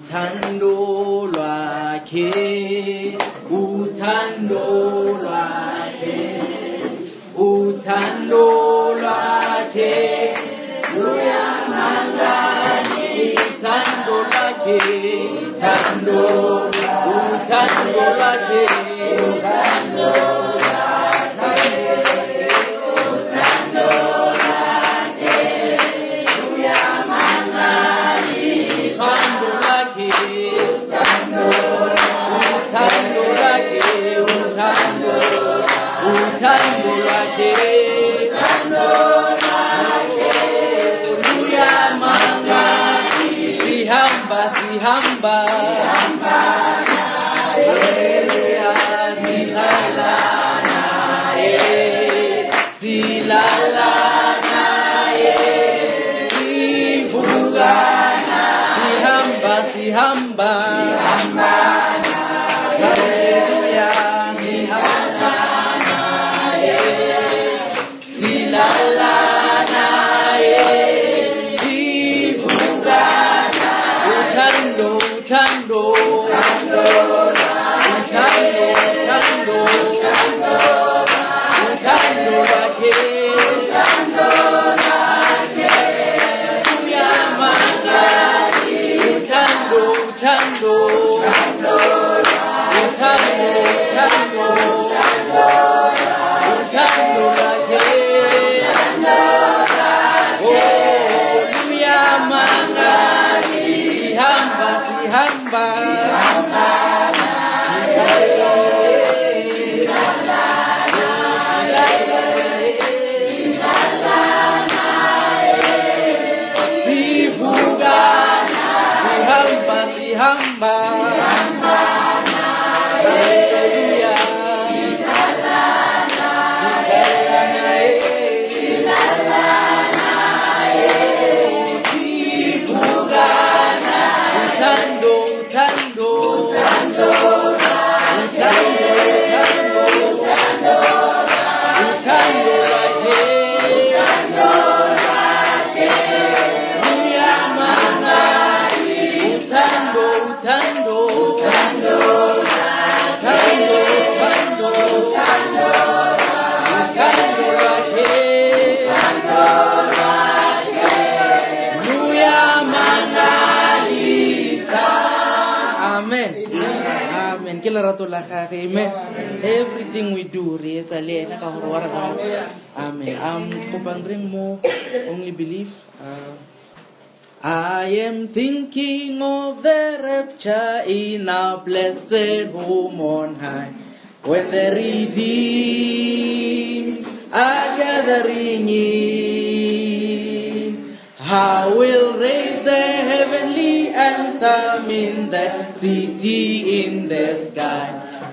Uthando lwakhe, uthando lwakhe, uthando lwakhe, luyamangalisa. Uthando lwakhe, uthando, uthando lwakhe, uthando lwakhe, uthando lwakhe, luyamangalisa. Uthando lwakhe, uthando, uthando lwakhe, uthando, uthando lwakhe, uthando lwakhe, luyamangalisa. Sihamba, sihamba, Haleluya, sihlala naye, silala naye, sivuka sihamba, sihamba, Haleluya, sihamba naye, silala naye, sivuka uthando, uthando, uthando, uthando, uthando lwakhe, uthando lwakhe, luyamangalisa. Uthando, uthando, uthando, uthando, uthando lwakhe, oh, luyamangalisa. Sihamba, sihamba, Sivuka, sihamba, sihamba, Haleluya, sihlala naye, sivuka, uthando, uthando, uthando, uthando, uthando lwakhe, luyamangalisa. Uthando, uthando, uthando, uthando, uthando lwakhe, luyamangalisa. Amen. Amen. Ke lerato la gagwe. Amen. Everything we do re etsa le ena ka gore wa re rata. Amen. Kopang reng mo Only Believe. I am thinking of the rapture in our blessed home on high, when the redeemed are gathering in. How we'll raise the heavenly anthem in that city in the sky,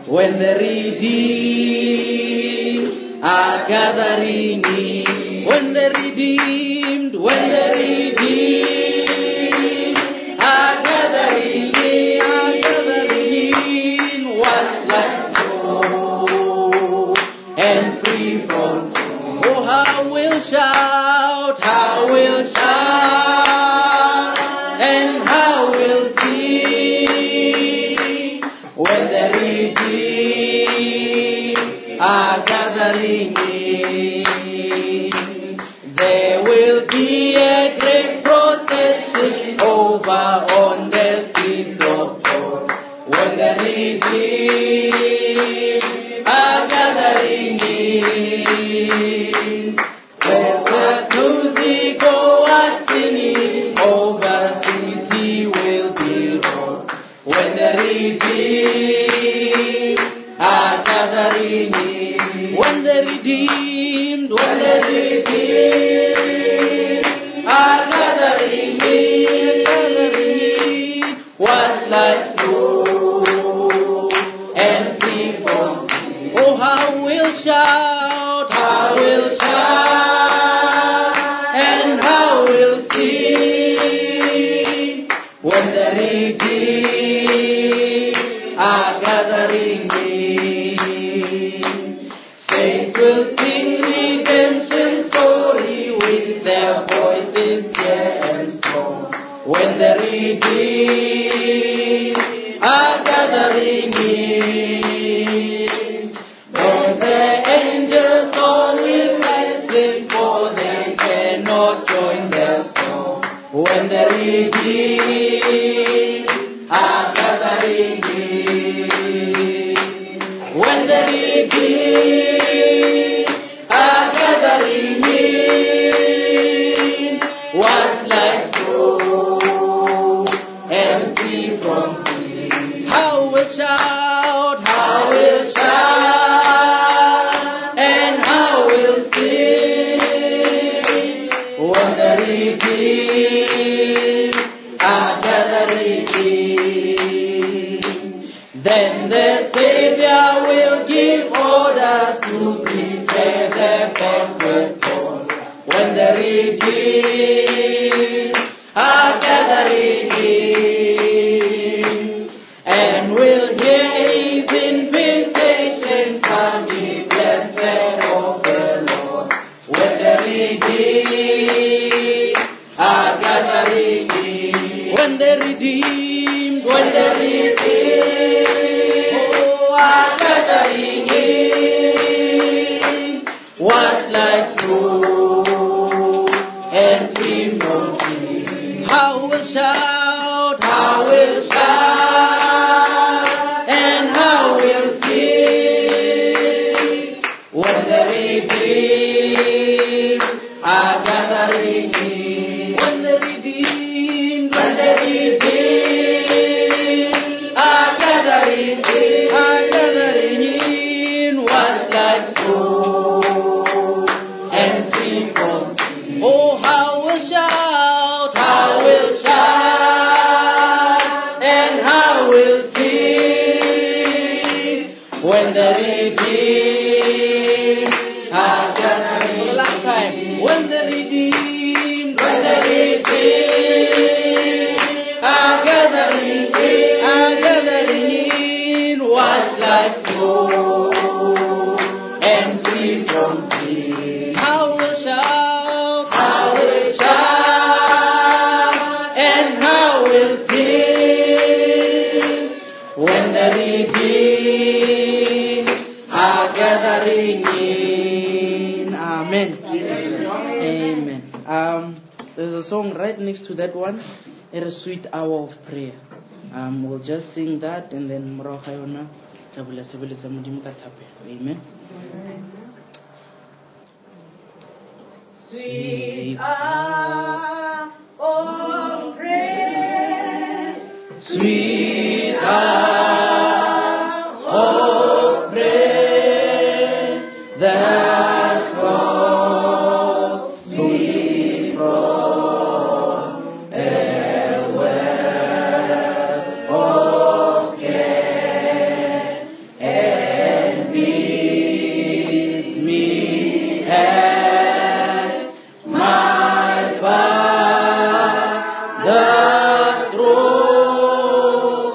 when the redeemed are gathering in. When the redeemed, when the redeemed are gathering in, are gathering in, washed like snow and free from sin. Oh, how we'll shout, how we'll shout, and how we'll sing when the redeemed are gathering in. There will be a great procession over on the streets of joy when the redeemed are gathering in. Let the music go out singing over city will be rolled when the redeemed are gathering in. When the redeemed, when the redeemed are gathering in, gathering in, washed like snow and free from sin. Oh, how we'll shout, how we'll shout, and how we'll sing when the redeemed are gathering in. Saints will sing redemption story with their voices clear and strong when the redeemed redeemed are gathering in, though the angels all will listen, for they cannot join the song. When the redeemed are gathering in, when the redeemed are gathering in, was like snow, empty from sin. How will shout, how will shout, and how will sing when the redeemed are gathering in. Then the Savior will give orders to prepare the banquet hall. When the redeemed are gathering in, and will hear his invitation, come ye blessed of the Lord. When the redeemed are gathering in, when the redeemed, when the redeemed, oh, are gathering in, was like snow and free from sin. How will shout, how will shout, and how will sing when the redeemed are gathering in. When the redeemed, when the redeemed are gathering in, are gathering in, was like snow and free from sin. Oh, how will shout, how will shout, and how will sing when the redeemed are gathering. For the last time, when the redeemed, when the redeemed are gathering in, are gathering in, was like snow and free from sin. How will shout, how will shout, and how will sing when the redeemed are gathering in. Amen. Amen. There's a song right next to that one. It is Sweet Hour of Prayer. We'll just sing that and then morago ga yona tla bula tshebeletso ya Modimo ka thapelo. Amen. Sweet hour of prayer, Sweet hour of prayer, that calls me from a world of care and bids me at my Father's throne.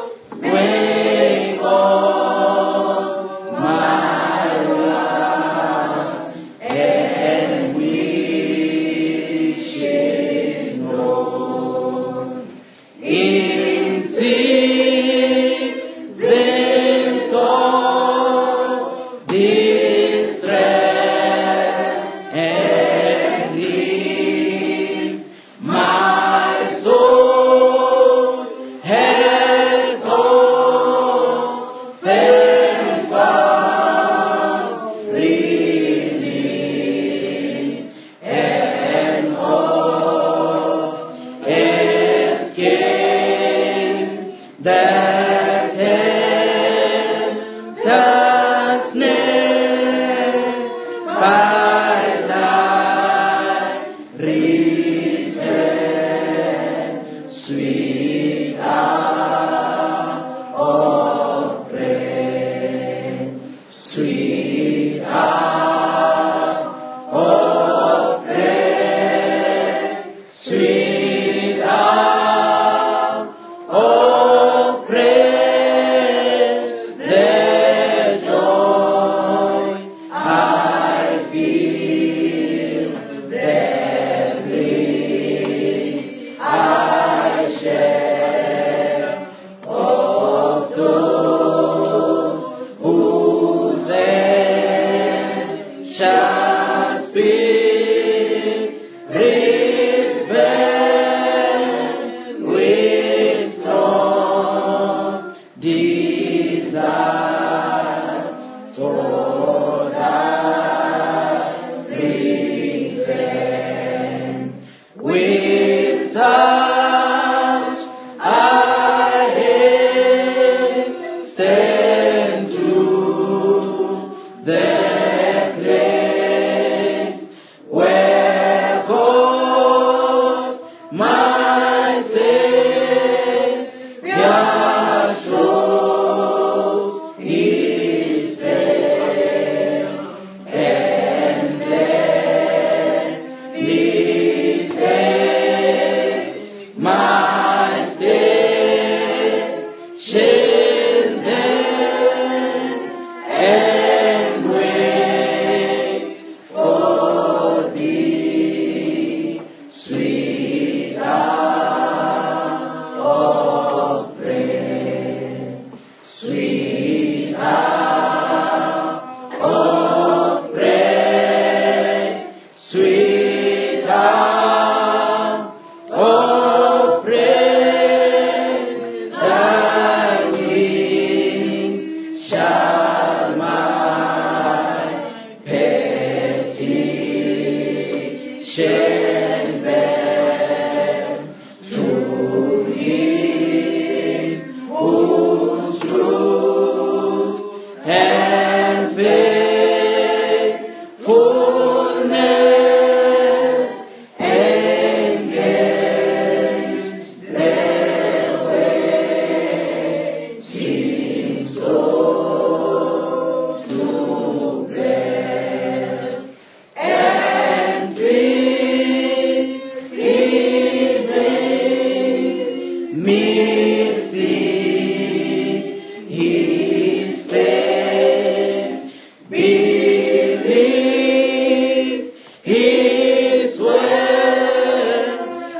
We seek His face, believe His word,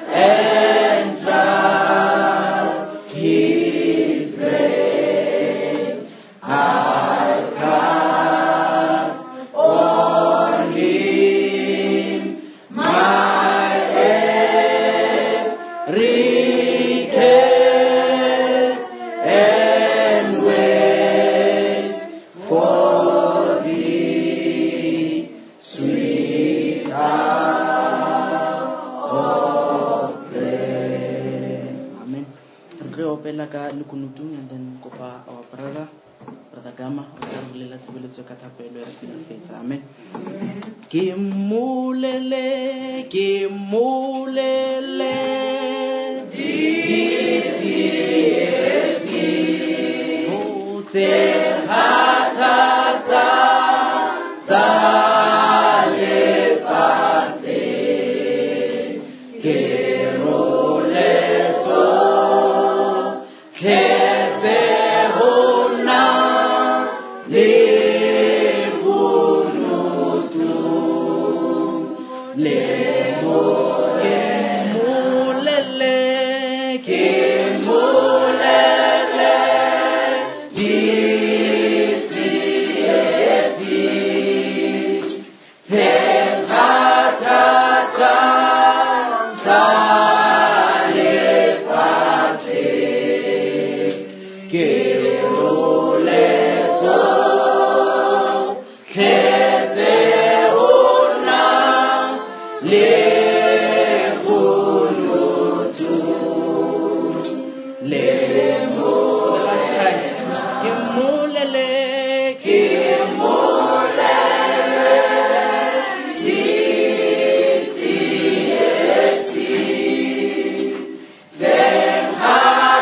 and trust His grace. I cast on Him my every care and wait for Thee, sweet hour of prayer. Amen. Re tlo opela ka lekunutung and then kopa our brother, Brother Gama, o tla re bulela tshebeletso ka thapelo ya re fetsa. Amen. Ke mmolele, ke mmolele, ditsietsi tse kgathatsang tsa lefatshe. Ke role tsohle tse ho nna lekunutu. Le ke mmolele, ke mmolele ditsietsi tse kgathatsang tsa lefatshe. Ke role tsohle tse ho nna lekunutu. Le ke mmolele, ke mmolele ditsietsi tse kgathatsang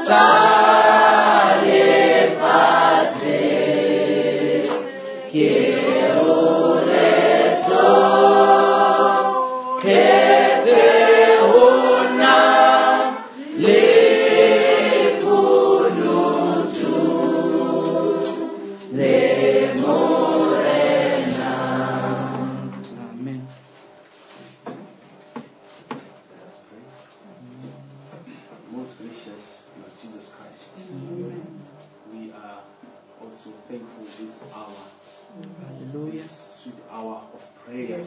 tsa lefatshe. Ke role tsohle tse ho nna lekunutu. Le Morena. Amen. Let's pray. Most gracious Lord Jesus Christ, we are also thankful this hour, Hallelujah. this sweet hour of prayer.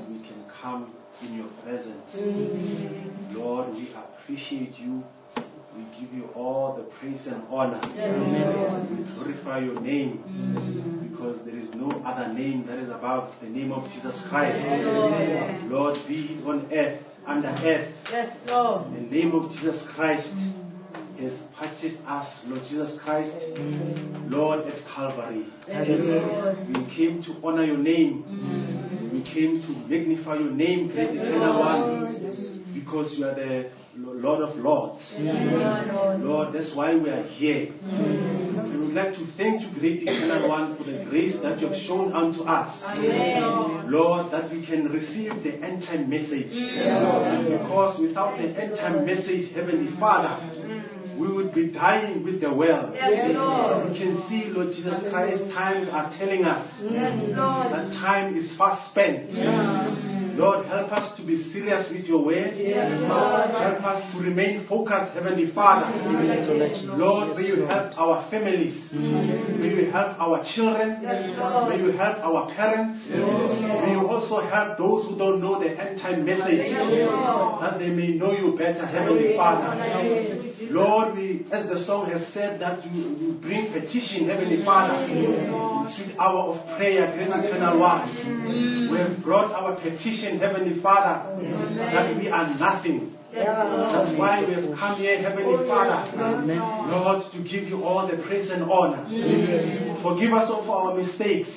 We can come in your presence. Lord, we appreciate you. We give you all the praise and honor. We glorify your name because there is no other name that is above the name of Jesus Christ. Lord, be it on earth, under earth, Yes, Lord. the name of Jesus Christ has purchased us, Lord Jesus Christ, Lord, at Calvary. We came to honor your name. We came to magnify your name, great eternal one, because you are the Lord of Lords. Lord, that's why we are here. We would like to thank you, great eternal one, for the grace that you have shown unto us. Lord, that we can receive the end time message. Because without the end time message, Heavenly Father, we would be dying with the world. Yes, Lord. We can see, Lord Jesus Christ, times are telling us Yes, Lord. that time is fast spent. Lord, help us to be serious with your word. Help us to remain focused, Heavenly Father. Lord, may you help our families. May you help our children. May you help our parents. May you also help those who don't know the end time message, that they may know you better, Heavenly Father. Lord, we, as the song has said, that you bring petition, Heavenly Father, in the sweet hour of prayer, great eternal one. We have brought our petition, Heavenly Father, that we are nothing. That's why we have come here, Heavenly Father, Lord, to give you all the praise and honor. Forgive us of our mistakes.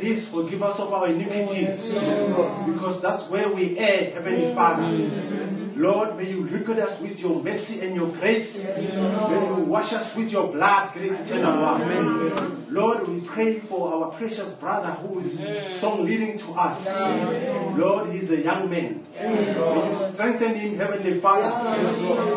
Please forgive us of our iniquities, because that's where we err, Heavenly Father. Lord, may you look at us with your mercy and your grace. May you wash us with your blood, great eternal one. Lord, we pray for our precious brother who is song leading to us. Lord, he's a young man. May you strengthen him, Heavenly Father.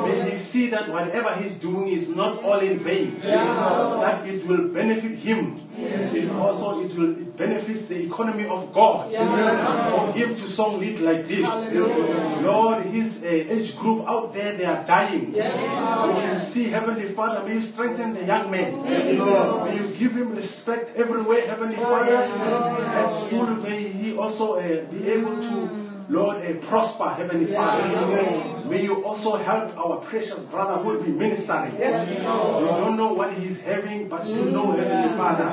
May he see that whatever he's doing is not all in vain. That it will benefit him. It also it will it benefits the economy of God. For him to song lead like this. Lord, his age group out there, they are dying. We can see, Heavenly Father, may you strengthen the young man. May you give him respect everywhere, Heavenly Father. At school, may he also be able to, Lord, prosper, Heavenly Father. May you also help our precious brother who will be ministering. We don't know what he's having, but you know, Heavenly Father.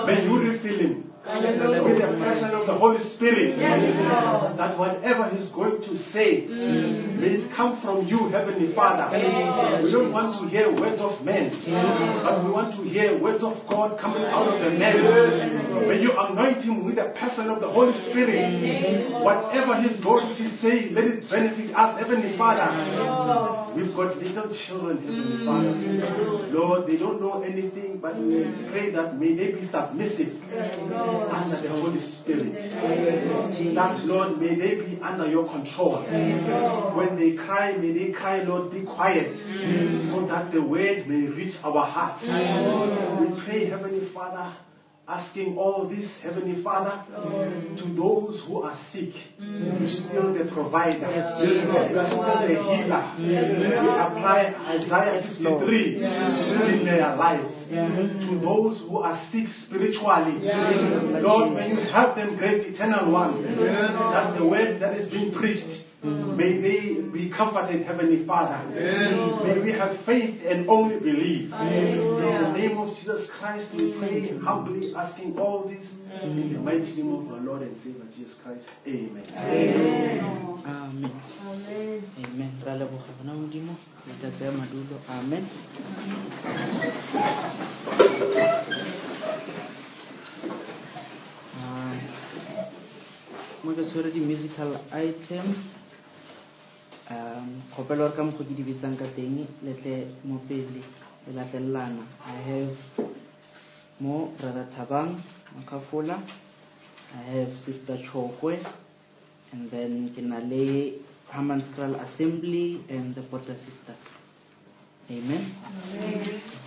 May you refill him with the presence of the Holy Spirit. That whatever he's going to say, may it come from you, Heavenly Father. We don't want to hear words of men, but we want to hear words of God coming out of the man. May you anoint him with the person of the Holy Spirit. Whatever he's going to say, let it benefit us, Heavenly Father. We've got little children, Heavenly Father. Lord, they don't know anything, but we pray that may they be submissive under the Holy Spirit. That, Lord, may they be under your control. When they cry, may they cry, Lord, be quiet, so that the word may reach our hearts. We pray, Heavenly Father, asking all this, Heavenly Father, to those who are sick. You're still the provider. You are still the healer. We apply Isaiah 53 in their lives. To those who are sick spiritually, Lord, may you help them, great eternal one, that the word that is being preached, may they be comforted, Heavenly Father. May we have faith and only believe. In the name of Jesus Christ, we pray humbly, asking all this in the mighty name of our Lord and Savior Jesus Christ. Amen. Amen. Amen. Ra leboga gona Modimo, le tla tsaya madulo. Amen. Mo ke tshwere di-musical item. Kgopelo gore ka mokgwa ke di bitsang ka teng, le tle mo pele le latelelana. I have mo Brother Thabang Makhafola, I have Sister Chokwe, and then ke na le Hammanskraal Assembly and the Porter Sisters. Amen.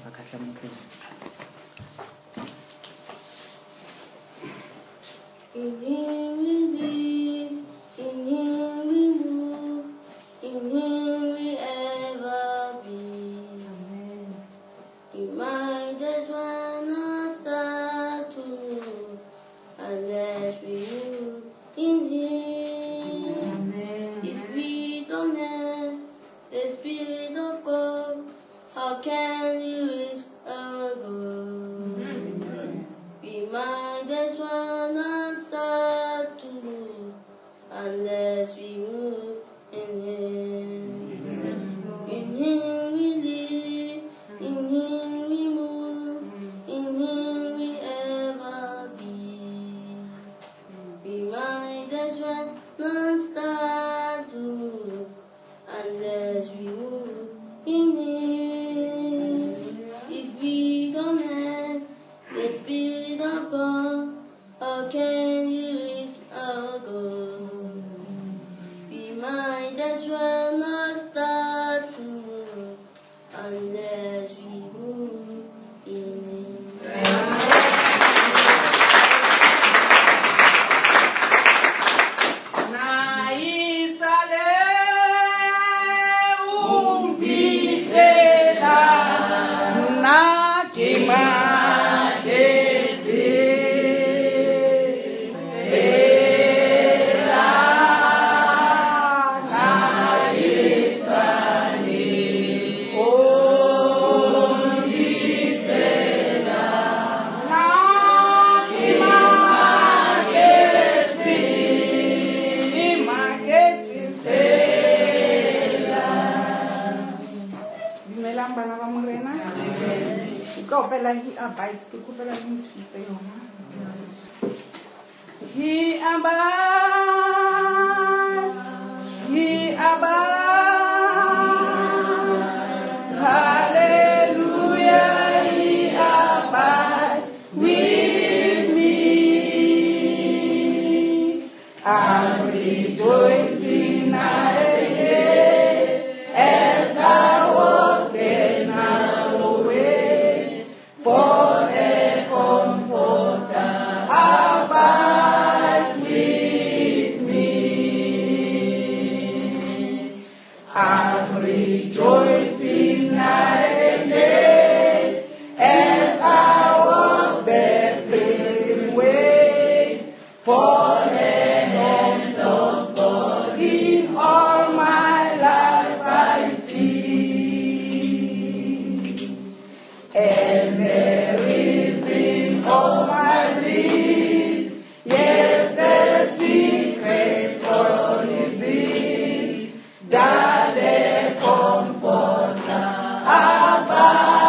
Ba ka tla mo pele. In him we live, in him we move, in him we ever be. Amen. We might as well not start to move unless we move in him. Amen. If we don't have the Spirit of God, how can we reach our goal? Amen. We might as well not start to move unless we move in him. In him we live, in him we move, in him we ever be. We might as well not start to move unless we move in him. If we don't have the Spirit of God, how can we reach our goal? We might as well not start to move unless we move in him. Dumelang bana ba Morena. Ke tlo opela He Abides, ke kgopela le nthuse yona. He abides, he abides. I'm rejoicing night and day as I walk the pilgrim way. For the hand of God in all my life I see. And there is in all my bliss, yes, the secret for disease, that the comforter abide.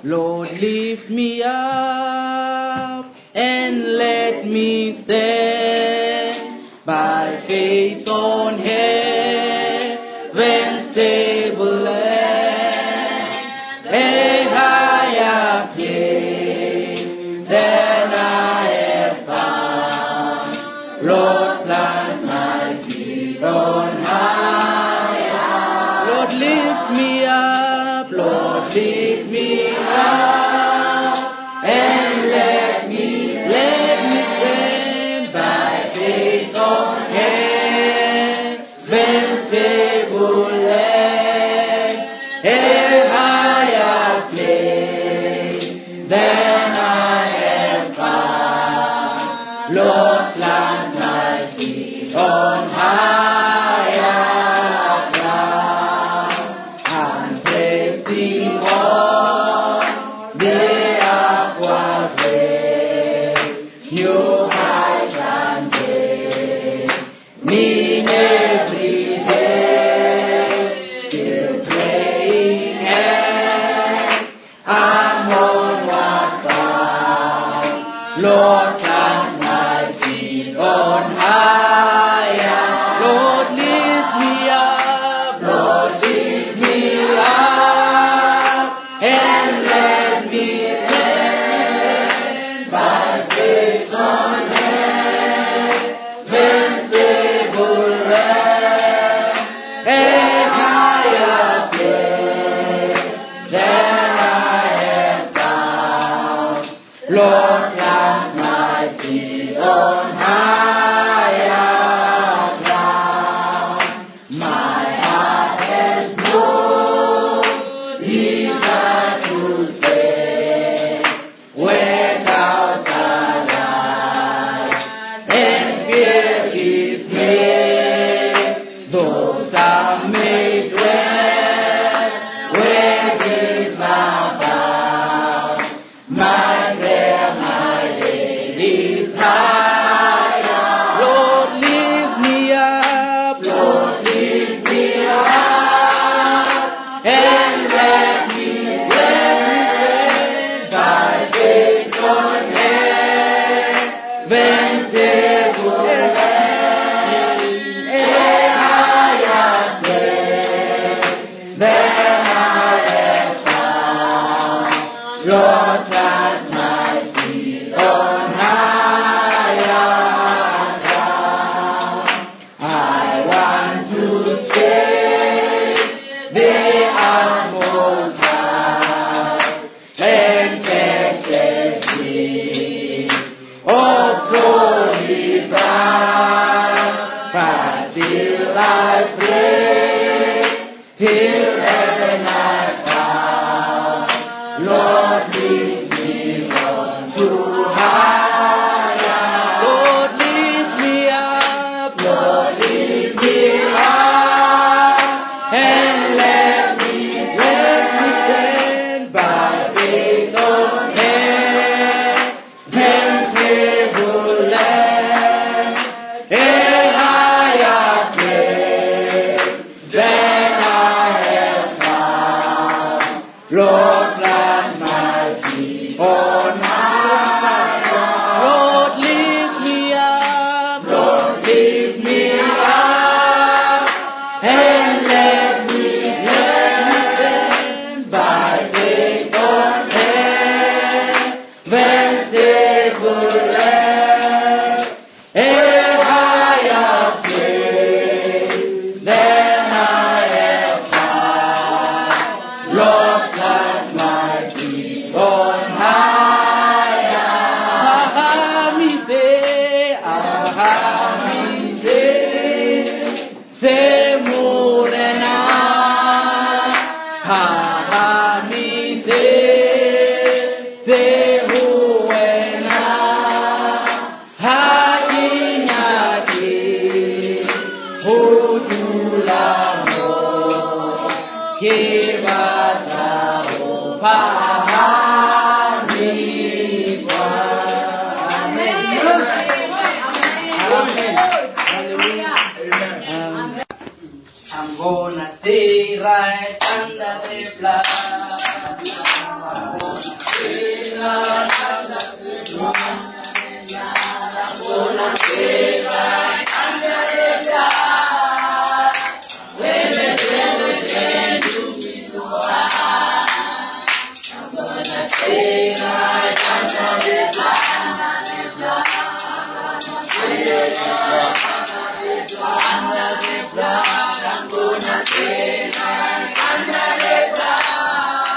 Lord, lift me up and let me stand by faith on heaven's stable land. lift me up and let me stand by faith on heaven's stable land, a higher place than I have found. Lord, plant my feet on higher ground. I'm pressing on the upward way, new heights I'm gaining every day, still praying and I'm onward bound. Lord, plant my feet on higher. Lord, lift me up. Lord, lift me up and let me stand by faith on heaven's stable land, a higher place than I have found. Lord, plant my feet on higher ground. My heart has no desire to stay where doubts arise and fear is made. Though some may dwell where is abound, my prayer, my aid is higher. Lord, lift me up. Lord, lift me up and let me stand by faith on heaven's stable land, a higher place than I have found. Lord, plant my feet on higher ground. I want to stay the utmost high and perfect thee. Oh, glory bright, but till I pray, till heaven I found. Lord, lead me on to higher. Lord, lift me up. Lord, lift me up. And let me stand by faith on heaven's stable land, a higher place than I have found. Lord, plant my feet on high. Lord, lift me up. Lord, lift me up. And let me stand by faith on heaven's stable land, a higher place than I have found. Lord, plant my feet on higher. Ahamise, ahamise, se morena. Ahamise, se ho wena. Ha ke nyake ho dula mo, ke batla ho phahamiswa. Amen. Amen. Hallelujah. Amen. I'm gonna stay right under the blood. I'm gonna stay right under the blood. I'm gonna stay right under the blood. When the devil can do me no harm. I'm gonna stay right under the blood. I'm gonna stay right under the blood. I'm gonna stay right under the blood.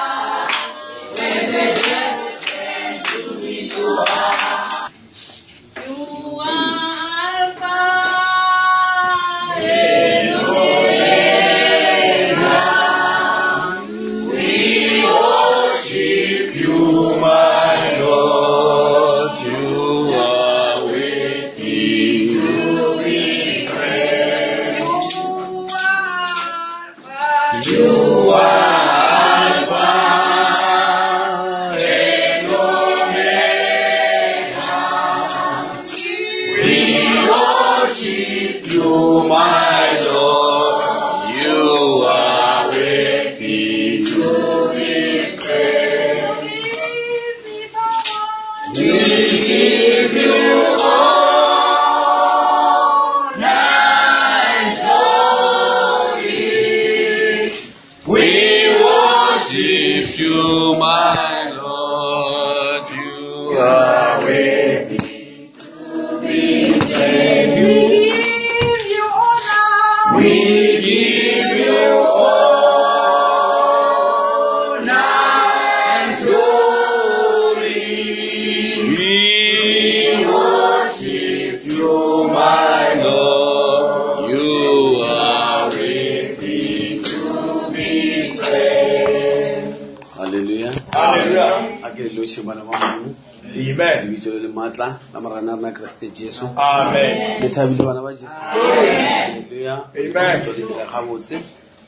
Hallelujah. A ke le lotšhe bana ba Modimo. Amen. Lebitso le le maatla la Morena rena Kriste Jesu. Amen. Le thabile bana ba Jesu. Hallelujah. Amen. Tlo le dira gabotse.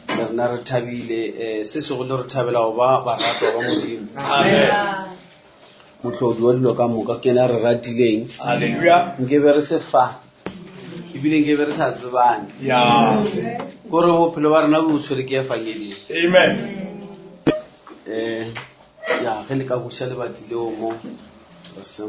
Le rena re thabile eh se segolo re thabela go ba baratwa ba Modimo. Amen. Mohlodi wa dilo ka moka ke yena a re ratileng. Hallelujah. Nke be re se fa. Ebile nke be re sa tsebane. Yeah. Kore bophelo ba rena bo tshwere ke efangedi. Amen. Eh ya ge le ka buša lebati leo mo. Re se.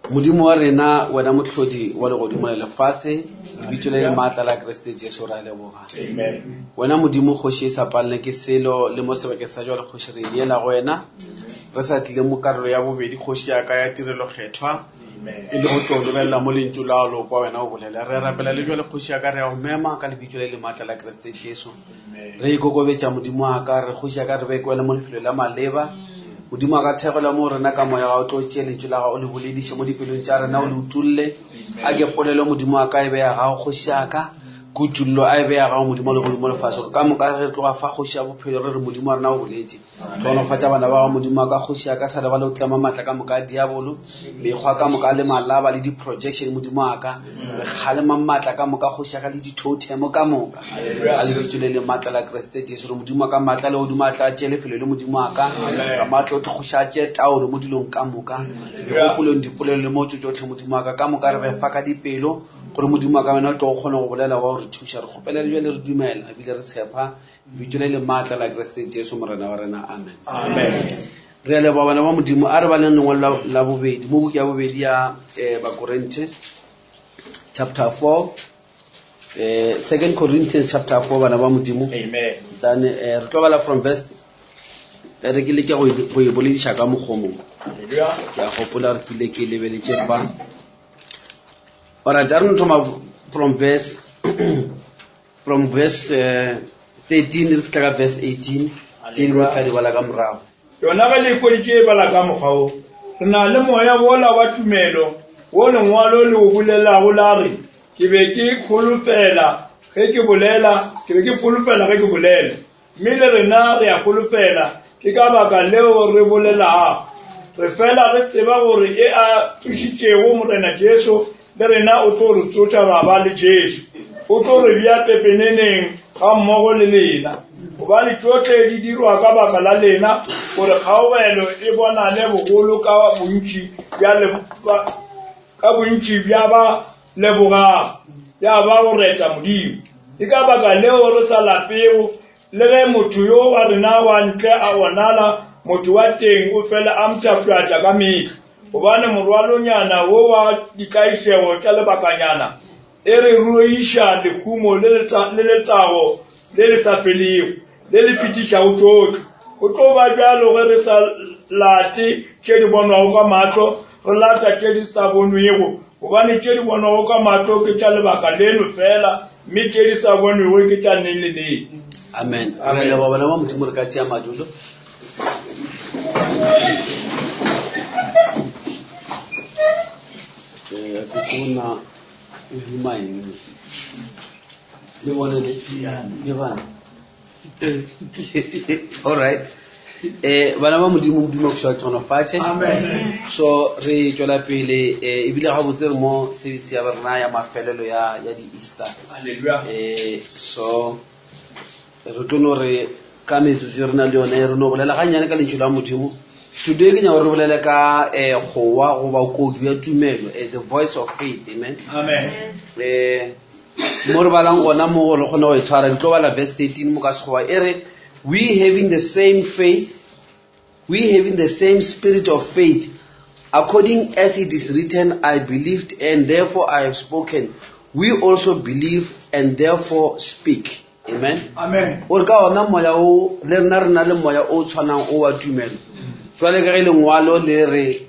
Modimo wa rena wena mohlodi wa legodimo le lefase lebitso le le maatla la Kriste Jesu ra leboga. Amen. Wena Modimo kgoši e sa palelwe ke selo le mo sebakeng sa jwale kgoši re ineela go wena re sa tlile mo karolo ya bobedi kgoši ya ka ya tirelo kgethwa Amen. e le go tlo lebelela mo lentšu la lo kwa wena o bolela re rapela le jwale kgoši ya ka re ya go mema ka lebitso le le maatla la Kriste Jesu. Amen. Re ikokobetša Modimo wa ka re kgoši ya ka re be kwele mo lefelo la maleba. Modimo wa ka thekgela mo rena ka moya wa o tlo tšee lentšu la gago o le bolediše mo dipelong tša rena o le utolle. A ke polelo Modimo wa ka e be ya gago kgoši ya ka. Kutullo a e be ya gago Modimo wa legodimo lefase gore ka moka re tloga fa kgoši ya bophelo re re Modimo wa rena o boletše. Hlohonofatša bana ba gago Modimo wa ka kgoši ya ka sa lebale o tlema maatla ka moka a diabolo mekgwa ka moka le malaba le di-projection Modimo wa ka re kgalema maatla ka moka kgoši ya ka le di-totem ka moka a lebitso le le maatla la Kriste Jesu re Modimo wa ka maatla le godimo a tla tšee lefelo le Modimo wa ka ka maatla otlhe kgoši a tšee taolo mo dilong ka moka dikgopolong dipolelo le mo tšo tšohle Modimo wa ka ka moka re re fa ka dipelo gore Modimo wa ka wena o tlo go kgona go bolela wa go re thuša re kgopela le jwale re dumela ebile re tshepa lebitso le le maatla la Kriste Jesu morena wa rena amen. Amen. Re a leboga bana ba Modimo a re baleng lengwalo la, la bobedi mo buka ya bobedi ya eh, Bakorinthe chapter 4 eh, 2 Corinthians chapter 4 bana ba Modimo. Amen. Then eh, re tlo bala from verse eh, re ke leke go e- go e bolediša ka mokgwa o mongwe. Hallelujah. Ke a gopola re kile ke lebeletše fa. Alright, a re no thoma from verse from verse 13 re fihla ka verse 18 tše dingwe tla di bala ka morago. Yona ge le ikweditše e bala ka mokgwa wo, re na le moya wola wa tumelo wo lengwalo le o bolelago la re, Ke be ke holofela ge ke bolela, ke be ke holofela ge ke bolela. Mme le rena re a holofela, ke ka baka leo re bolelago. Re fela re tseba gore e a tsošitšego Morena Jesu le rena o tlo re tsoša ra ba le Jesu. O tlo re bea pepeneneng ga mmogo le lena. Gobane tšohle di dirwa ka baka la lena, gore kgaogelo e bonale bogolo ka bontši bja le, ba, ka bontši bja ba lebogago, ya ba go reta Modimo. Ke ka baka leo re sa lapego, le ge motho yo wa rena wa ntle a onala, motho wa teng o fela a mpshafšatša ka mehla. Gobane morwalonyana wo wa ditlaišego tša lebakanyana e re ruiša lehumo le le letago le le sa felego, le le fetišago tšohle. Go tlo ba bjalo ge re sa late tše di bonwago ka mahlo, re lata tše di sa bonwego, gobane tše di bonwago ka mahlo ke tša lebaka leno fela, mme tše di sa bonwego ke tša neng le neng. Amen. Re leboga bana ba Modimo re ka tšea madulo. Eh, ke tsona o duma eng? Le bone le le bana. All right. Eh bana ba Modimo Modimo go hlonofatše. Amen. So re tšwela pele eh ebile ga botse re mo service ya rena ya mafelelo ya ya di Easter. Hallelujah. Eh so re tlo no re ka metsotso e re na le yone re no bolela gannyane ka lentšu la Modimo. Today ke nyaka gore re bolele ka eh gowa goba kodu ya tumelo, eh, the voice of faith. Amen. Amen. Eh mo re balang gona mo gore re kgone go e tshwara ke tlo bala verse 13 mo ka sekgowa e re we having the same faith we having the same spirit of faith according as it is written I believed and therefore I have spoken we also believe and therefore speak. Amen. Amen. O re ka ona moya o le rena re na le moya o tshwanang o wa tumelo. Jwale ka ge lengwalo le re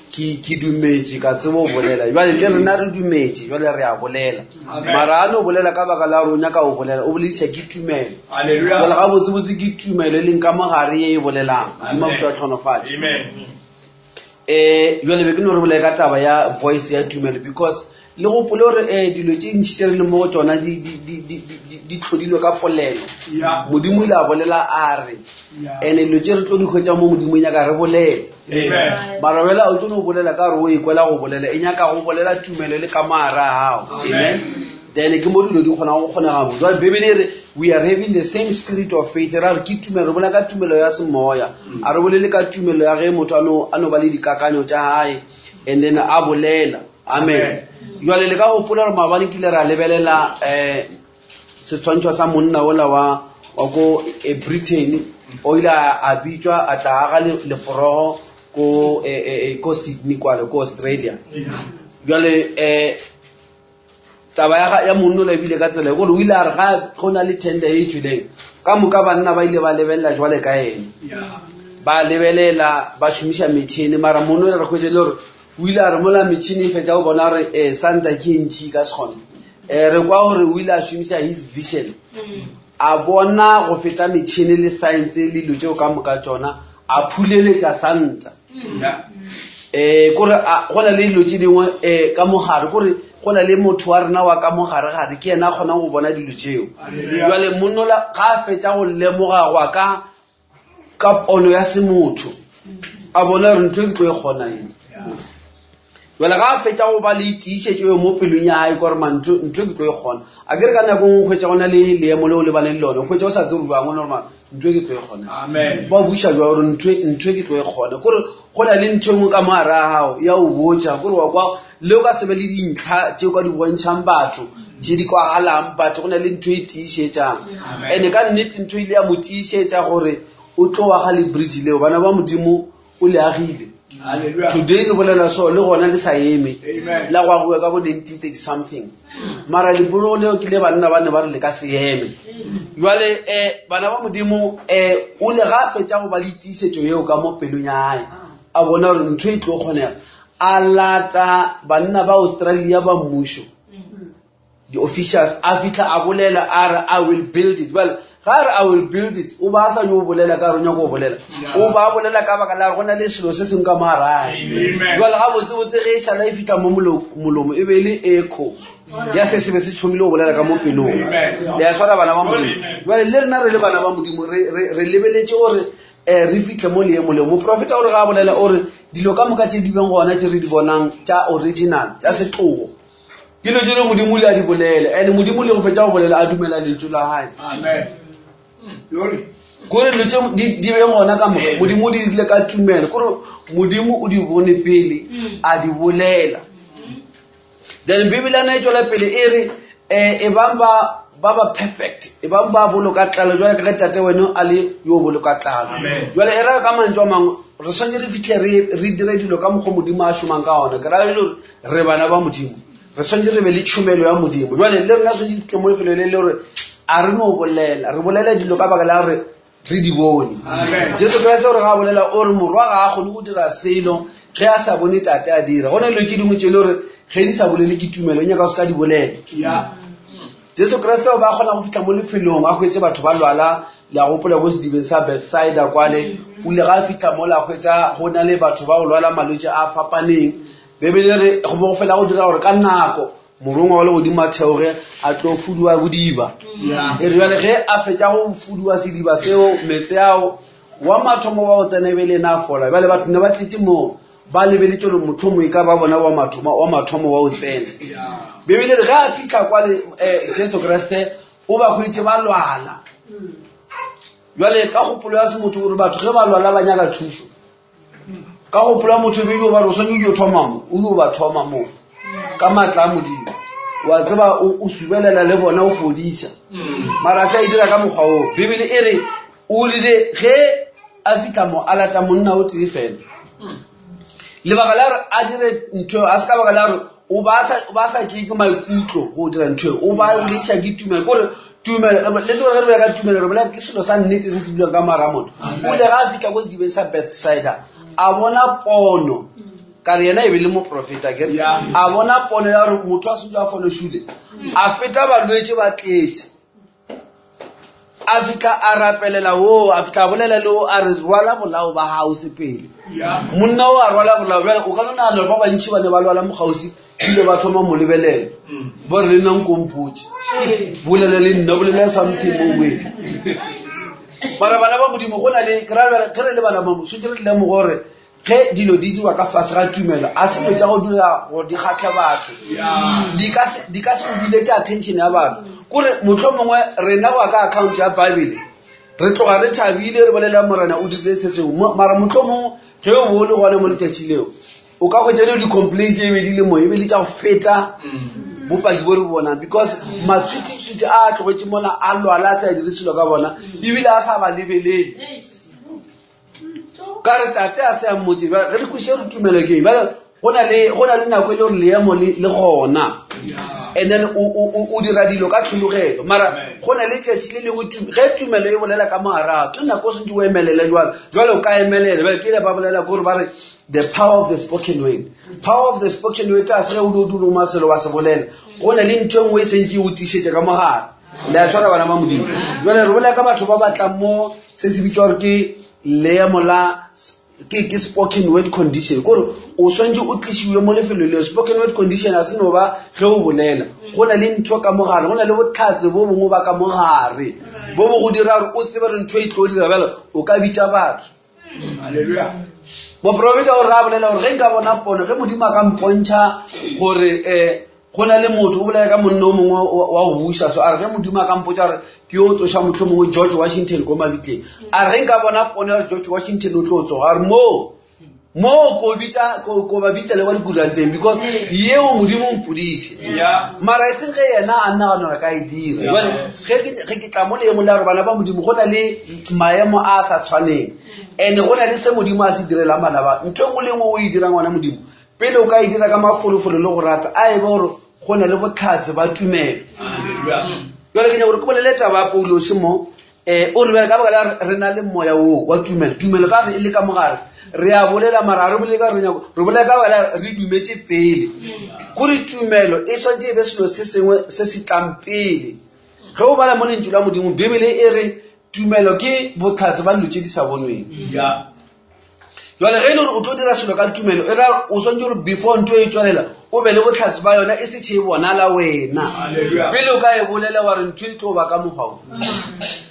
ke ke dumetše ka tsebo go bolela jwale le rena re dumetše jwale re a bolela Amen. mara a no bolela ka baka la gore o nyaka go bolela o bolediša ke tumelo Hallelujah. jwale ga botsebotse ke tumelo e leng ka mogare ye e bolelang Modimo a Amen. go tlhonofatše Amen. eh jwale be ke no re bolela ka taba ya voice ya tumelo because le gopole gore eh dilo tše ntši tše re leng mo go tšona di di di di di di tlhodilwe ka polelo modimo ile a bolela a re and dilo tše re tlo di hwetša mo modimo e nyaka re bolele mara bjale o tlo no bolela ka gore o ikwela go bolela e nyaka go bolela tumelo le ka moara a gago amen then ke mo dilo di kgonang go kgonega mo jwale bibele e re we are having the same spirit of faith ra re ke tumelo re bolela ka tumelo ya semoya a re bolele ka tumelo ya ge motho a no ba le dikakanyo tša gae and then a bolela amen jwale le ka gopola gore maabane kile ra lebelela um setshwantšho sa monna ola wa wa ko eh, britain o ile a bitšwa a tla aga leforogo ko eh, ko sydney kwale ko australia jwale um taba ya ya monna ola ebile ka tsela e gore o ile a re ga go na le tender e tswileng ka moka banna ba ile ba lebelela jwale ka ene ba lebelela ba šomiša metšhini mara monna ola re kgwetse le gore o ile a re mola metšhini e fetša go bona gore um santa ke e ntšhi ka se kgone um re kwa gore o ile a šomiša his vision a bona go feta metšhini le science le dilo tšeo ka moka tšona a phuleletša santa um kore go na le dilo tše dingwe um ka mogare kore go na le motho wa rena wa ka mogare-gare ke yena a kgonang go bona dilo tšeo jale monnola ga a fetša go lemoga gwa ka ka pono ya semotho a bona gore ntho e ke tlo e kgona eng jale ga a fetša go ba le tiišetšo eo mo pelong ya gae kore ma ntho e ke tlo e kgona a ke re ka nako nngwe kgwetša go na le leemo leo le baneng le lone kgwetša o sa tsebe bjang o ne gore ma ntho e ke tlo e kgona ba buša jwa gore ntho e ke tlo e kgona kore go na le ntho e nngwe ka mogare a gago ya o botša kore wa kwa le o ka sebe le dintlha tse o ka di bontšhang batho tše di kwagalang batho go na le ntho e tiišetšang and-e ka nnete ntho e ile ya mo tiišetša gore o tlo aga le bridge leo bana ba modimo o le agile today le bolela so le gona le sa eme la go agiwa ka bo 1930 something mara lebolo leo ke le banna ba ne ba re le ka se eme jale um bana ba modimo um o le ga a fetša go ba le tiišetšo yeo ka mo pelong ya gae a bona gore ntho e tlo kgonega a lata banna ba australia ba mmušo di-officials a fitlha a bolela a re i will build it well ga a re i will build it o ba a sa yo bolela ka re o nyako go bolela o ba bolela ka baka la go na le selo se sengwe ka moarae jale ga botsebotse ge e šala e fitlha mo molomo e be e le echo ya se se be se thomile go bolela ka mo pelong le a tshwara bana ba modimo jale le rena re le bana ba modimo re lebeletse gore um re fitlhe mo leemo leo moprofeta o re ga a bolela o re dilo ka moka tse di beng gona tse re di bonang tša original tša setlogo dilo tse le modimo le a di bolele and modimo le go fetša go bolela a dumela lentšu la gae kore dilo tse di beng gona ka moka modimo o di dirile ka tumelo kore modimo o di bone pele a di bolela then bibele ana e tswela pele e re um e bang ba ba ba perfect e bang ba boloka tlalo jwale ka ge tate wene a le yo boloka tlalo jwale e raya ka mantso a mangwe re tshwanetse re fitlhe re dire dilo ka mokgwa modimo a šomang ka ona ke raya e le gore re bana ba modimo re tshwanetse re be le tšhomelo ya modimo jwale le rena tshwanetse fitlhe mo lefelo le le gore a re no bolela re bolela dilo ka baka la gore re di bone jesu kriste gore ga a bolela o re morwa ga a kgone go dira selo ge a sa bone tate a dira go na dilo tse dingwe tse e le gore ge di sa bolele ke tumelo e nyaka o se ka di bolela jesu kriste o ba kgona go fitlha mo lefelong a hwetse batho ba lwala le a gopola ko sedibeng sa bethsaida kwale o ile ga a fitlha mo la hwetsa go na le batho ba go lwala malwetse a fapaneng bebele re go bo go fela go dira gore ka nako morongwa wa legodimo a theoge a tlo fuduwa bodiba e re jale ge a fetša go fuduwa sediba seo metse ao wa mathomo wa go tsena e be le ena a fola bjale batho ne ba tletse moo ba lebeletse gore motlhomo e ka ba bona wa mathomo wa mathomo wa o tsena bebele re ge a fitlha kwa le um jesu kriste o ba hwetše ba lwala jale ka kgopolo ya semotho gore batho ge ba lwala ba nyaka thušo ka gopola motho be yo ba re o swanetse o yo thoma mo o yo ba thoma mo ka maatla a modimo wa tseba o subelela le bona o fodisa mara se a e dira ka mokgwa oo bibele e re o rile ge a fitlha mo a lata monna o tee fela lebaka la gore a dire ntho a se ka baka la gore o ba sa tšee ke maikutlo go dira ntho e o ba bolediša ke tumelo kore tumelo le tsebo ge re bolela ka tumelo re bolela ke selo sa nnete se se bulang ka mara motho o ile ga a fitlha ko sedibeng sa bethsaida a bona pono ka re yena e be le moprofeta ke a bona pono ya gore motho a sentse a fološule a feta balwetse ba tletse. A fihla a rapelela woo, a fihla a bolela le wo, a re rwala bolao ba gago sepele. Monna o a rwala bolao. Bjale o ka no nagana gore ba bantši ba ne ba lwala mokgauswi ebile ba thoma mo lebelela. Ba re le nna nko mpotše. Bolela le nna, bolela something mo weng. Mara bana ba Modimo go na le ke ra ge re le bana ba Modimo, swanetše re lemoge gore ge dilo di dirwa ka fase ga tumelo a se dilo tša go dira gore di kgatlhe batho di ka se di ka se go biletše attention ya batho kore motlho mongwe rena go ya ka account ya bible re tloga re thabile re bolela morena o dirile se sengwe mara motlho mongwe ge o bo o le gona mo letšatši leo o ka hwetša dilo di-complain tše e be di le mo e be le tša go feta bopaki bo re bonang because matswitsitswitsi a a tlogetše mola a lwala a sa dire selo ka bona ebile a sa ba lebelele ka re tate a se a mmotse ge re kweše re tumelo ke bjale go na le go na le nako e le gore leemo le gona and then o dira dilo ka tlhologelo mara go na le tšatši le lengwe ge tumelo e bolela ka mogarago ke nako o sentse o emelele jalo jalo o ka emelela bjale ke ile ba bolela kore ba re the power of the spoken word power of the spoken word a se ge o di o duloma selo wa se bolela go na le ntho e nngwe e sentse e o tiišetše ka mogare le a tshwara bana ba modimo jale re bolela ka batho ba batlang mo se se bitswa gore ke leemo la ke ke spoken word condition kore o swantse o tlišiwe mo lefelong leo spoken word condition a se no ba ge o bolela go na le ntho ka mogare go na le botlhatse bo bongwe ba ka mogare bo bo go dira gore o tsebe re ntho e tlo dira bjale o ka bitša batho moprofeta o re a bolela gore ge nka bona pono ge modimo a ka mpontšha gore um go na le motho o bolela ka monna o mongwe wa go buša so a re ge modimo a ka mpotsa gore ke yo tsoša motlho mongwe george washington ko mabitleng a re ge nka bona pono ya gore george washington o tlo tsoga a re moo moo ko bitsa ko ba bitsa le kwa dikuranteng because yeo modimo o mpoditše mara e seng ge yena a nagana gore ka e dira jale ge ke tla mo leemong la gore bana ba modimo go na le maemo a a sa tshwaneng and go na le se modimo a se direlang bana ba ntho e nngwe le nngwe o e dirang ngwana modimo pele o ka e dira ka mafolofolo le go rata a e be gore go na le botlhatse ba tumelo jale ke nyaka gore ke bolele taba ya paulose mo um o re bjale ka baka la re na le moya oo wa tumelo tumelo ka re e le ka mogare re a bolela mara ga re bolele ka re nyako re bolela ka baka la re dumetse pele kore tumelo e swantse e be selo se sengwe se se tlang pele ge o bala mo lentšu la modimo bibele e re tumelo ke botlhatse ba dilo tse di sa bonweng jale ge e le gore o tlo dira selo ka tumelo e ra o swantse gore before ntho e tswelela o be le botlhatse ba yona e se tšhe e bonala wena pele o ka e bolela wa re ntho e tlo ba ka mokgwao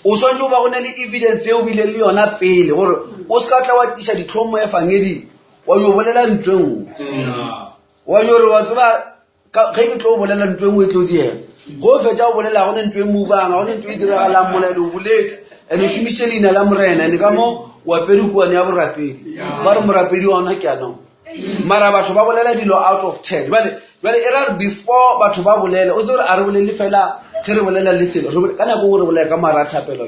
o swantse o ba go ne le evidence e o bile le yona pele gore o se ka tla wa tliša ditlhong mo efangeding wa yo bolela ntho e nngwe wa yo re wa tseba ge ke tlo bolela ntho e nngwe e tlo diega go fetša go bolela go ne ntho e movang go ne ntho e diragalang molelo o boletse and o šomiše leina la morena and ka mo o apere kuane ya borapedi ba re morapedi wa ona ke anong mara batho ba bolela dilo out of ten jale jale e ra re before batho ba bolela o tse gore a re bolele fela ge re bolela le selo ka nako ngwe re bolela ka mara a thapelo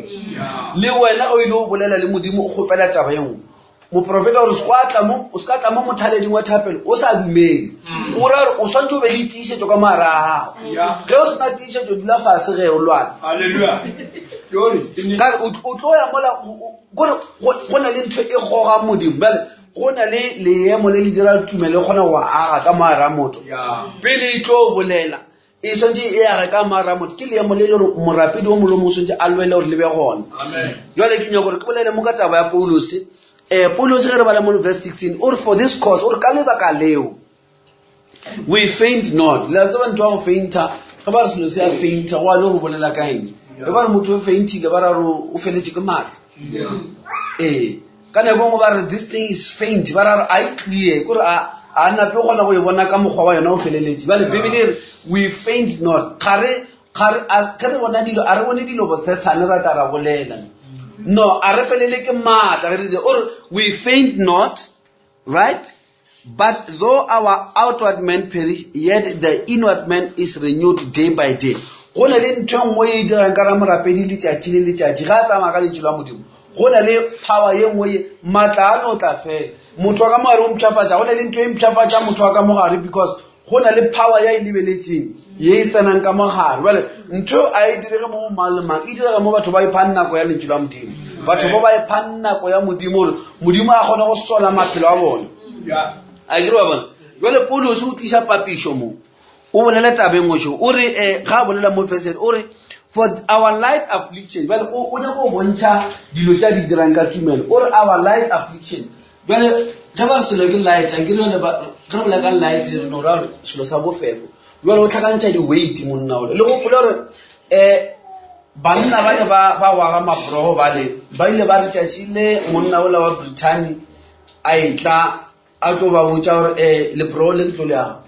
le wena o ile o bolela le modimo o kgopela taba e nngwe moprofeta gore o se ka tla mo mothaleding wa thapelo o sa dumele mm. o ra gore o swantse o be le tiišetso ka moara a gago ge o sena tiišetso dula fase ge o lwana kare o tlo ya mola kore go na le ntho e gogang modimo bjale go na le leemo le le dira tumelo e kgona go aga ka moara a motho pele e tlo bolela e swantse e age ka mara motho ke leemo le le gore morapedi o molomo o swantse a lwele gore le be gona jale ke nyaka gore ke bolele mo ka taba ya paulose um paulose ge re bala mo verse 16 o re for this cause o re ka lebaka leo we faint not le a tseba ntho ya go fainta ge ba re selo se ya fainta go a le go bolela ka eng ge ba re motho o faintile ba ra re o feletse ke maatla ee ka nako nngwe ba re this thing is faint ba ra re a e clear kore a a nape kgona go e bona ka mokgwa wa yona o feleletše bale bibele e re we faint not ga re ga re ge re bona dilo a re bone dilo bosetshane ra tla ra bolela no a re felele ke maatla ge re ore we faint not right But though our outward man perish, yet the inward man is renewed day by day. Go na le ntho e nngwe e dirang ka ramorapedi letšatši le letšatši ga a tsamaya ka lentšu la modimo go na le power ye nngwe ye maatla a no tla fela motho wa ka mogare o mpšhafatša go na le ntho e mpšhafatša motho wa ka mogare because go na le power ya e lebeletseng ye e tsenang ka mogare jale ntho a e direge mo go mang le mang e direga mo batho ba iphang nako ya lentšu la modimo batho ba ba iphang nako ya modimo gore modimo a kgone go sola maphelo a bone a kere wa bona jale paulos o tliša papišo mo o bolela tabeng ošo o re um ga a bolela mo person o re. For our light affliction, bjale o o nyaka go bontšha dilo tše a di dirang ka tumelo. O re our light affliction. Bjale ge ba re selo ke light, a ke re bjale ba ge re bolela ka light re no ra gore selo sa bofefo. Bjale o tlhakantšha di-weight monna ole. Le gopole gore um banna ba ne ba ba gwaga mabrogo bale ba ile ba re tšatši le monna ola wa Britain a etla a tlo ba botša gore um lebrogo le ke tlo le aga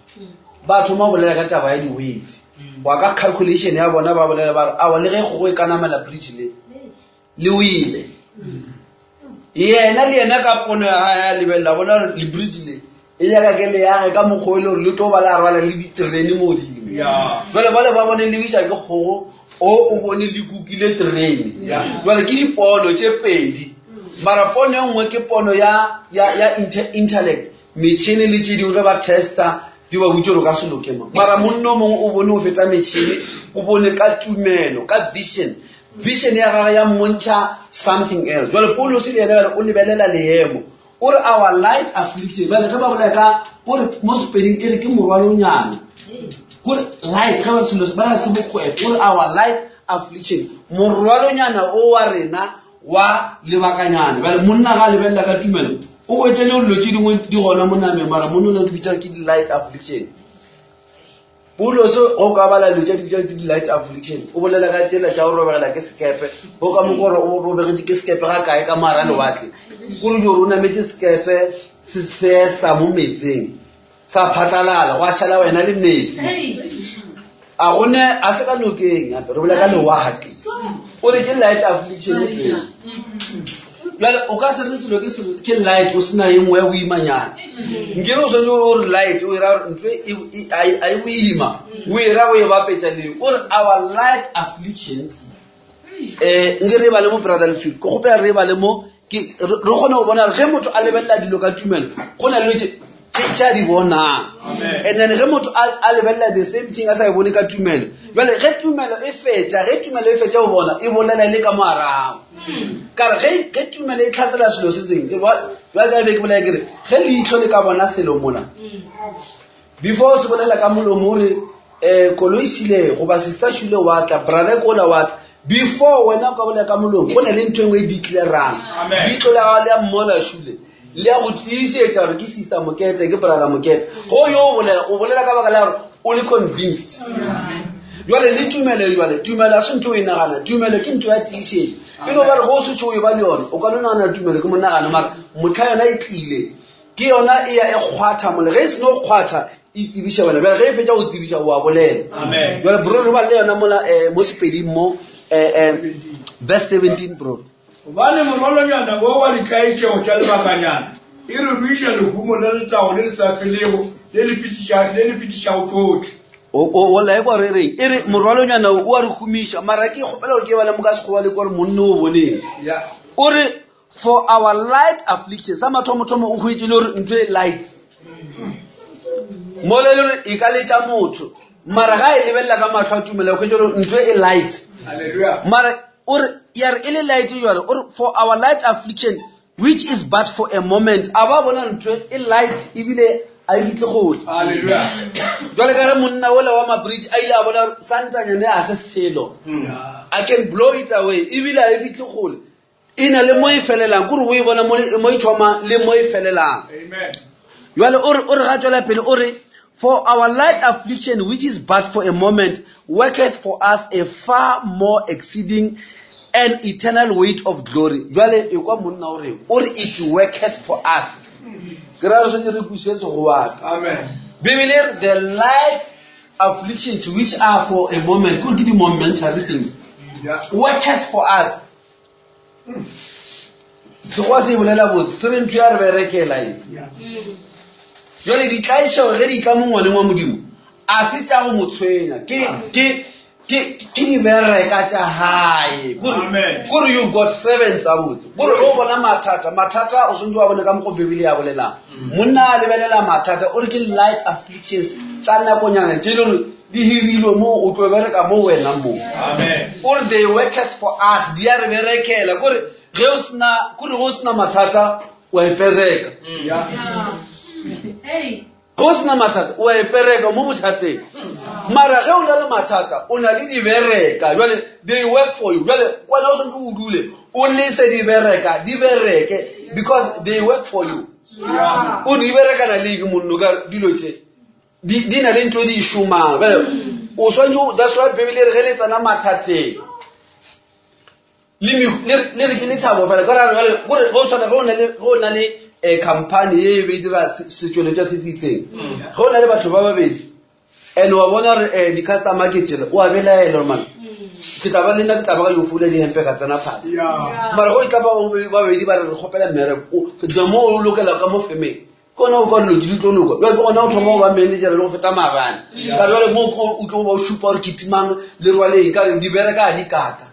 ba thoma go bolela ka taba ya di-weights wa ka calculation ya bona ba bolela ba re awa le ge kgogo e ka namela bridge le le wile yena le yena ka pono ya gae ya lebelela bona gore le bridge le e nyaka ke le yage ka mokgwa o e le gore le tlo ba la rwala le diterene mo godimo jale bale ba bone le wiša ke kgogo o o bone le kukile terene jale ke dipono tše pedi mara pono e nngwe ke pono ya ya ya intellect metšhene le tše dingwe ge ba testa di ba botse gore o ka se loke mo mara monno mongwe o bone go feta metšhene o bone ka tumelo ka vision vision ya gage ya mmontšha something else jale paulos le yena bjale o lebelela leemo o re our light affliction bjale ge ba bolela ka o re mo sepeding e re ke morwalonyana kore light ge ba re selo ba ra se bokgwebo o re our light affliction morwalonyana o wa rena wa lebakanyana bjale monna ga a lebelela ka tumelo o hwetše le dilo tše dingwe di gona mo nameng mara monna o ne di bitša ke di-light affliction Paulos o ka bala dilo tša di bitša ke di-light affliction o bolela ka tsela tša go robegela ke sekepe o ka mo gore o robegetše ke sekepe ga kae ka moara lewatle kore di gore o nametse sekepe se sesa mo metseng sa phatlalala gwa šala wena le metsi a gone a se ka nokeng gape re bolela ka lewatle o re ke light affliction e jale o ka se re selo ke ke light o sena e nngwe ya boimanyana nkere o swanetse o re light o era ntho e, e, a e boima o era o e bapetsa leo o re our light afflictions um nke re bale mo brother lefil ke kgopela re bale mo re kgone go bona gore ge motho a lebelela dilo ka tumelo go na le tše tše a di bonang and then ge motho a lebelela the same thing a sa e bone ka tumelo jale ge tumelo e fetša ge tumelo e fetša go bona e bolela le ka moarago kare ge ge tumelo e tlhatsela selo se sengwe jale ka be ke bolela ke re ge leitlho le ka bona selo mola before o se bolela ka molomo o re um koloi šile goba sister šile wa tla brother kola wa tla before wena o ka bolela ka molomo go na le ntho e nngwe e declarang leitlho la gago le ya mmola šule le ya go tiišetša gore ke sister mokete ke brother mokete go yo o bolela o bolela ka baka la gore o le convinced jale le tumelo jale tumelo a se ntho o e nagana tumelo ke ntho ya tiišetšo e no ba re go o setse o e ba le yone o ka no nagana tumelo ke monagano mara motlha yona e tlile ke yona e ya e kgwatha mole ge e seno kgwatha e tsebiša wena bjale ge e fetša go tsebiša o a bolela jale bro re ba le yona mola um mo sepeding mo um verse 17 bro gobane morwalonyana wo wa ditlaišego tša lebakanyana e re ruiša lehumo le letago le le sa felego le le fetišago tšohle o lae kwa re reng e re morwalonyana o a re humiša mara ke kgopela gore ke bale mo ka sekgowa le kore monne o boneng o re for our light affliction sa mathomothomo o hwetše le gore ntho e light mo le gore e ka letša motho mara ga e lebelela ka matlho a tumela o hwetše gore ntho e light mara o re ya re e le light jale o re for our light affliction which is but for a moment a ba bona ntho e light ebile a e fitlhe gole jale ka ge monna ola wa mabridge a ile a bona santanyane a se selo i can blow it away ebile a e fitlhe gole e na le mo e felelang kore o e bona mo e thoma le mo e felelang jale o re ga tswela pele o re for our light affliction which is but for a moment worketh for us a far more exceeding and eternal weight of glory jale e kwa monna o reng o re it worketh for us ke ra re tshwanetse re kwisetse go wape bibele e re the light afflictions which are for a moment kore ke di-momentary things worketh for us Sekgowa se e bolela botse se re ntho ya re berekela e jale ditlaišego ge di tla mo ngwaneng wa modimo a se tša go mo tshwenya ke ke ke ke dibereka tša gae kore you've got seven tsa botse kore ge o bona mathata mathata o swantse wa bone ka mokgo bibele ya bolelang monna a lebelela mathata o re ke light afflictions tša nakonyana tše e le gore di hirilwe mo o tlo bereka mo wena mo o re they worketh for us di a re berekela kore ge o sena kore ge o sena mathata wa ipereka mm. Ge o sena mathata o a e pereka mo bothateng. Mara ge o na le mathata o na le dibereka jale they work for you. Jale wena o swanetse o dule o lese dibereka di bereke because they work for you. O di berekana le eng monno ka dilo tse di na le ntho e di e šomang. Jale o swanetse, that's why Bibele e re ge le tsena mathateng le re ke lethabo fela ka gore jale gore go tshwana ge o na le ge o na le um company ye e be e dira setšweletšwa se se itseng ge o na le batho ba babedi and wa bona gore um di-customer ke tsela o a belaela gore man ke tla ba le nna ke tla ba ka yo fula dihempe ka tsena fase mara go e tla ba babedi ba re re kgopela mmereko the more o lokela ka mo femeng ke gona o ka dilo di tlo loka jale ke gona o thoma go ba manager le go feta maabane ka jale mo o tlo ba o šupa gore ke timang le rwaleng ka re di bereka ga di kata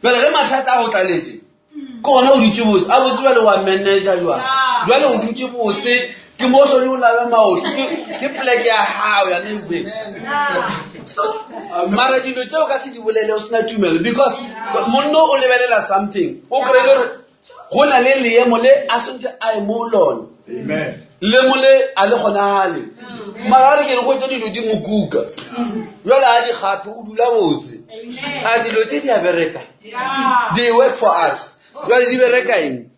jale ge mathata a go tlaletse ke gona o dutse botse a botse jale wa manager jwang jale o dutse botse ke mo sone o labe maoto ke pleke ya gago ya nebe mara dilo tseo ka se di bolele o sena tumelo because monno o lebelela something o kry-e gore go na le leemo le a sentse a e mo lone leemo le a le kgonagale mara a re ke re go tse dilo di mo kuka jale a di gape o dula botse a dilo tse di a bereka they work for us jale di bereka eng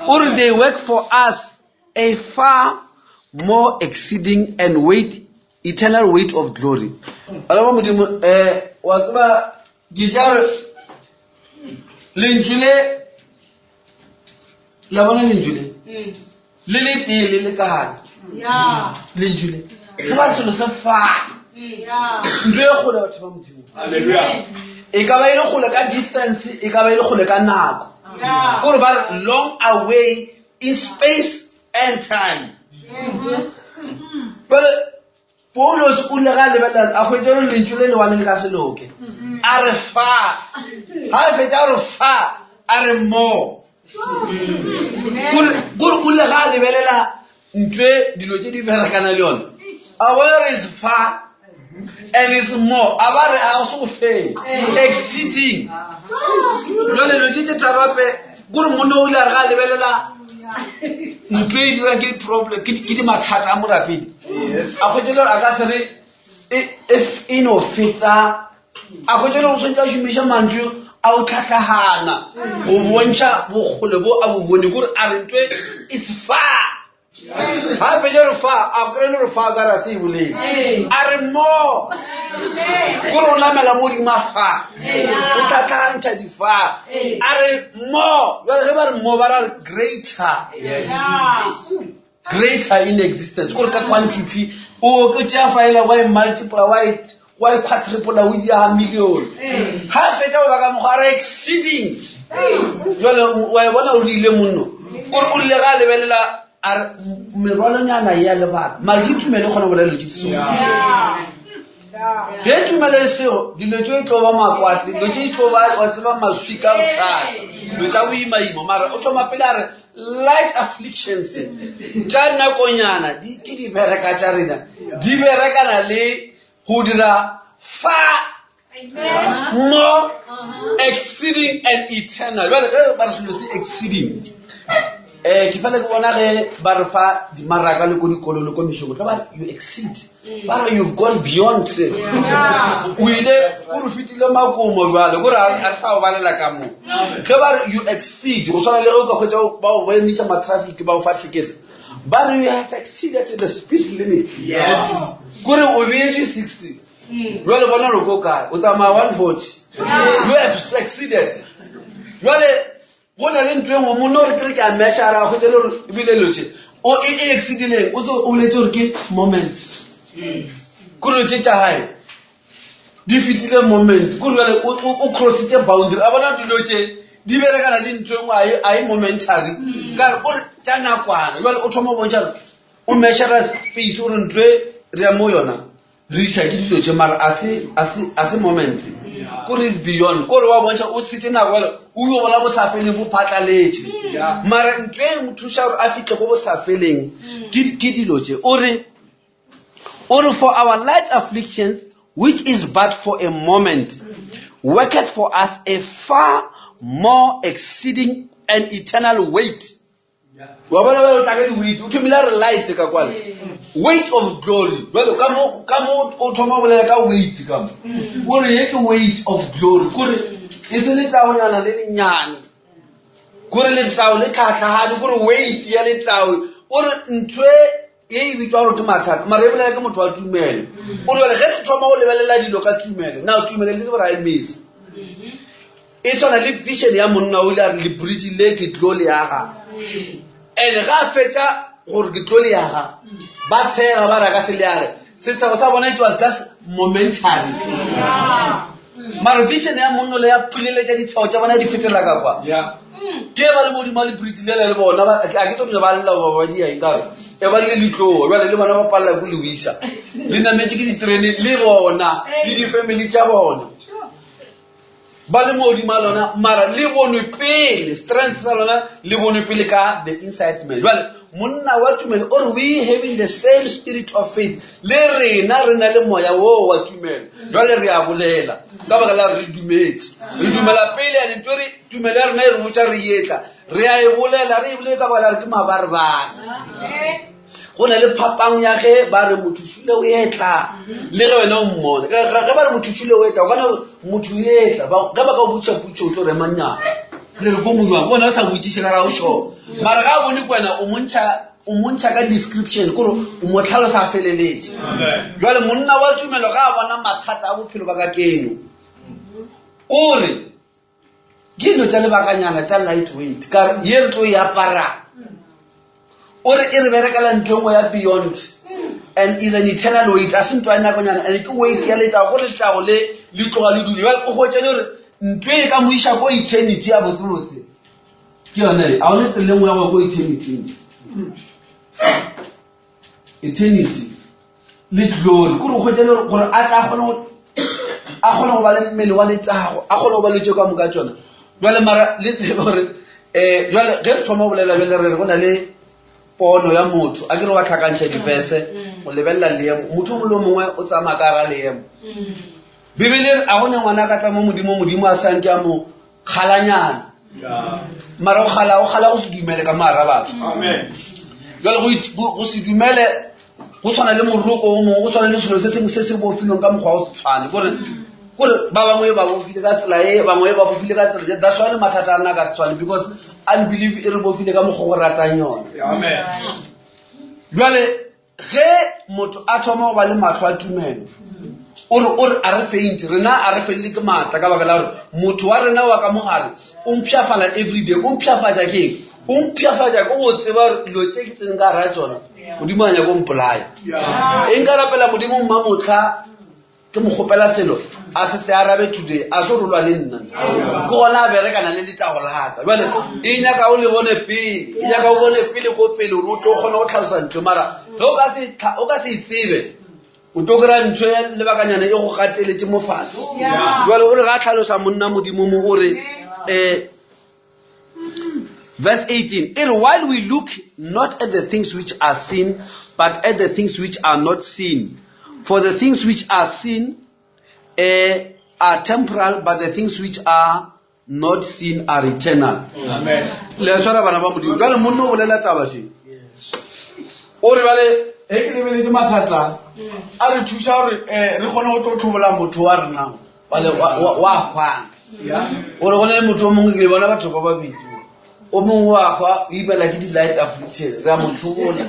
o re they work for us a far more exceeding and weight eternal weight of glory bana ba modimo um wa tseba ke tša re lentšu le la bona lentšu le le le tee le lekane lentšu le ke ba selo se fane ntlo e kgole batho ba modimo e ka ba e le kgole ka distance e ka ba e le kgole ka nako kore ba re long away in space and time bjale Paulos o ile ga lebelela a hwetša gore lentšu le lewane le ka se loke a re fa ga a fetša a re fa a re mo kore o ile ga a lebelela ntwe dilo tše di berekana le yone a bona gore is fa and is more a ba re a se go fele exceeding jale dilo tše tše tharo gape kore monna o ile a re ga a lebelela ntlo e dira ke problem ke di mathata a morapedi a kgwetse le gore a ka se re e, e, e no feta a kgwetse le go tshwanetse a šomiša mantšu a o tlhatlhagana go bontšha bokgole bo a bo bone kore a re ntwe is far ga fetša re fa a kry le re fa ka ra se e bolele a re mo kore o namela mo godimo a fa o tlhatlhagantšha difa a re mo jale ge ba re mo ba ra re greater greater in existence kore ka quantity o oketšea faela wa e multiply wa e wa e quadruple o dia million ga fetša go ba ka mokgwa a re exceeding jale wa e bona o rile monno kore o rile ga a lebelela a re merwalonyana ya lebaka mare ke tumelo e kgona go bolela dilo tse ge tumelo e sego dilo tse e tlo ba makwatle dilo tse e tlo ba wa tseba maswika bothata dilo tša boimaima mara o thoma pele a re light afflictions tša nakonyana ke di bereka tša rena di berekana le go dira fa more exceeding and eternal jale ge ba re selo se exceeding um ke fela ke bona ge ba re fa dimaraka le ko dikolo le ko mešomo tla ba re you exceed ba re you've gone beyond o ile o re fetile makomo jale kore a re sa o balela ka moo ge ba re you exceed go tshwana le ge o ka kgwetsa ba o emiša matraffic ba o fa ticket ba re you have exceeded the speed limit kore o beetše 60 jale bona re ko kae o tsamaya 140 you have succeeded jale go na le ntho e nngwe monna o re kere ke a measura a kgwetsa le gore ebile lo tše o e e exceedileng o tse o boletse gore ke moments kore lo tše tša gae di fetile moment kore jale o crossitse boundary a bona dilo tše di berekana le ntho e nngwe a e momentary ka re o re tša nakwana jale o thoma bontšha o measura space o re ntho e re ya mo yona re iša ke dilo tše mara a se moment kore is beyond kore wa bontšha o tshetse nako jale o yo bona bo sa feleng bo phatlaletše mara ntho e mo thuša gore a fitlhe ko bo sa feleng ke dilo tše o re o re for our light afflictions which is but for a moment worketh for us a far more exceeding and eternal weight. Wa bona bjale o tla ka di-weight, o thomile a re light ka kwale. Weight of glory. Bjale ka mo ka mo o thoma go bolela ka weight ka mo. O re ye ke weight of glory. Kore e se letlaonyana le lennyane. Kore letlao le tlhatlhagane, kore weight ya letlao. O re ntho e e bitswa gore ke mathata, mara e bolela ke motho wa tumelo. O re bjale ge re thoma go lebelela dilo ka tumelo, now tumelo le tsebe gore ga e mese. E tshwana le vision ya monna o ile a re le bridge le ke tlo le aga. And ga a fetša gore ke tlo le aga, ba tshega ba re a ka se le age. Setshego sa bona it was just momentary. Mara vision ya monna le ya phuleletša ditshego tša bona di fetela ka kwa. Ke ba le modimo le bridge le le bona ba a ke tlo ba lla ba ba di eng ka re e ba le litloa jwale le bona ba palela ko le wisa. Le nametše ke diterene le bona le di-family tša bona. Ba le modimo a lona mara le bonwe pele strength sa lona le bonwe pele ka the inside man. Jwale monna wa tumelo o re we having the same spirit of faith, le rena re na le moya wo wa tumelo. Jwale re a bolela ka baka la re dumetse, re dumela pele and ntho re tumelo ya rena e re botša re etla, re a e bolela, re e bolele ka baka la re ke mabarebare. Go na le phapang ya ge ba re motho šule o etla le ge wena o mmone. Ge ba re motho šule o etla, o kana motho o etla. Ge ba ka o botša potšo o tlo rema nnyana. Le re ko mojwang, bona o sa botšiše ka ra o sure. Mara ga a bone ke wena o montšha, o montšha ka description, kore o mo tlhalosa a feleletše. Jwale monna wa tumelo ga a bona mathata a bophelo ba ka keno, o re ke dilo tša lebakanyana tša light weight ka ye re tlo e apara. O re e re berekela ntho engwe ya beyond and is an eternal weight, a se ntho ya nakonyana and ke weight ya letago, gore letago le le tloga le dule. Jwale o hwetša le gore ntho e ka mo iša ko eternity ya botsebotse ke yone e. A o ne tsela e nngwe ya go ya ko eternity. Eternity le glory, kore o hwetša le gore a tla kgone go, a kgone go ba le mmele wa letago, a kgone go ba le tše ka moka tšona. Jwale mara le tsebe gore jwale ge re thoma go bolela jwale re re go na le pono ya motho, a ke re wa tlhakantšha dibese go lebelela leemo. Motho o mongwe le o mongwe o tsamaya ka gara leemo. Bibele e re a go ne ngwana a ka tla mo Modimo, Modimo a sa nke a mo kgalanyana. Mara o kgala, o kgala go se dumele ka mogara batho. Jwale go se dumele go tshwana le moroko o mongwe, go tshwana le selo se sengwe se se bofilweng ka mokgwa o se tshwane. Kore, kore ba bangwe ba bofile ka tsela e, bangwe ba bofile ka tsela e. That's why le mathata a rena ka se tshwane, because unbelief e re bofile ka mokgwa o re ratang yona. Jwale ge motho a thoma go ba le mahlo a tumelo, o re, o re a re faint, rena a re felele ke maatla ka baka la gore motho wa rena wa ka mogare o mpshafala everyday. O mpshafatša ke eng? O mpshafatša ke go tseba gore dilo tse ke tseneng ka gara tsona, Modimo a nyaka go mpolaya. E nka rapela Modimo mma motlha ke mo kgopela selo a se se arabe today, a se rolwa le nna, ke gona a berekana le letago la ka. Jwale e nyaka o le bone pele, e nyaka o bone pele ko pele gore o tlo kgona go tlhalosa ntho. Mara ge o ka se o ka se e tsebe, o tlo kry-a ntho ya lebakanyana e go gateletse mo fatshe. Jwale o re ga a tlhalosa monna Modimo mo o re, verse 18, e re, while we look not at the things which are seen, but at the things which are not seen. For the things which are seen are temporal, but the things which are not seen are eternal. Amen. Le a tshwara bana ba Modimo. Jwale monna o bolela taba še. O re bjale ge ke lebeletše mathata a re thuša gore re kgone go tlo tlhobola motho wa rena wa wa hwang. O re go na le motho o mongwe, ke bona batho ba babedi, o mongwe wa hwa o ibela ke di-light affliction, re a mo tlhobola,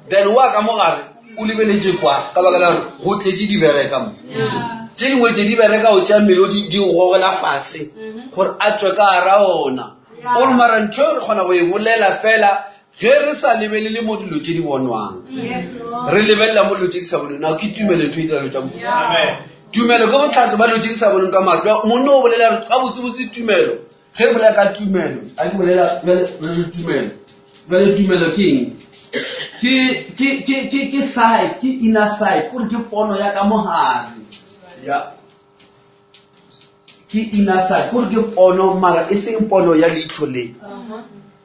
then wa ka mogare o lebeletše kwa ka baka la gore go tletše di bereka mo, tše dingwe tše di bereka go tšea mmele o di gogela fase gore a tswe ka gara ona. O re mara ntho e re kgona go e bolela fela ge re sa lebelele mo dilo tše di bonwang, re lebelela mo dilo tše di sa bonweng. Na ke tumelo ntho e dira dilo tša mohuta? Tumelo ke bohlatse ba dilo tše di sa bonweng ka mahlo. Monna o bolela re gabotsebotse tumelo. Ge re bolela ka tumelo, a ke bolela bjale re re tumelo. Bjale tumelo ke eng? Ke sight, ke inner sight, kore ke pono ya ka mogare. Ke inner sight, kore ke pono mara e seng pono ya leihlo le.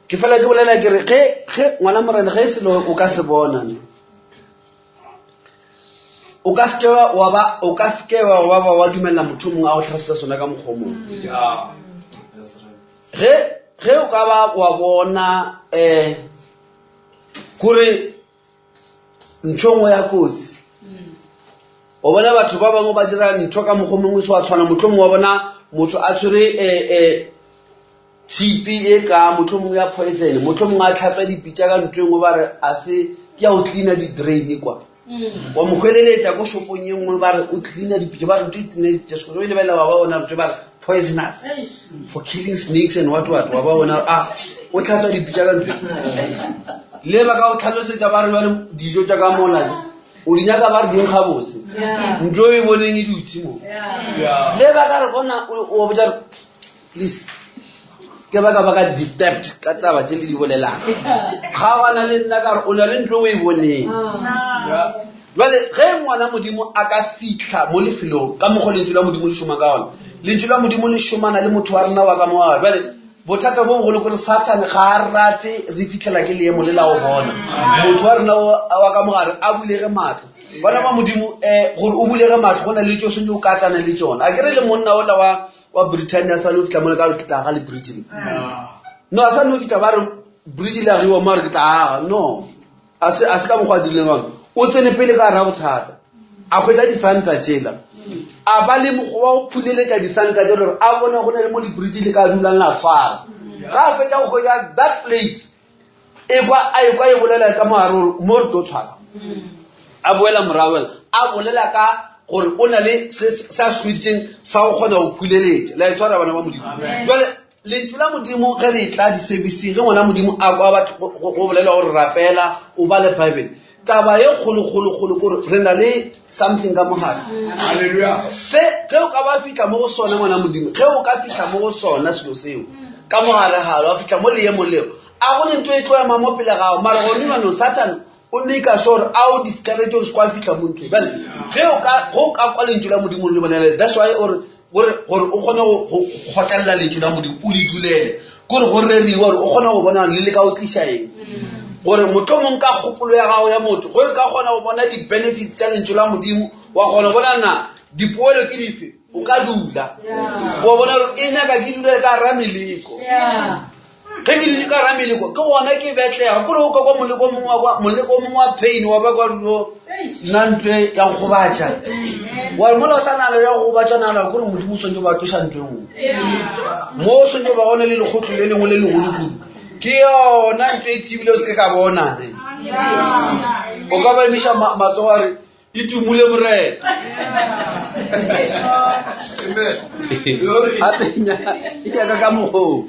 Ke fela ke bolela ke re ge ngwana morena ge selo o ka se bona ne. O ka seke wa ba, o ka seke wa ba, wa dumela motho mongwe a go tlhalosetsa sona ka mokgwa o mongwe. Ge Ge o ka ba wa bona um kore ntho nngwe ya kotsi o bona batho ba bangwe ba dira ntho ka mokgwa mongwe se wa tshwana motlho mongwe wa bona motho a tshwere um tshipi e ka motlho mongwe ya poison motlho mongwe a tlhatswa dipitša ka ntho e nngwe ba re a se ke ya go cleana di-drain kwa wa mo hweleletša ko shopong ye nngwe ba re o cleana dipitša ba re ntho e cleana dipitša sekolo e lebelela wa ba bona ntho ba re poisonous for killing snakes and what what wa ba bona a o tlhatswa dipitša ka ntho le ba ka o tlhalosetša ba re bjale dijo tša ka mola o di nyaka ba re ding gabose ntlo e boneng e dutse mo le ba ka re bona o botša please ke ba ka ba ka disturbed ka taba tse le di bolelang ga gana le nna ka re o na le ntlo o e boneng jale ge ngwana modimo a ka fitlha mo lefelong ka mokgwa lentšu la modimo le šoma ka gona lentšu la modimo le šomana le motho wa rena wa ka moa jale bothata bo bogolo kore sathane ga a rate re fitlhela ke leemo le la go bona motho wa rena wa ka mogare a bulege matlho bona ba modimo um gore o bulege matlho go na le tso sentse o katlana le tsona a ke re le monna ola wa wa britain a sa no fitlha mole ka re ke tla aga le bridge le no a sa no fitlha ba re bridge le agiwa mo a re ke tla aga no a se a se ka mokgwa a dirileng gona o tsene pele ka ra bothata a hwetša disanta tšela a ba le mokgwa wa go phuleletša disanta tšela gore a bone go na le mo le-bridge le ka dulang la tshwara ga a fetša go hwetša that place e kwa a e kwa e bolela ka mogare gore mo re tlo tshwara a boela morago a bolela ka gore o na le se se a se hweditseng sa go kgona go phuleletša la e tshwara bana ba modimo jale lentšu la modimo ge re tla di-serviceng ge ngwana modimo a kwa batho go bolela gore rapela o ba le bible taba ye kgolokgolokgolo kore re na le something ka mogare se ge o ka ba fitlha mo go sona ngwana modimo ge o ka fitlha mo go sona selo seo ka mogare galo wa fitlha mo leemong leo a go ne ntho e tlo ema mo pele gago mara gone jaanong satan o make sure a o discourage gore se kwa fitlha mo nthong bjale ge o ka go ka kwa lentšu la modimo le bonele that's why ore gore gore o kgone go kgotlelela lentšu la modimo o le dulele kore go reriwa gore o kgone go bona le le ka o tliša eng gore mohlomong ka kgopolo ya gago ya motho go e ka kgona go bona di-benefits tša lentšu la modimo wa kgona go bona na dipoelo ke dife o ka dula wa bona gore e nyaka ke dule ka ra meleko ge ke dule ka ra meleko ke gona ke betlega kore o ka kwa moleko mongwe wa moleko mongwe wa pain wa ba kwa dilo nna ntwe ya go gobatša wa re mola o sa nagana ya go gobatša nagana kore modimo o swantse ba tloša ntwe nngwe mo o swantse ba gone le lekgotlo le lengwe le legolo kudu ke yona ntwe e thibile o se ke ka bona ne o ka ba emiša matsogo a re e tumule morena e nyaka ka mokgoo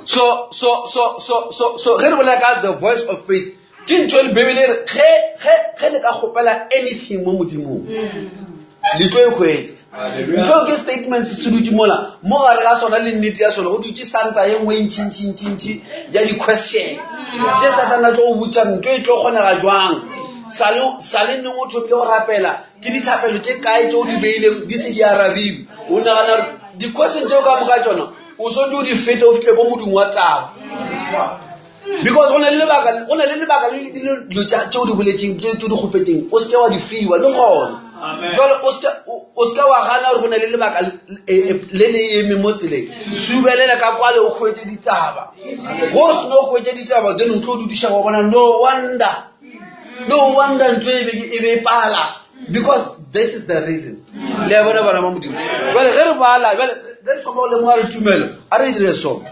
so so so so so so ge re bolela ka the voice of faith ke ntho e le bebele e re ge ge ge le ka kgopela anything mo modimong le tlo e hwetša ntho ke statement se se dutse mola mo gare ga sona le nnete ya sona go dutse santa ye nngwe e ntšintšintšintši ya di-question tše satana tlo go botša ntho e tlo kgonega jwang sa le neng o thomile go rapela ke dithapelo tše kae tse o di beileng di se di arabiwe o nagana gore di-question tseo ka moka tsona o swantse o di fete o fitlhe ko modimo wa taba because go na le lebaka go na le lebaka le le dilo tše o di boletseng tse o di kgopetseng o seke wa di fiwa le gona jale o seke wa gana gore go na le lebaka e, e, le le eme mo tseleng subelela ka kwale o kgwetse ditaba go o seno o kgwetse ditaba then o tlo dudiša wa bona no wonder no wonder ntho e be e e pala because this is the reason le a bona bana ba modimo jale ge re bala jale ge re thoma go lemoga re tumelo a re dire so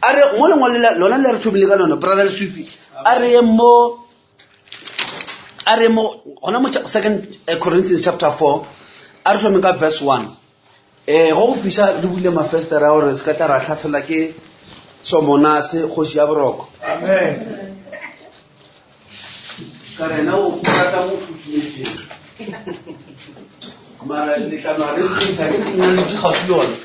a re mo lengwe lona le re thomile ka lona brother Sufi a re ye mo a re mo gona mo second eh, Corinthians chapter 4 a re thomeng ka verse 1 eh go go fiša re bule mafestere a gore se ka tla ra tlhasela ke somonase kgoši ya boroko amen ka rena o rata mo futhumetseng mara letlano ga re tlisa ke nna le kgauswi le one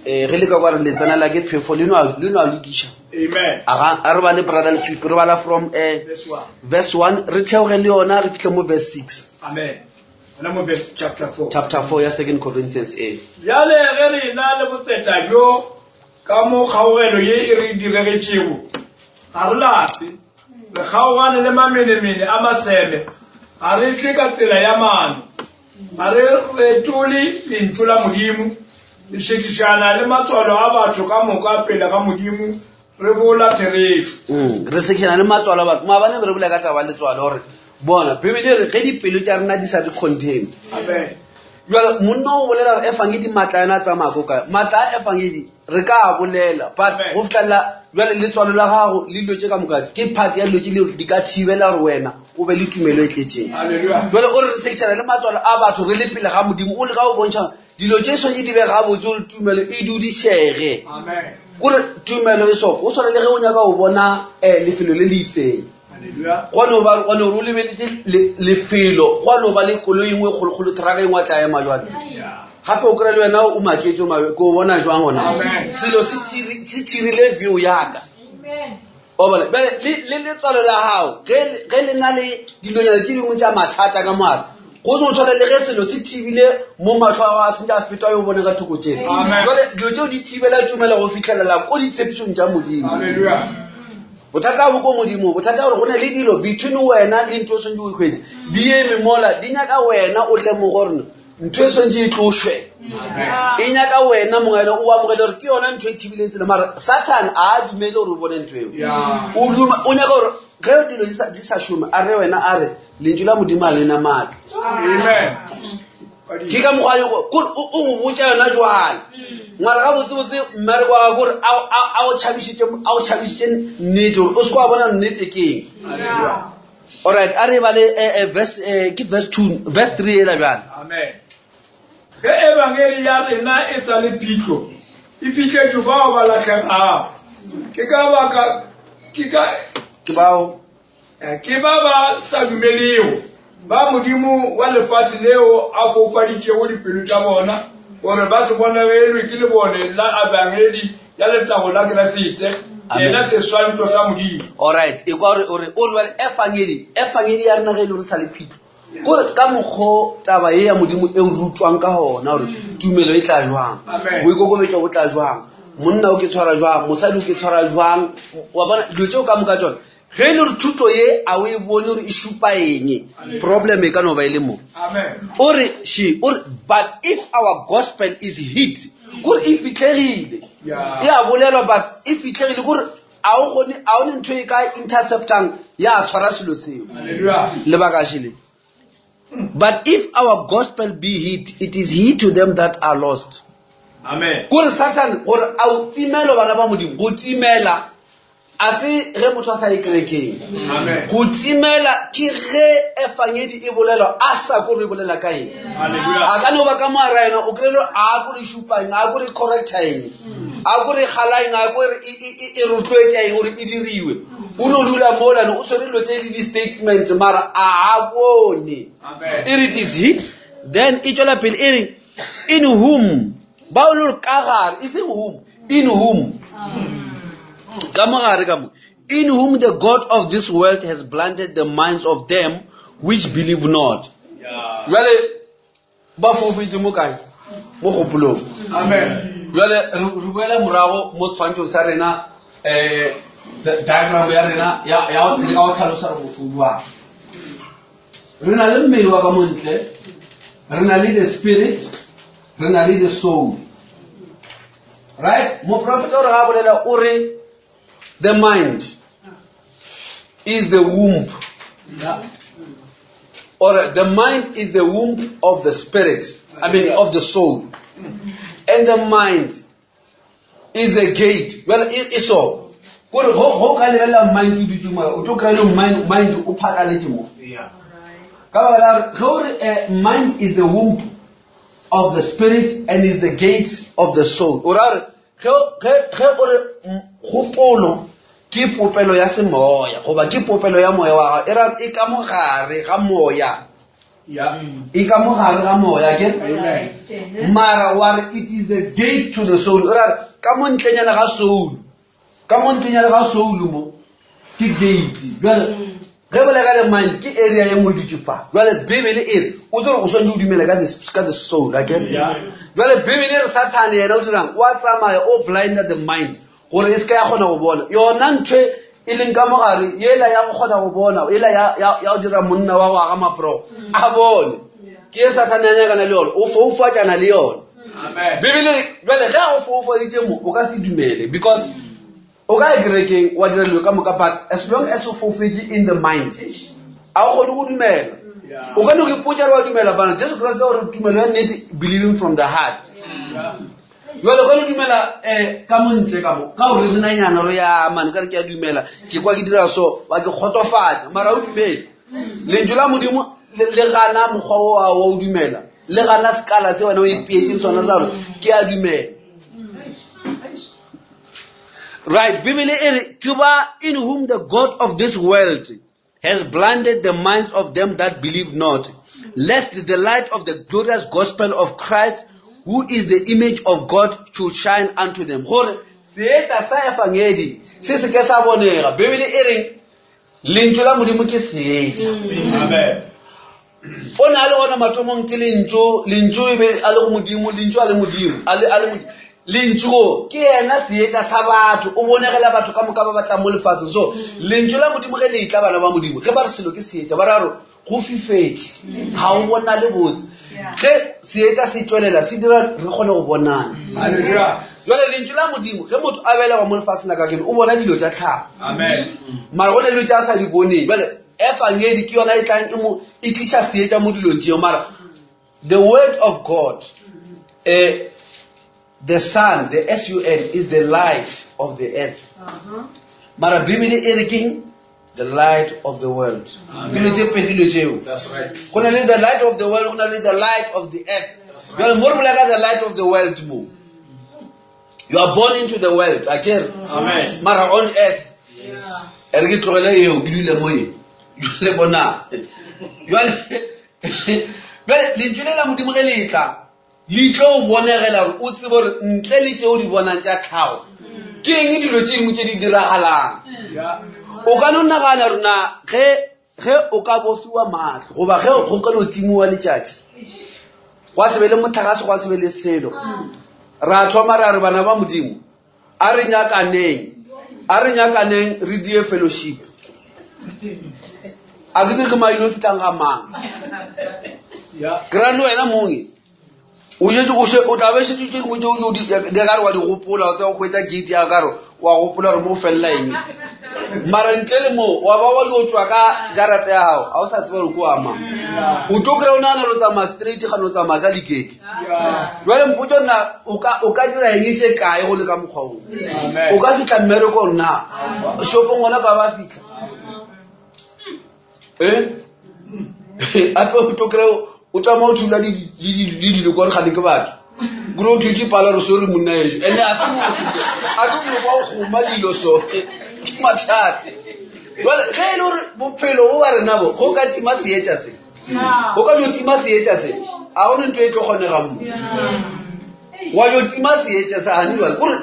um ge le ka kwa re le tsenela ke phefo le no a lokiša amen aga a re bale brother leswifi re bala from um Verse 1. verse 1 re theoge le yona re fitlhe mo verse 6 amen gona mo verse chapter 4 chapter 4 ya second corinthians a bjale ge re na le botseta bjo ka mo kgaogelo ye e re diregetšego ga re lape re kgaogane le mamenemene a maseme ga re tle ka tsela ya maano ga re retole lentšu la modimo Re šekišana le matswalo a batho ka moka pele ga Modimo, re bola therešo. Re sekišana le matswalo a batho. Maabane be re bolela ka taba ya letswalo gore bona Bibele e re ge dipelo tša rena di sa di condemn. Amen. Jwale monna o bolela gore efangedi maatla a yona a tsamaya ko kae? Maatla a efangedi re ka a bolela but Amen. go fihlelela jwale letswalo la gago le dilo tše ka moka ke part ya dilo tše le di ka thibela gore wena o be le tumelo e tletšeng. Hallelujah. Jwale o re re sekišana le matswalo a batho re le pele ga Modimo o leka go bontšha dilo tše swanetše di be gabotse gore tumelo e dudišege. Amen. Kore tumelo e so go tshwana le ge o nyaka go bona um lefelo le le itseng. Hallelujah. Gwa no ba gwa no gore o lebeletše le- lefelo gwa no ba le koloi engwe kgolokgolo truck engwe a tla ema jwale. Yeah. Gape o kry-e le wena o maketše o ma- ke o bona jwang gona. Amen. Selo se se tširile view yaka. Wa bona? Bjale, le le letswalo la gago ge le- ge le na le dilonyana tše dingwe tša mathata ka moare go se go tshwana le ge selo se thibile mo mahlo a gago a sentse a fetwa yo bone ka thoko tsele. Amen. Jwale dilo tseo di thibela tumelo go fitlhelela ko ditshepisong tša Modimo. Hallelujah. Bothata bo ko Modimo, bothata gore go na le dilo between wena le ntho e swanetše o e hwetše di eme mola di nyaka wena o lemoge gore ntho e swanetše e tlošwe. E nyaka wena mongwe ena o amogele gore ke yona ntho e thibileng tsela mara Satan a a dumele gore o bone ntho eo. Yeah. O duma o nyaka gore ge dilo di sa šome a re wena a re lentšu la Modimo a lena maatla. Amen. Ke ka mokgwa yo kore o go botša yona jwale. Ngwala ga botsebotse mmereko wa gago kore a o tšhabišitše a o tšhabišitše nnete gore o se ke wa bona nnete ke eng. Hallelujah. Alright, a re bale verse ke verse 2 verse 3 ela bjale. Amen. Ge ebangedi ya rena e sa le phitlho, e fihletšwe bao ba lahlegago. Ke ka baka ke ka Ke bao ke ba ba sa dumelego, ba Modimo wa lefase leo a foufaditšego dipelo tša bona gore ba se bonagelwe ke lebone la ebangedi ya letago la Kriste, Amen. yena seswantšho sa Modimo. Alright, e kwa gore ore o re bjale efangedi, efangedi ya rena ge e le gore sa le phitlho. Kore ka mokgo taba ye ya Modimo e rutwang ka gona gore tumelo e tla jwang, Amen. boikokobetšo bo tla jwang, monna o ke tshwara jwang, mosadi o ke tshwara jwang, wa bona dilo tšeo ka moka tšona. Ge e le gore thuto ye a o e bone gore e šupa eng, problem e ka no ba e le mo. Amen. O re she o re but if our gospel is hid, kore e fitlhegile. Yeah. E a bolelwa but e fitlhegile kore a o kgone a o ne ntho e ka interceptang ya tshwara selo seo. Hallelujah. Lebaka šele. But if our gospel be hid, it is hid to them that are lost. Amen. Kore Satan gore a o timelo bana ba Modimo, go timela a se ge motho a sa ye kerekeng. Amen. Go timela ke ge efangedi e bolelwa a sa kore e bolela ka eng. Hallelujah. A ka no ba ka mo ara yena o kry-e le a kore e šupa eng, a kore e correcta eng, a kore e kgala eng, a kore e rotloetša eng gore e diriwe. O no dula mola o tshwere dilo tše le di-statement mara a a bone. Amen. E re it is hid, then e tšwela pele e re in whom ba o le gore ka gare e seng whom, in whom ka mo gare ka mo in whom the God of this world has blinded the minds of them which believe not. Yeah. Jwale ba foufetše mo kae? Mo kgopolong. Amen. Jwale re boela morago mo setshwantšhong sa rena the diagram ya rena ya ya go leka go tlhalosa gore go foduang. Re na le mmele wa ka mo ntle, re na le the spirit, re na le the soul. Right? Moprofeta o re ga bolela o re the mind is the womb. Yeah. Or the mind is the womb of the spirit. I mean of the soul. And the mind is the gate. Well, e so. Kore go ka lebelela mind o dutse mo, o tlo kry-a le mind o phatlaletše mo. Yeah. Ka baka la gore ge o re mind is the womb of the spirit and is the gate of the soul. O ra gore ge o re kgopolo ke popelo ya semoya goba ke popelo ya moya wa gago, e ra e ka mogare ga moya. Yeah. E ka mogare ga moya, ke? Amen. Mara wa re it is the gate to the soul. O ra re ka mo ntlenyana ga soul, ka mo ntlenyana ga soul mo ke gate. Jwale ge bolela ka le mind ke area ye nngwe dutše fa. Jwale Bibele e re o tsere o swanetše o dumele ka the soul, akere? Yeah. Jwale Bibele e re Satan yena o dirang? O a tsamaya o blinda the mind gore e se ka ya kgona go bona yona ntho e leng ka mogare yela ya go kgona go bona yela ya go dira monna wa go aga mapro a bone. Ke ye Satan ya nyakana le yona, o foufatšana le yona. Bibele bjale ge a go foufaditše mo o ka se dumele because o ka ya kerekeng wa dira dilo ka moka but as long as o foufetše in the mind a o kgone go dumela. O ka no ke potša re wa dumela bana Jesu Kriste gore tumelo ya nnete believing from the heart. Jwale ka no dumela um ka montle ka mo ka gore renanyana re ya mane ka re ke a dumela ke kwa ke dira so wa ke kgotsofatša mara o dumele. Lentšu la Modimo le gana mokgwa o wa o dumela le gana sekala se wena o ipeetseng sona sa gore ke a dumela. Right, Bibele e re ke ba in whom the God of this world has blinded the minds of them that believe not, lest the light of the glorious gospel of Christ, who is the image of God, should shine unto them. Gore seetša sa efangedi se se ke sa bonega. Bibele e reng lentšu la Modimo ke seetša. Amen. O ne a le gona mathomong ke lentšu, lentšu e be a le go Modimo, lentšu a le Modimo, a le, a le Modimo. Lentšu go ke yena seetša sa batho, o bonegela batho ka moka ba ba tlang mo lefaseng. So lentšu la Modimo ge le etla bana ba Modimo, ge ba re selo ke seetša, ba ra gore go fifetše, ga o bonale botse. Ge seetša se tšwelela, se dira re kgone go bonana. Hallelujah. Jwale lentšu la Modimo, ge motho a belegwa mo lefaseng la kajeno, o bona dilo tša tlhago. Amen. Mara go na le dilo tše a sa di boneng. Jwale efangedi ke yona e tlang e mo e tliša seetša mo dilong tšeo. Mara the word of God, the sun, the S-U-N, is the light of the earth. Mara Bibele e re keng? The light of the world. Dilo tše pedi dilo tšeo. That's right. Go na le the light of the world, go na le the light of the earth. Jwale mo re bolela ka the light of the world mo. You are born into the world, akere? Amen. Mara on earth. E re ke tlogele eo, ke dule mo ye. Jwale bona. Jwale jwale lentšu le la Modimo ge le tla, le tlo bonegela gore o tsebe gore ntle le tšeo di bonang tša tlhago, ke eng dilo tše dingwe tše di diragalang. O ka no nagana gore na ge ge o ka bofiwa mahlo goba ge go ka no timiwa letšatši, gwa se be le motlakase, gwa se be le selo, ra thoma ra re bana ba Modimo a re nyakaneng, a re nyakaneng re die fellowship. A ke tsebe ke mailo o fihlang ga mang. Ke ra le wena mongwe o šetše o še, o tla be šetše tše dingwe tšeo tšeo di, di ka re wa di gopola, o tseba go hwetša gate ya ka re wa gopola gore mo o felela eng. Mara ntle le moo wa ba wa yo tšwa ka jarata ya gago, ga o sa tseba gore ke wa mang. O tlo kry-a o nagana gore o tsamaya straight, gane o tsamaya ka likeke. Jwale mpotše gore na o ka, o ka dira eng tše kae go le ka mokgwa wo. O ka fihla mmerekong na? Shopong gona ka ba fihla. Ape o tlo kry-a o tsamaya o thula le dilo kwa re gane ke batho. Kore o thutše pala gore sorry monna ešo. Ene a se motho. A ke motho wa go goma dilo so. Ke mathata. Jwale ge e le gore bophelo bo ba rena bo, go ka tima seetša se. Go ka jo tima seetša se, a go ne ntho e tlo kgonegang mo. Wa jo tima seetša sa gane jwale. Kore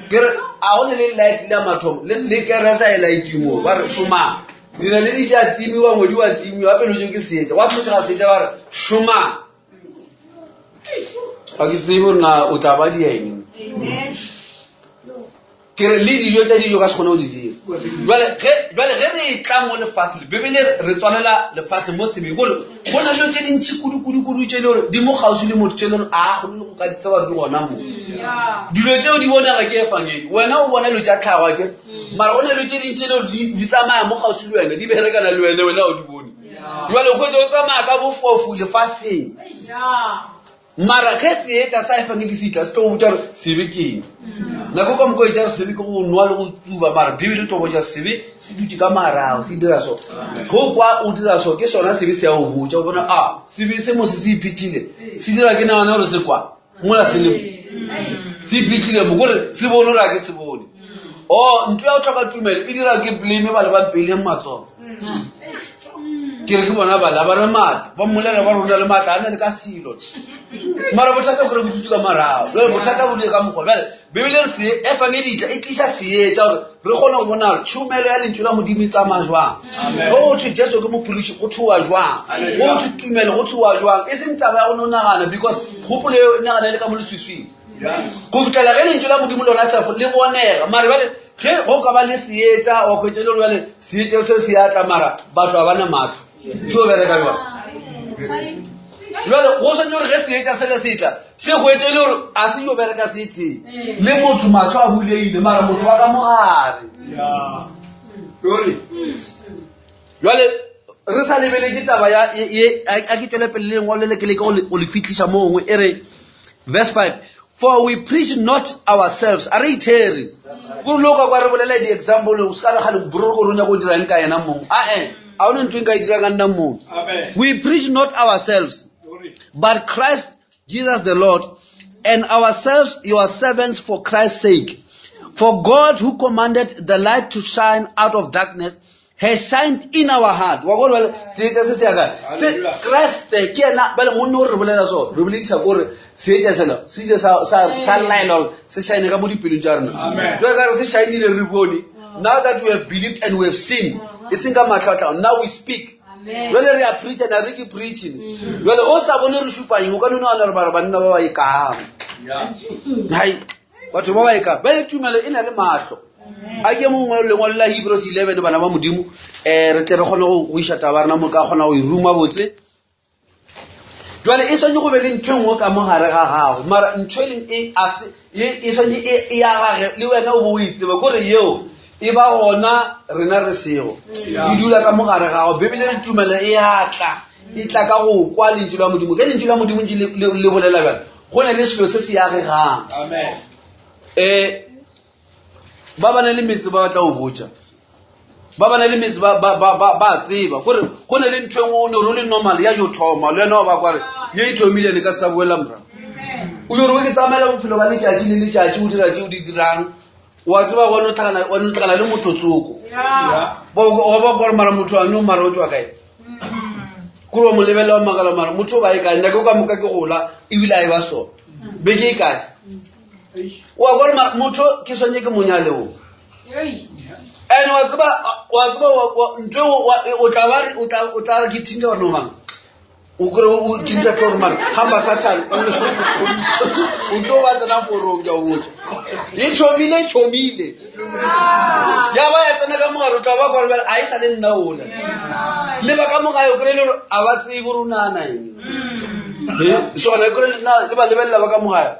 ke re a go ne le light la mathomo, le keresa e light mo, ba re šomang. Dina le di tša timiwa, ngwedi wa timiwa, gape lo tšeo ke seetša. Wa tlhokega seetša ba re šomang. Ga ke tsebe gore na o tla ba dieng. Ke re le dijo tša dijo ka se kgone go di dira. Jwale ge, jwale ge re etla mo lefaseng, Bibele re tswalela lefase mo sebeng. Gore go na le dilo tše dintši kudu, kudu, kudu tše e le gore di mo kgauswi le motho, tše e le gore a kgone le go ka di tseba di gona mo. Dilo tšeo di bonega ke efangedi. Wena o bona dilo tša tlhago, akere? Mara go na le dilo tše dintši tše e le gore di tsamaya mo kgauswi le wena, di berekana le wena, wena o di bone. Jwale o hwetša o tsamaya ka bofofu lefaseng. Mara ge seetša sa efangedi se tla, se tlo go botša gore sebe ke eng. Nako ka moka o etša gore sebe ke go nwa le go tsuba, mara Bibele e tlo botša sebe se dutše ka marago, se dira so. Ge o kwa o dira so, ke sona sebe se ya go botša, o bona, a, sebe se mo se se iphihlile, se dira ke nagana gore se kwa, mola se le mo. Se iphihlile mo, kore se bone gore a ke se bone. O, ntho ya go hloka tumelo e dira ke blame ba le ba mpeileng matsogo. Ke re ke bona bala ba re maatla, ba mmolela ba rona le maatla, a na le ka selo. Mara bothata gore bo dutse ka morago. Jwale bothata bo dule ka mokgwa. Jwale Bibele re se efangedi e tla e tliša seetša gore re kgone go bona gore tšhomelo ya lentšu la Modimo e tsamaya jwang. Ge go thwe Jesu ke mophološi, go thowa jwang. Ge go thwe tumelo, go thowa jwang. E seng taba ya go no nagana, because kgopolo eo e nagana e le ka mo leswiswing. Go fihlela ge lentšu la Modimo lona sefo le bonega. Mara jwale ge go ka ba le seetša, wa hwetša e le gore jwale seetša se se a tla, mara batho ga ba na mahlo. Se o bereka jwang? Jale go swanetse gore ge seetša sele se tla se hwetše e le gore a se yo bereka se tee le motho matlho a buleile mara motho wa ka mogare. Jale re sa lebeletse taba ya ye a ke tšwele pele le lengwalo le ke leke go le fitlhisa mo gongwe e re verse 5 for we preach not ourselves a re ithere ko le ka kwa re bolela di-example o se ka re gale bro gore o nyaka go dirang ka yena mong ae a o ne ntho e nka e dirang ka nna mong. We preach not ourselves but Christ Jesus the Lord, and ourselves your servants for Christ's sake. For God who commanded the light to shine out of darkness has shined in our heart. Wa bona bjale seetša se se ya kae? Se Kriste ke yena bjale monna o re bolela so, re bolediša ko re seetša sela se ile sa sa sa laela gore se shine ka mo dipelong tša rena. Jwale ka re se shinile re bone. Now that we have believed and we have seen, e seng ka mahlo a tlhago, now we speak. Jwale re a preacha na re ke preaching. Jwale o sa bone re šupa eng, o ka no nagana gore banna ba ba e kang. Hai, batho ba ba e kang. Bjale tumelo e na le mahlo. A ke mongwe lengwalo la Hebrews 11 bana ba Modimo, re tle re kgone go iša taba rena mo ka kgona go e ruma botse. Jwale e swanetše go be le ntho e nngwe ka mo gare ga gago, mara ntho e leng e a se e e swanetše e e agage le wena o bo o e tseba, kore yeo e ba gona rena re sego, e dula ka mo gare gago. Bibele re tumelo e a tla, e tla ka go kwa lentšu la Modimo. Ge lentšu la Modimo ntše le bolela bjalo, go na le selo se se agegang. Ba ba na le metse ba tla o botša, ba ba na le metse ba ba ba ba ba tseba gore go na le ntho e nngwe o ne o le normal ya yo thoma le wena wa ba kware ye e thomile ne ka sa boela morago. O yo re o ke tsamaela bophelo ba letšatši le letšatši o dira tše o di dirang, wa tseba wa no tlhakana wa no tlhakana le motho tsoko. Ba o ba gore mara motho a no mara o tšwa kae? Kore wa mo lebelela wa makala mara motho o ba e kae? Nna ke ka moka ke gola ebile a e ba so. Beke e kae? Wa gore mara motho ke swanetše ke monyale o. And wa tseba wa tseba ntho e o tla ba re o tla o tla re ke thinta gore no mang. O kore o thinta gore mang hamba Satan. O tlo ba tsena forong ke a o botša. E thomile e thomile. Ya ba ya tsena ka mogare o tla ba kwa a e sa le nna ola. Le ba ka mogae o kry le gore a ba tsebe gore o nagana eng. Sona kry le ba lebelela ba ka mogae.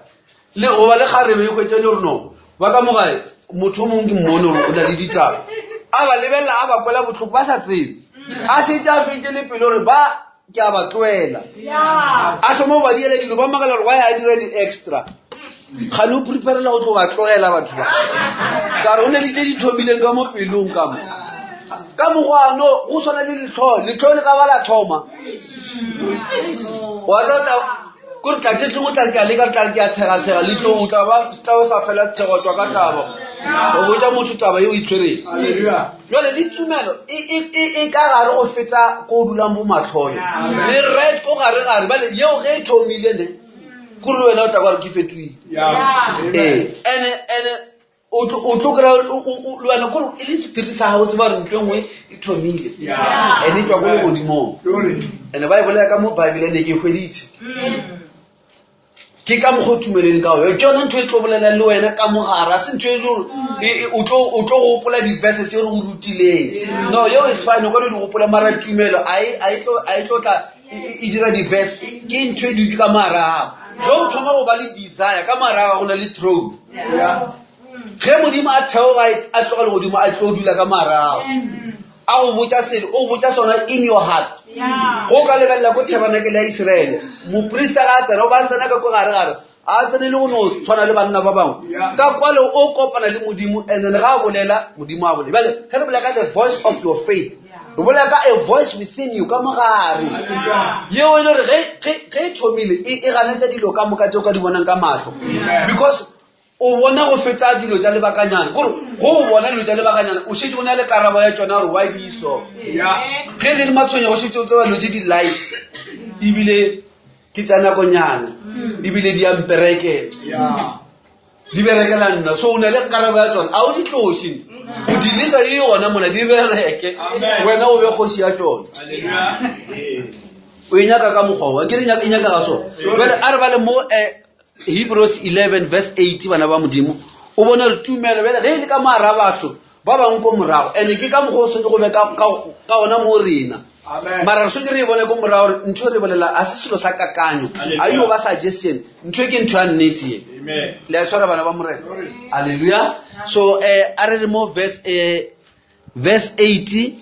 Le go ba le kgarebe e hwetša le gore no ba ka mogae motho o mongwe ke mmone gore o na le ditaba. A ba lebelela a ba kwela bohloko ba sa tsebe. A šetše a fetše le pelo gore ba ke a ba tloela. A thoma go ba diela dilo ba makala gore why a dira di-extra. Gane o preparela go tlo ba tlogela batho ba. Ka re o ne le tše di thomileng ka mo pelong ka mo. Ka mokgwa no go tshwana le letlho, letlho le ka ba la thoma. Wa tla tla kore tla tše tlengwe tla re ke a leka re tla re ke a tshega-tshega le tlo o tla ba tla o sa fela tshego tswa ka taba. O botša motho taba yeo e tshwereng. Jwale le tumelo e ka gare go feta ko o dulang bo matlhole. Le right ko gare-gare bale yeo ge e thomile ne kore le wena o tla kwa re ke fetohile. Ene ene o tlo kry-a le wena kore e le sephiri sa gago tseba gore ntho e nngwe e thomile. Ene e tswa ko legodimong. Ene ba e bolela ka mo Bible ne ke e hweditše. Ke ka mokgwa o tumeleng ka yona. Ke yona ntho e tlo bolelang le wena ka mogare. A se ntho e le gore o tlo gopola di-verse tse re go rutileng. No, yeo is fine, o ka no di gopola, mara tumelo a e tlo tla e dira di-verse. Ke ntho e dutse ka mogare ga gago. Ge o thoma go ba le desire, ka mogare ga gago go na le throne. Ge Modimo a theoga a tloga legodimo a tlo dula ka mogare ga gago. A go botša selo, o botša sona in your heart. Go ka lebelela ko tabernacle ya Israele, moprista ga a tsena, o ba tsena ka ko gare-gare, a tsene le go no tshwana le banna ba bangwe. Ka kwale o kopana le Modimo, and then ga a bolela, Modimo a bolela. Bjale, ge re bolela ka the voice of your faith, re bolela ka a voice within you, ka mogare. Yeo e le gore ge e thomile, e ganetša dilo ka moka tse o ka di bonang ka mahlo. Because o bona go feta dilo tša lebakanyana. Kore go o bona dilo tša lebakanyana, o šetše o na le karabo ya tšona gore why di so. Ge le le matshwenyego, o šetše o tseba dilo tše di light, ebile ke tša nakonyana, ebile di a mperekela. Di berekela nna. So o na le karabo ya tšona. A o di tloše. O di lesa e gona mona di bereke. Wena o be kgoši ya tšona. O e nyaka ka mokgwa o. Akere e nyaka ga so. Jwale a re bale mo Hebrews 11 verse 8 bana ba Modimo. O bone gore tumelo bjale ge e le ka mogare ga batho ba bangwe ko morago, ene ke ka mokgwa o swanetše go be ka ona mo rena. Mara re swanetše re e bone ko morago gore ntho e re bolela a se selo sa kakanyo, a yo ba suggestion, ntho e ke ntho ya nnete ye. Le a tshwara bana ba Morena. Hallelujah. So a re re mo verse verse 8.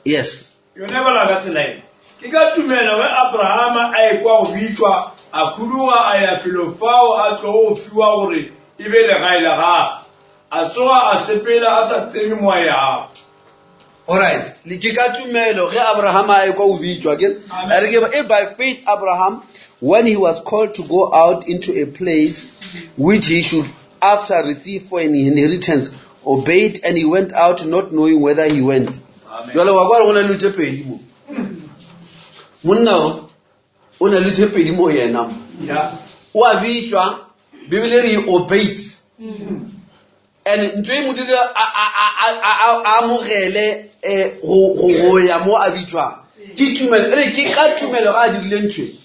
Yes. Yone bala ka tsela e. Ke ka tumelo ge Abrahama a ekwa go bitšwa, a khuduga a ya felo fao a tlogo go fiwa gore e be legae la gagwe. A tsoga a sepela a sa tsebe mo a yago. Alright, le ke ka tumelo ge Abraham a ekwa o bitšwa ke a re ke e by faith Abraham when he was called to go out into a place which he should after receive for an inheritance obeyed and he went out not knowing whether he went. Jwale wa kwa go na le tše pedi mo. Monna o o na le tše pedi mo yena mo. O a bitšwa Bibele re obeyed. And ntho e mo dira a amogele eh, go ya mo a bitšwang ke tumelo e re ke ka tumelo ga a dirile ntho e.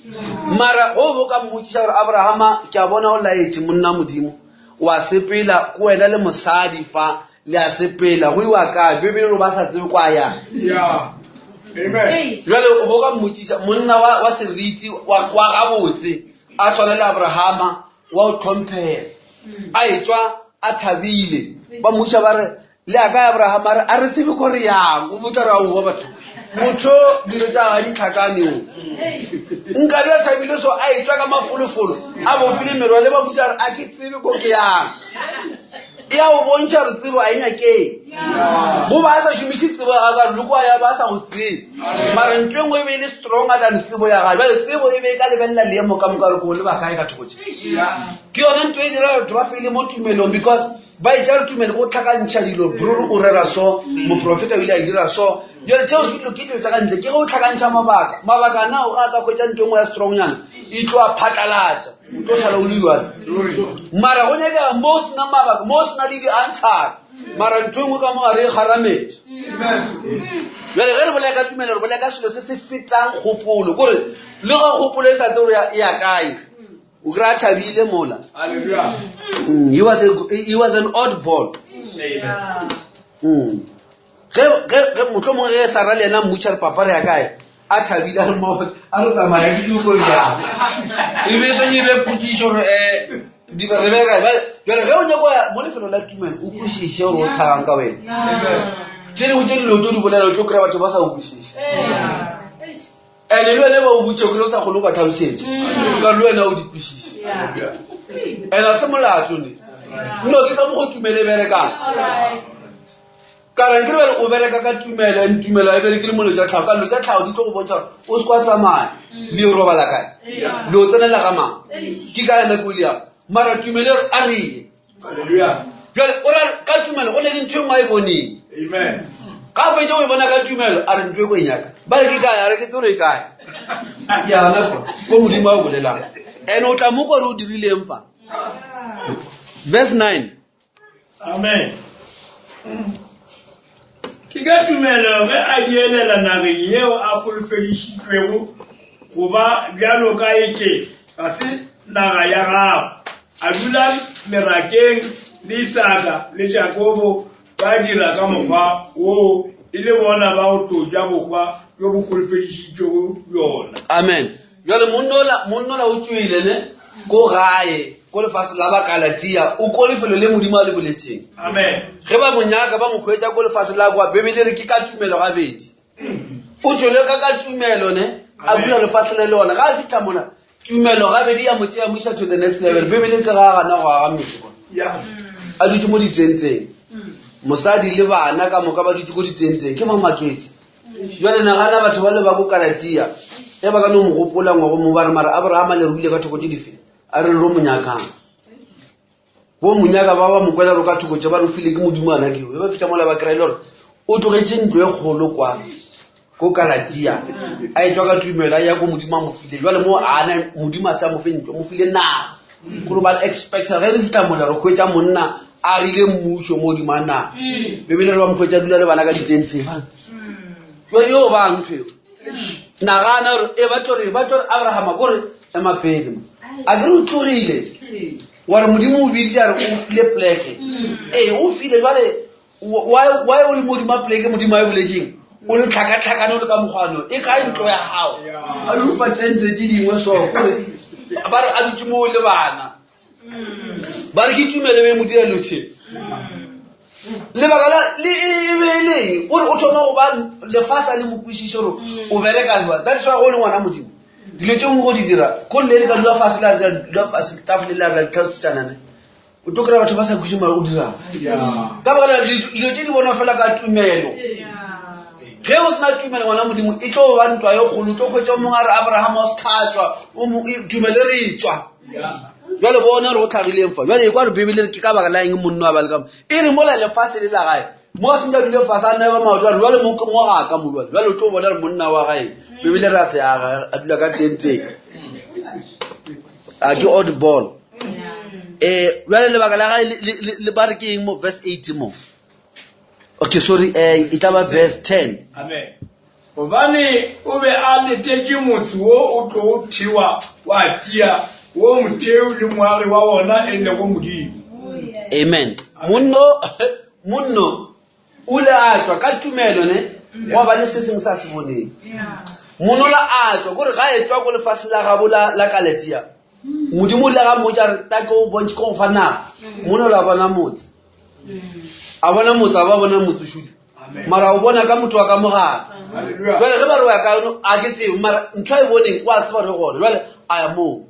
Mara go bo ka mmotšiša gore Abrahama ke a bona o laetše monna Modimo wa sepela ko wena le mosadi fa le a sepela go iwa kae Bibele re ba sa tsebe kwa yang. Jwale o bo ka mmotšiša monna wa seriti wa gabotse a tshwana le Abrahama wa o tlhomphega a etswa a thabile ba mmuša ba re le a ka Abrahama a re a re tsebe ko re yang o botsa re aowa batho motho dilo tša ga di tlhakane o nka di a thabile so a etswa ka mafolofolo a bofile merwa le ba mmuša re a ke tsebe ko ke yang e a o bontšha re tsebo a e nyakeng goba a sa šomiše tsebo ya gagwe ka loko ya ba a sa go tsebe mara ntho e nngwe e be e le stronger than tsebo ya gage jale tsebo e be e ka lebelela leemo ka moka re ko le bakae ka thoko tše ke yone ntho e dira batho ba feile mo tumelong because ba e tša re tumelo ko tlhakantšha dilo bruru o rera so moprofeta o ile a dira so jale tseo ke dilo ke dilo tsa ka ntle ke ge o tlhakantšha mabaka mabaka nao a ka hwetša ntho e nngwe ya strongnyana e tlo a phatlalatša o tlo šala o le jale mara go nyakega mo o sena mabaka mo o sena le di-answer mara ntho e nngwe ka mo gare e kgarametse jale ge re bolaya ka tumelo re bolaya ka selo se se fetang kgopolo kore le ga kgopolo e sa tse gore e ya kae o kry-a thabile mola he was, a, he was an odd ball Ge, ge, ge mohlomongwe ge Sara le yena mmutša re papa re ya kae, a thabile a re mo, a re tsamaya ke dilo bjang. E be swanetše e be potšišo gore um re be kae. Bjale ge o nyako ya mo lefelo la tumelo o kwešiše gore o tlhagang ka wena. Tše dingwe tše dilo tse o di bolela o tlo kry-a batho ba sa o kwešiše. Ene le wena ba o botše o kry o sa kgone go ba tlhalosetša ka le wena o di kwešiše. Ene a se molato ne. No ke ka mokgo tumelo e berekang. Ka re nkere bjale o bereka ka tumelo, and tumelo e bereke le mo dilo tša tlhago. Ka dilo tša tlhago di tlo go bontšha gore o se kwa tsamaya le yo robala kae, le o tsenela ga mang, ke ka yona ko le Mara tumelo e re a re ye. Jwale o ra ka tumelo go ne le ntho e nngwe a e boneng. Ga a fetša go e bona ka tumelo a re ntho e ko e nyaka. Ba re ke kae? A re ke tsore e kae. Yana kwa ko Modimo a o bolelang. And o tla mo kwa re o dirileng fa. Verse 9. Amen. Ke ka tumelo ge a dielela nageng yeo a holofedišitšwego go ba bjalo ka eke ga se naga ya gagwe, a dula merakeng le Isaka le Jakobo ba dira ka mokgwa woo e le bona ba go tlo ja bohwa bjo bo holofedišitšwego bjona. Amen. Jwale monnola monnola o tšwele ne ko gae ko lefase la Bakalatia o ko lefelo le Modimo a le boletseng. Amen. Ge ba mo nyaka ba mo hwetša ko lefase la kwa Bibele re ke ka tumelo gabedi. O tšwele ka ka tumelo ne a bula lefase le lona ga a fihla mona tumelo gabedi ya mo tšea mo iša to the next level. Bibele ke ga gana go aga metse kwa. A dutše mo ditenteng. Mosadi le bana ka moka ba dutše ko ditenteng ke ba maketse. Jwale nagana batho ba le ba ko Kalatia ge ba ka no mo gopola ngwago mo ba re mara Abrahama le ruile ka thoko tše dife a re ro mo nyakang bo monyaka ba ba mo kwela ro ka thoko tše ba re file ke modimo ana ke ba fihla mola ba kry-e le gore o tlogetše ntlo e kgolo kwa ko Kalatia a etswa ka tumelo a ya ko modimo a mo file jwale mo ana modimo a se a mo fe ntlo mo file naga gore ba expecta ge re fihla mola re hwetša monna a rile mmušo mo godimo a naga bebele re ba mo hwetša dula le bana ka ditenteng jale yo bang ntho eo nagana gore e ba tlo re ba tlo re abrahama kore ema pele mo a ke re o tlogile wa re modimo o biditše a re o file pleke ee o file jale. Why o le modimo a poleke modimo a e boletseng o le tlhakatlhakane o le ka mokgwano e kae ntlo ya gago a lupa tente tse dingwe so kore ba re a dutse mo le bana ba re ke tumelo be mo dira dilo tše lebaka la le e be e leng gore o thoma go ba lefase a le mo kwešiše gore o bereka jwa that is why go le ngwana modimo dilo tše nngwe go di dira ko le le ka dula fase la re dula fase tafole la re tlhalositsanane o tlo kry-a batho ba sa kweše mara o dirang ka baka la dilo tše di bonwa fela ka tumelo ge o sena tumelo ngwana modimo e tlo ba ntwa yo kgolo o tlo kgwetsa o mongwe a re abraham o setlhatswa tumelo e re tswa jale bone gore go tlhagileng fa jale e kwa re bebele ke ka baka la eng monno a ba le ka e re mola lefatshe le la gae mo a sentse a dule fatshe a neba maoto a re jale mo ga ka mo jale jale o tlo bona re monna wa gae bebele re a se aga a dula ka tenteng a ke odd ball um jale lebaka la gae le ba re ke eng mo verse 8 mo okay sorry um e tla ba verse 10 amen gobane o be a letetše motse wo o tlogo thewa wa tia wo motheo le moagi wa wona e lego modimo amen monno monno o ile a tswa ka tumelo ne wa ba le se sengwe sa se boneng monola a tswa kore ga e tswa ko lefatshe la gabo la kaletia modimo o ile ga mmotsa re ta ke o bontšhe ko go fa naga monola a bona motse a bona motse a ba bona motse šudu mara o bona ka motho wa ka mogare jale ge ba re wa ka a ke tsebe mara ntho a e boneng o a tseba re gone jale a ya moo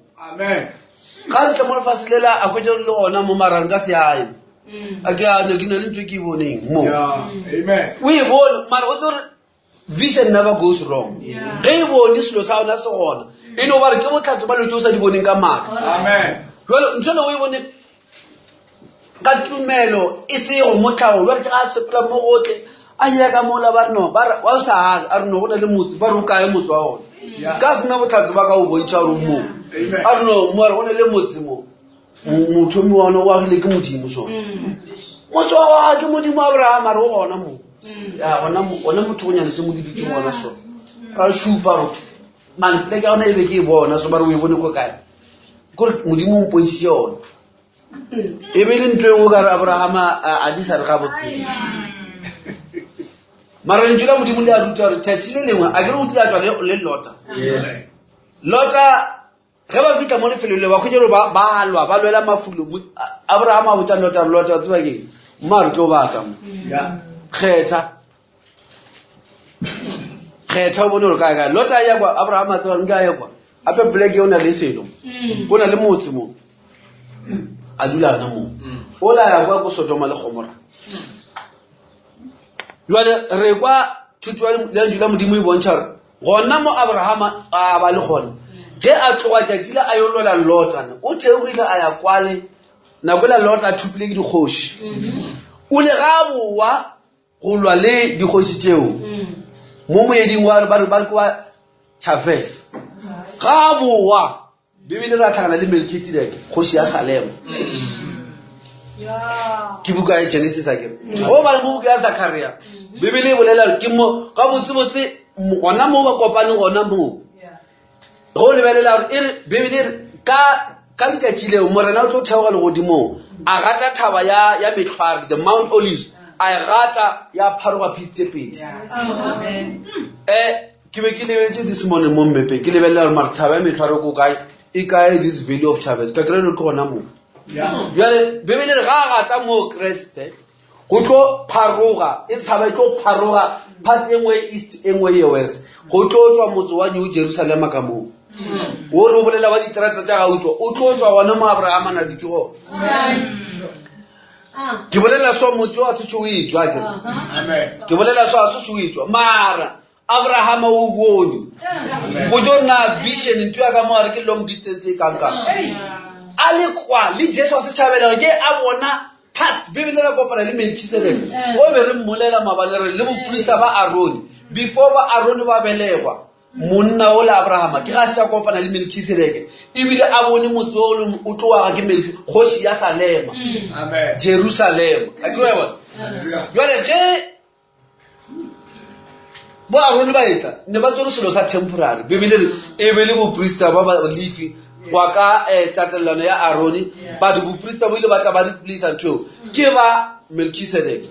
ga ntle mo lefatshe lela a kwetse le gona mo mara nka se aye a ke a ne ke na le ntho e ke e boneng mo o e bone mara o tse gore vision never goes wrong ge e bone selo sa yona se gona e no ba re ke botlhatse ba lo tse o sa di boneng ka maatla jalo ntho le o e bone ka tumelo e se go mo tlhago jale ke ga a sepela mo gotlhe a ya ka mola ba re no ba re wa o sa age a re no go na le motse ba re o kae motse wa gona ka sena botlhatse ba ka o bontšha gore o mo a re no mo a re go na le motse mo mothomi wa ona o agile ke modimo so motse wa gwa ke modimo abraham a re o gona mo ya gona gona motho go nyanetse mo ke dutse gona so ra supa ro man pleke ya gona e be ke e bona so ba re o e bone ko kae kore modimo o mpontšhitše yona e be le ntho e nngwe ka re abraham a di sa re gabotse mara lentšu la modimo le a ruta gore tšatši le lengwe a ke re o tlile a tswa le lota lota ge ba fitlha mo lefelong le ba kgwetsa gore ba lwa ba lwela mafulo abraham a botsa lota re lota tseba keng mma re tlo baka mo kgetha kgetha o bone gore kae kae lota a ya kwa abraham a tseba nka ya kwa ape poleke o na le selo go na le motse mo a dula ana moo o la ya kwa ko sodoma le gomora jale re kwa thuto ya lentšu la modimo e bontšha gore gona mo abrahama a ba le gona ge a tloga tšatši le a yo lwela lotane o theogile a ya kwale nako la lota a thupile ke dikgoši o le ga boa go lwa le dikgoši tšeo mo moeding wa ba re ke wa chavez ga boa bibele ra tlhakana le melkisedeke kgoši ya salema ke buka ya genesis a kere go ba le mo buka ya zakaria bibele e bolela gore ke mo gabotsebotse gona mo ba kopane gona moo ge o lebelela gore e re bibele e re ka ka letšatši leo morena o tlo theoga legodimong a gata thaba ya ya metlhware the mount olives a e gata ya pharoga piece tse pedi um ke be ke lebeletse this morning mo mmepeng ke lebelela gore mara thaba ya metlhware ko kae e kae this valley of chavez ka kry-e ke gona moo jale bebele re ga a gata moo kreste go tlo pharoga e tshaba e tlo pharoga part e nngwe east e nngwe ye west go tlo tswa motse wa new jerusalema ka moo o re o bolela wa diterata tša gautswa o tlo tswa gona mo abrahama na dutse gona ke bolela so motse wa setse o e tswa ke ke bolela so a setse o e tswa mara abrahama o bone go jo nna vision ntho ya ka mo re ke long distance e kankang a le kwa le jesu wa setšhabela ke a bona past bibele ra kopana le melkisedeke o be re mmolela mabale re le boprista ba arone before ba arone ba belegwa monna o le abrahama ke ga se a kopana le melkisedeke ebile a bone motse o o tloaga ke melki kgoši ya salema jerusalema a ke wa bona jale ge bo arone ba etla ne ba tswere selo sa temporary bebele re e be le boprista ba balefi go ka um tatelelano ya arone but boprista bo ile ba tla ba replace ntho eo ke ba melkisedek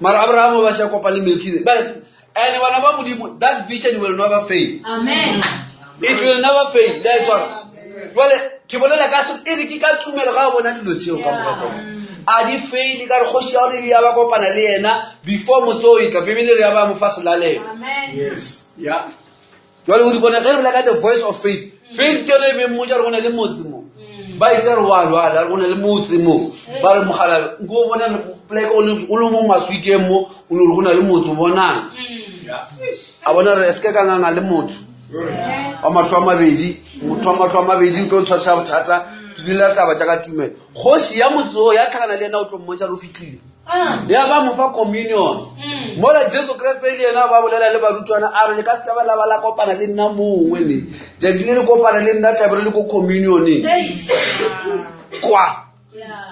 Mara Abraham ba sa kopa le Melchizedek. But and bana ba Modimo, that vision will never fail. Amen. It will never fail. Le a e tshwara? Jwale ke bolela ka se e re ke ka tumelo ga bona dilo tseo ka moka ka a di faile ka re kgoši ya gore ya ba kopana le yena before motse o etla bebele re ya ba mo fa selalelo. Amen. Yes. Yeah. Jwale o di bona ge re bolela ka the voice of faith. Faith ke yone e beng mmotsa gore go na le motse mo. Ba itse re wa lwala re go na le motse mo. Ba re mogala nko o bona pleke o le o le mo maswikeng mo o ne go na le motse o bonang. Yeah. A bona re se ke ka nganga le motho. Wa mahlo a mabedi, motho wa mahlo a mabedi o tlo ntshwarisa bothata. Ke dulela taba tša ka tumelo. Kgoši ya motse o ya tlhakana le yena o tlo mmontšha re o fitlhile. Ya ba mo fa communion. Mola Jesu Kriste le yena ba bolela le barutwana a re le ka se ka ba la ba la kopana le nna mongwe ne. Tšatši le le kopana le nna tlabe re le ko communioneng. Kwa.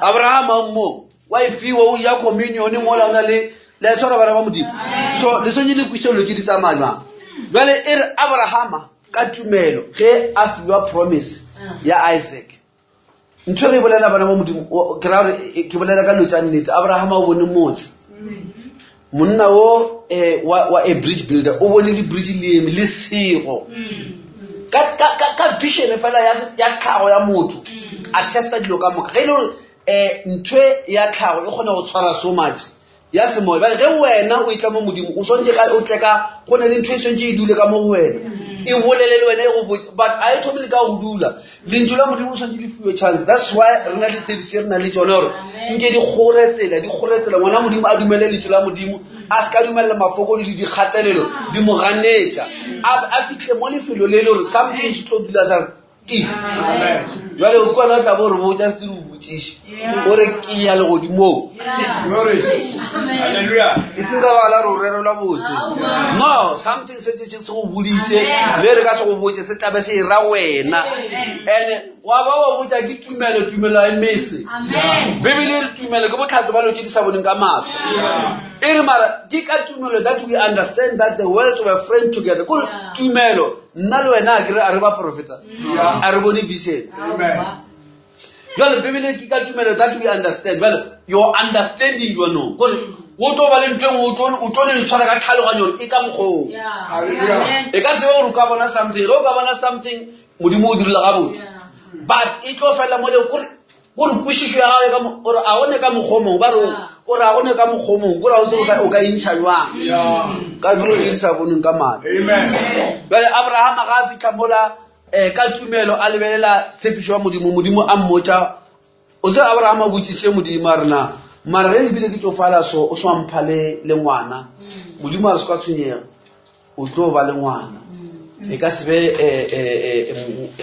Abraham mo wa e fiwa o ya communion mola o na le le a tshwara bana ba Modimo. So le swanetše le kwešiše dilo tše di tsamaya jwang. Jwale e re Abrahama ka tumelo ge a fiwa promise ya Isaac. Ntho e re e bolela bana ba Modimo ke ra gore ke bolela ka dilo tša nnete. Abrahama o bone motse. Monna o wa a bridge builder o bone le bridge le eme le sego. Ka vision fela ya tlhago ya motho a testa dilo ka moka. Ge e le gore ntho ya tlhago e kgona go tshwara so much ya semoya. Bjale ge wena o etla mo Modimo o swanetše ka o tle ka go na le ntho e swanetše e dule ka mo go wena. E bolele le wena e go botse, but a e thome le ka go dula. Lentšu la Modimo o swanetše le fiwe chance. That's why re na le service re na le tšone gore nke di kgore tsela, di kgore tsela. Ngwana Modimo a dumele lentšu la Modimo, a se ka dumelela mafokodi le dikgatelelo di mo ganetša. A fihle mo lefelo le le gore something se tlo dula sa re ti. Jwale o kwana o tla bo re botša se re o botšiše. O re ke ya legodimong. Glory. Hallelujah. E seng ka baka la re o rerelwa botse. No, something se se se go boditse, le re ka se go botse se tlabe se e ra wena. And wa ba wa botsa ke tumelo, tumelo ha e mese. Bibele e re tumelo ke botlhatse ba dilo tse di sa boneng ka matlho. E re mara ke ka tumelo that we understand that the worlds were framed together. Kore tumelo nna le wena a ke re a re ba profeta. A re bone vision. Amen. Jwale Bibele ke ka tumelo that we understand. Jwale your understanding you know. Kore o tlo ba le ntho e nngwe, o tlo le tshwara ka tlhaloganyo gore e ka mokgwa oo. Hallelujah. E ka se be gore o ka bona something. Ge o ka bona something, Modimo o dirile gabotse. But e tlo fela mo le kore gore kwešišo ya gago e ka mo-, gore a gone ka mokgwa o mongwe, ba re o, o re a gone ka mokgwa o mongwe, kore a o tsebe o ka intšha jwang. Ka dilo tse di sa bonweng ka matlho. Amen. Jwale Abraham ga a fitlha mola ka tumelo a lebelela tshepišo ya Modimo, Modimo a mmotša, o tsebe Abraham a botšiše Modimo a re na, mara ge ebile ke tšofala so, o swa mpha le ngwana. Modimo a re se ka tshwenyega, o tlo ba le ngwana. E ka se be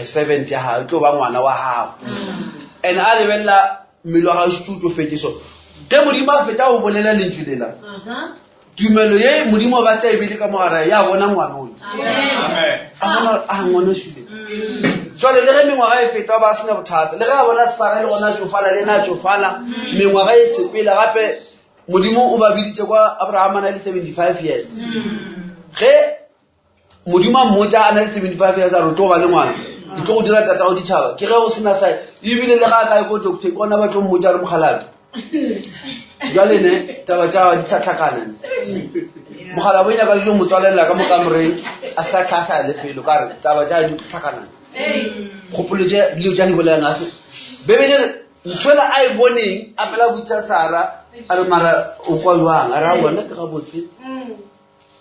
servant ya gago, e tlo ba ngwana wa gago. And a lebelela mmele wa gago šetše o tšofetše so. Ge Modimo a fetša go bolela lentšu lela, tumelo ye Modimo ba tša ebile ka mogare ya bona ngwana o. Amen. A bona a ngwana o šule. Jwale le ge mengwaga e feta ba sena bothata, le ge a bona Sara le gona a tšofala, le ena a tšofala, mengwaga e sepela gape Modimo o ba biditše kwa Abraham a na le 75 years. Ge Modimo a mmotša a na le 75 years a re o tlo ba le ngwana, ke tlo go dira tatago ditšhaba, ke ge go sena sa ebile le ga a kae ko doctor ke gona ba tlo mmotša re mokgalabje. Jwale ne taba tša di sa tlhakana ne. Mogala bo nyaka ke mo tswalela ka mo kamoreng a sa tlhasa lefelo ka re taba tša di tlhakana. Kgopolo tše dilo tša di bolelang a se. Bebele re ntho ela a e boneng a pela botša Sara a re mara o kwa jwang, a re a bona ke gabotse.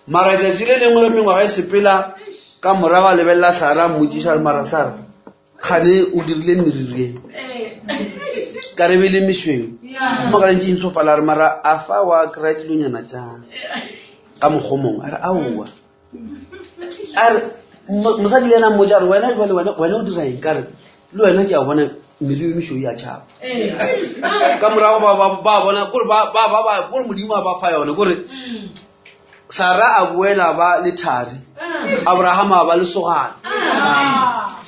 Mara tšatši le lengwe mengwaga e sepela ka morago a lebelela Sara a mmotšiša re mara Sara kgane o dirile meriri e ka re be le mešweu mo ga ntše ntshofala a re mara a fa wa kry-a dilonyana tša ka mokgwa o mongwe a re aowa a re mosadi le ena mmotša a re wena jwale wena o dira eng ka re le wena ke a bona meriri e mešweu ya tšhaba ka morago ba bona kore kore Modimo a ba fa yone kore Sara a boela ba le thari, Abraham a ba le sogana.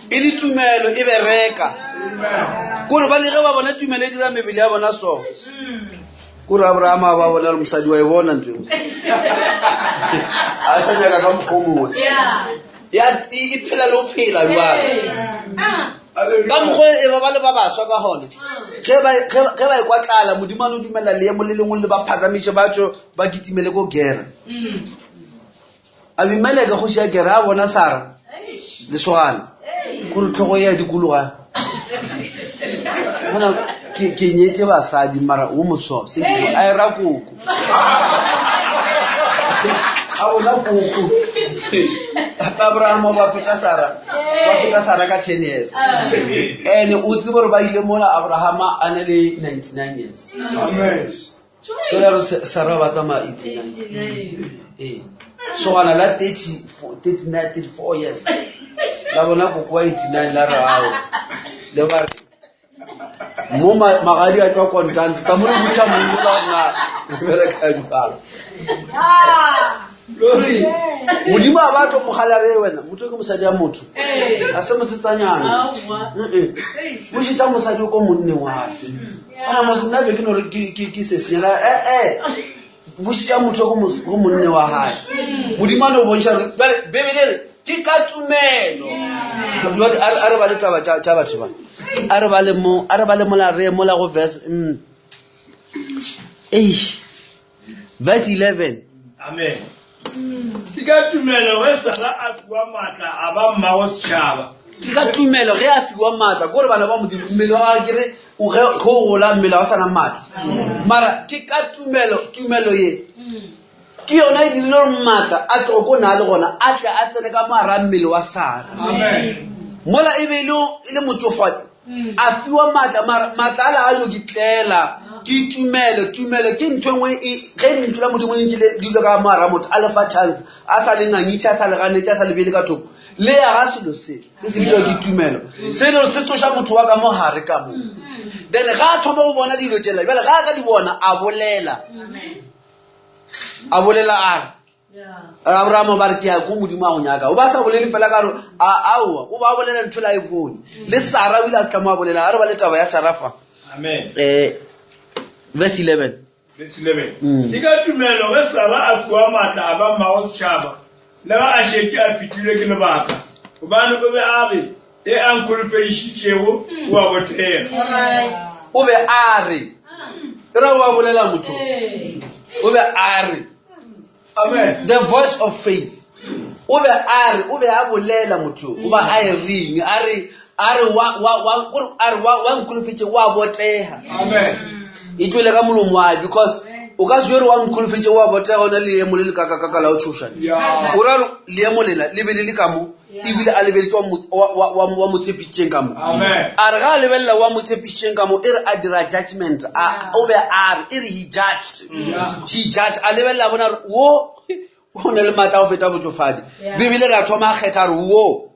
E le tumelo e bereka. Kore ba le ge ba bona tumelo e dira mebele ya bona so. Kore Abraham a ba bona le mosadi wa e bona ntho eo. A sa nyaka ka mokgwa o mongwe. Ya e phela le ho phela jwale. Ka mokgwa e ba ba le ba baswa ka gone ge ba ekwa tlala, Modimo a no dumela leemo le lengwe le ba phatsamiše ba tšo ba kitimele ko Gera. Abimeleke kgoši ya Gera a bona Sara lesogana kore tlhogo e ya dikologa. Bona ke nyetse basadi mara o moso se a era koko. A bona koko. Abraham ba feta Sara, ba feta Sara ka 10 years. And o tsebe gore ba ile mola Abraham a na le 99 years. Amen. Jwale re Sara ba tsamaya 89. Ee. Sogana la 30, 39, 34 years. La bona koko wa 89 la re ao. Le ba re mo magadi a tswa kontante tsa mo re botša monna la na re bereka jwang. Lori. Modimo a ba tlo mogala re wena motho ke mosadi ya motho a se mosetsanyana. O šitša mosadi o ko monneng wa gase. Ana mos nna be ke no re ke se senyana eh bušitša motho go monne wa gae. Modimo a no bontšha gore bjale Bibele re ke ka tumelo. Jwale a re bale taba tša batho ba. A re bale mo, a re bale mola re mola go verse eish, verse 11. Amen. Ke ka tumelo ge Sara a fiwa maatla a ba mmago setšhaba. Ke ka tumelo ge a fiwa maatla, kore bana ba Modimo mmele wa gagwe ke re o ge o gola mmele wa sana maatla. Mara ke ka tumelo, tumelo ye ke yona e dirile gore maatla a tlogo ko na le gona a tle a tsene ka mogare mmele wa Sara. Amen. Mola e be e le motšofadi a fiwa maatla, mara maatla a la a yo ke tlela ke tumelo. Tumelo ke ntho engwe e ge lentšu la Modimo le ntše le dula ka mogare motho a le fa chance, a sa le ngangitše, a sa le ganetše, a sa le beele ka thoko, le ya ga selo se se se bitswa ke tumelo, se le se tloša motho wa ka mogare ka mo. Then ga a thoma go bona dilo tšela bjale, ga a ka di bona a bolela, a bolela a re Abraham ba re ke ya ko Modimo a go nyaka. O ba sa bolele fela ka re aowa, o ba bolela ntho la e bone. Le Sara o ile a tla mo a bolela, a re ba le taba ya Sara fa. Amen. Verse 11. Verse 11. Ke ka tumelo ge Sara a fiwa maatla a ba mmago setšhaba, le ge a šetše a fetilwe ke lebaka, gobane o be a re e a nkholofedišitšego o a botega. O be a re, e ra o a bolela motho. O be a re. Amen. The voice of faith. O be a re, o be a bolela motho, o ba a e reng, a re, a re wa wa wa gore a re wa wa nkholofetše wa botega. Amen. E tšwele ka molomo wa because o ka se re wa nkholofetše wa botega ona leemo le le kakakaka la o tshoša. Yeah. O ra re leemo lela le be le le ka mo ebile a lebeletše wa mo tshepišitšeng ka mo. Amen. A re ga a lebelela wa mo tshepišitšeng ka mo, e re a dira judgment, a o be a re, e re he judged. He judged, a lebelela bona re wo o na le maatla a go feta botšofadi. Bibele re a thoma a kgetha re wo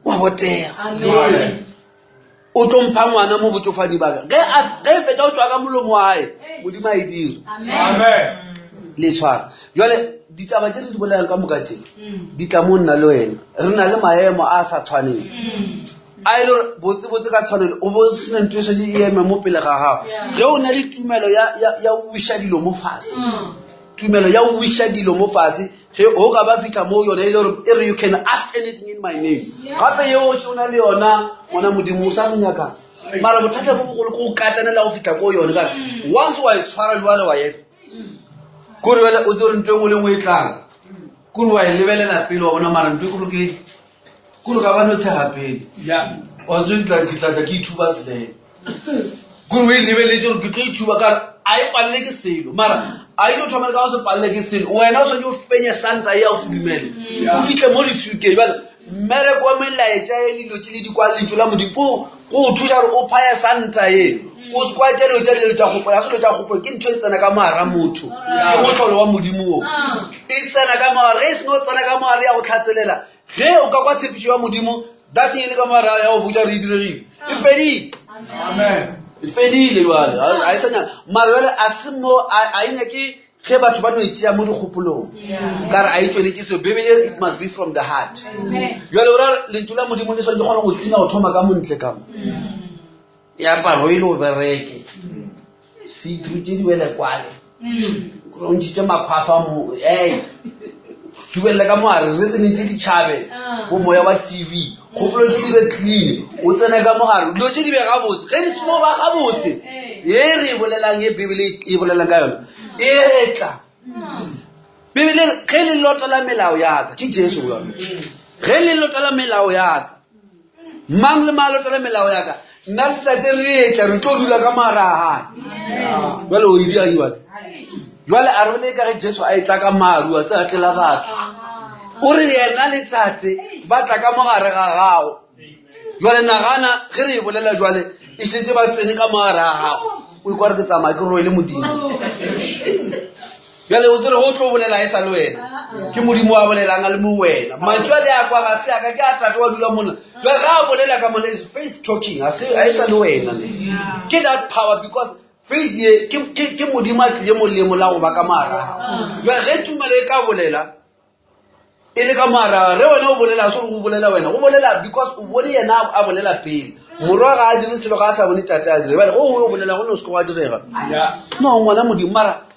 wa botega. Amen. O tlo mpha ngwana mo botšofadi ba ka. Ge a ge fetša o tšwa ka molomo wa hae, Modimo a e dira. Amen. Le tshwara. Jwale ditaba tše re di bolelang ka moka tše di tla mo nna le wena. Re na le maemo a sa tshwaneng. A e le gore botse-botse ka tshwanelo o bo sena ntho e swanetše e eme mo pele ga gago. Ge o na le tumelo ya go wiša dilo mo fatshe. Tumelo ya go wiša dilo mo fatshe, ge o ka ba fitlha mo yona e le gore e re you can ask anything in my name. Gape yeo o na le yona ngwana Modimo o sa re nyakang. Mara bothata bo bogolo ke go katanela go fitlha ko yone ka once wa e tshwara jwale wa ena. Kore jwale o tsere ntho e nngwe le nngwe e tlang. Kore wa e lebelela pele wa bona mara ntho e kore ke kore ka ba no tshega pele. Wa tswe ke tla ke ithuba selele. Kore o e lebeletse gore ke tlo ithuba ka a e palele ke selo. Mara a ile thoma le ka go se palele ke selo. Wena o swanetše o fenye santa ya o se dumele. O fihle mo leswikeng jwale mmereko wa melaetša e dilo tše le di kwa lentšu la Modimo go o thuša gore o phaye santa ye. O se kwa tša dilo tša dilo tša kgopolo, a se dilo tša kgopolo, ke ntho e tsena ka mogara motho. Ke mohlolo wa Modimo wo. E tsena ka mogare, ge e seno tsena ka mogare ya go tlhatselela. Ge o ka kwa tshepišo ya Modimo, that thing e le ka mogare ya go botša gore e diregile. E fedile. Amen. E fedile jwale. A e sa nyaka. Mara jwale a se mo, a e nyake ge batho ba no e tšea mo dikgopolong. Ka re a e tšweletše seo. Bibele it must be from the heart. Jwale o ra lentšu la Modimo le swanetše kgona go tlina go thoma ka montle ka mo. Ya aparo e le o bereke. Se itrutše di wele kwale. O ntšhitše makgwafo a mo. Ei. Tsubelele ka mogare re tseneng tse ditšhabe go moya wa tv kgopolo tse di be clean o tsene ka mogare dilo tse di be gabotse ge di seno ba gabotse ye re e bolelang e bibele e bolelang ka yona e tla bibele ge le lotola melao yaka ke jesu yone ge le lotola melao yaka mang le mang lotola melao yaka nna le tate re etla re tlo dula ka mara a gae jale o e diang jale jale a re bole ka ge jesu a e tla ka maru a tse a tlela batho o re yena le tate ba tla ka mogare ga gago jale nagana ge re e bolela jale e šetse ba tsene ka mogare ga gago o ikwa re ke tsamaya ke roele modimo bjale o tsere go tlo bolela e sa le wena ke modimo wa bolelang a le mo wena mantšu a le a kwa ga se aka ke a tate wa dula mona jale ga a bolela ka mona is faith talking ga se a e sa le wena ne ke that power because faith ye ke modimo a tlile molemo la go ba ka mara jale ge tumelo e ka bolela e le ka mara ge wena o bolela se gore o bolela wena o bolela because o bone yena a bolela pele morwa ga a dire selo ga a sa bone tate a dire bale go o bolela go ne o se ke wa direga no ngwana modimo mara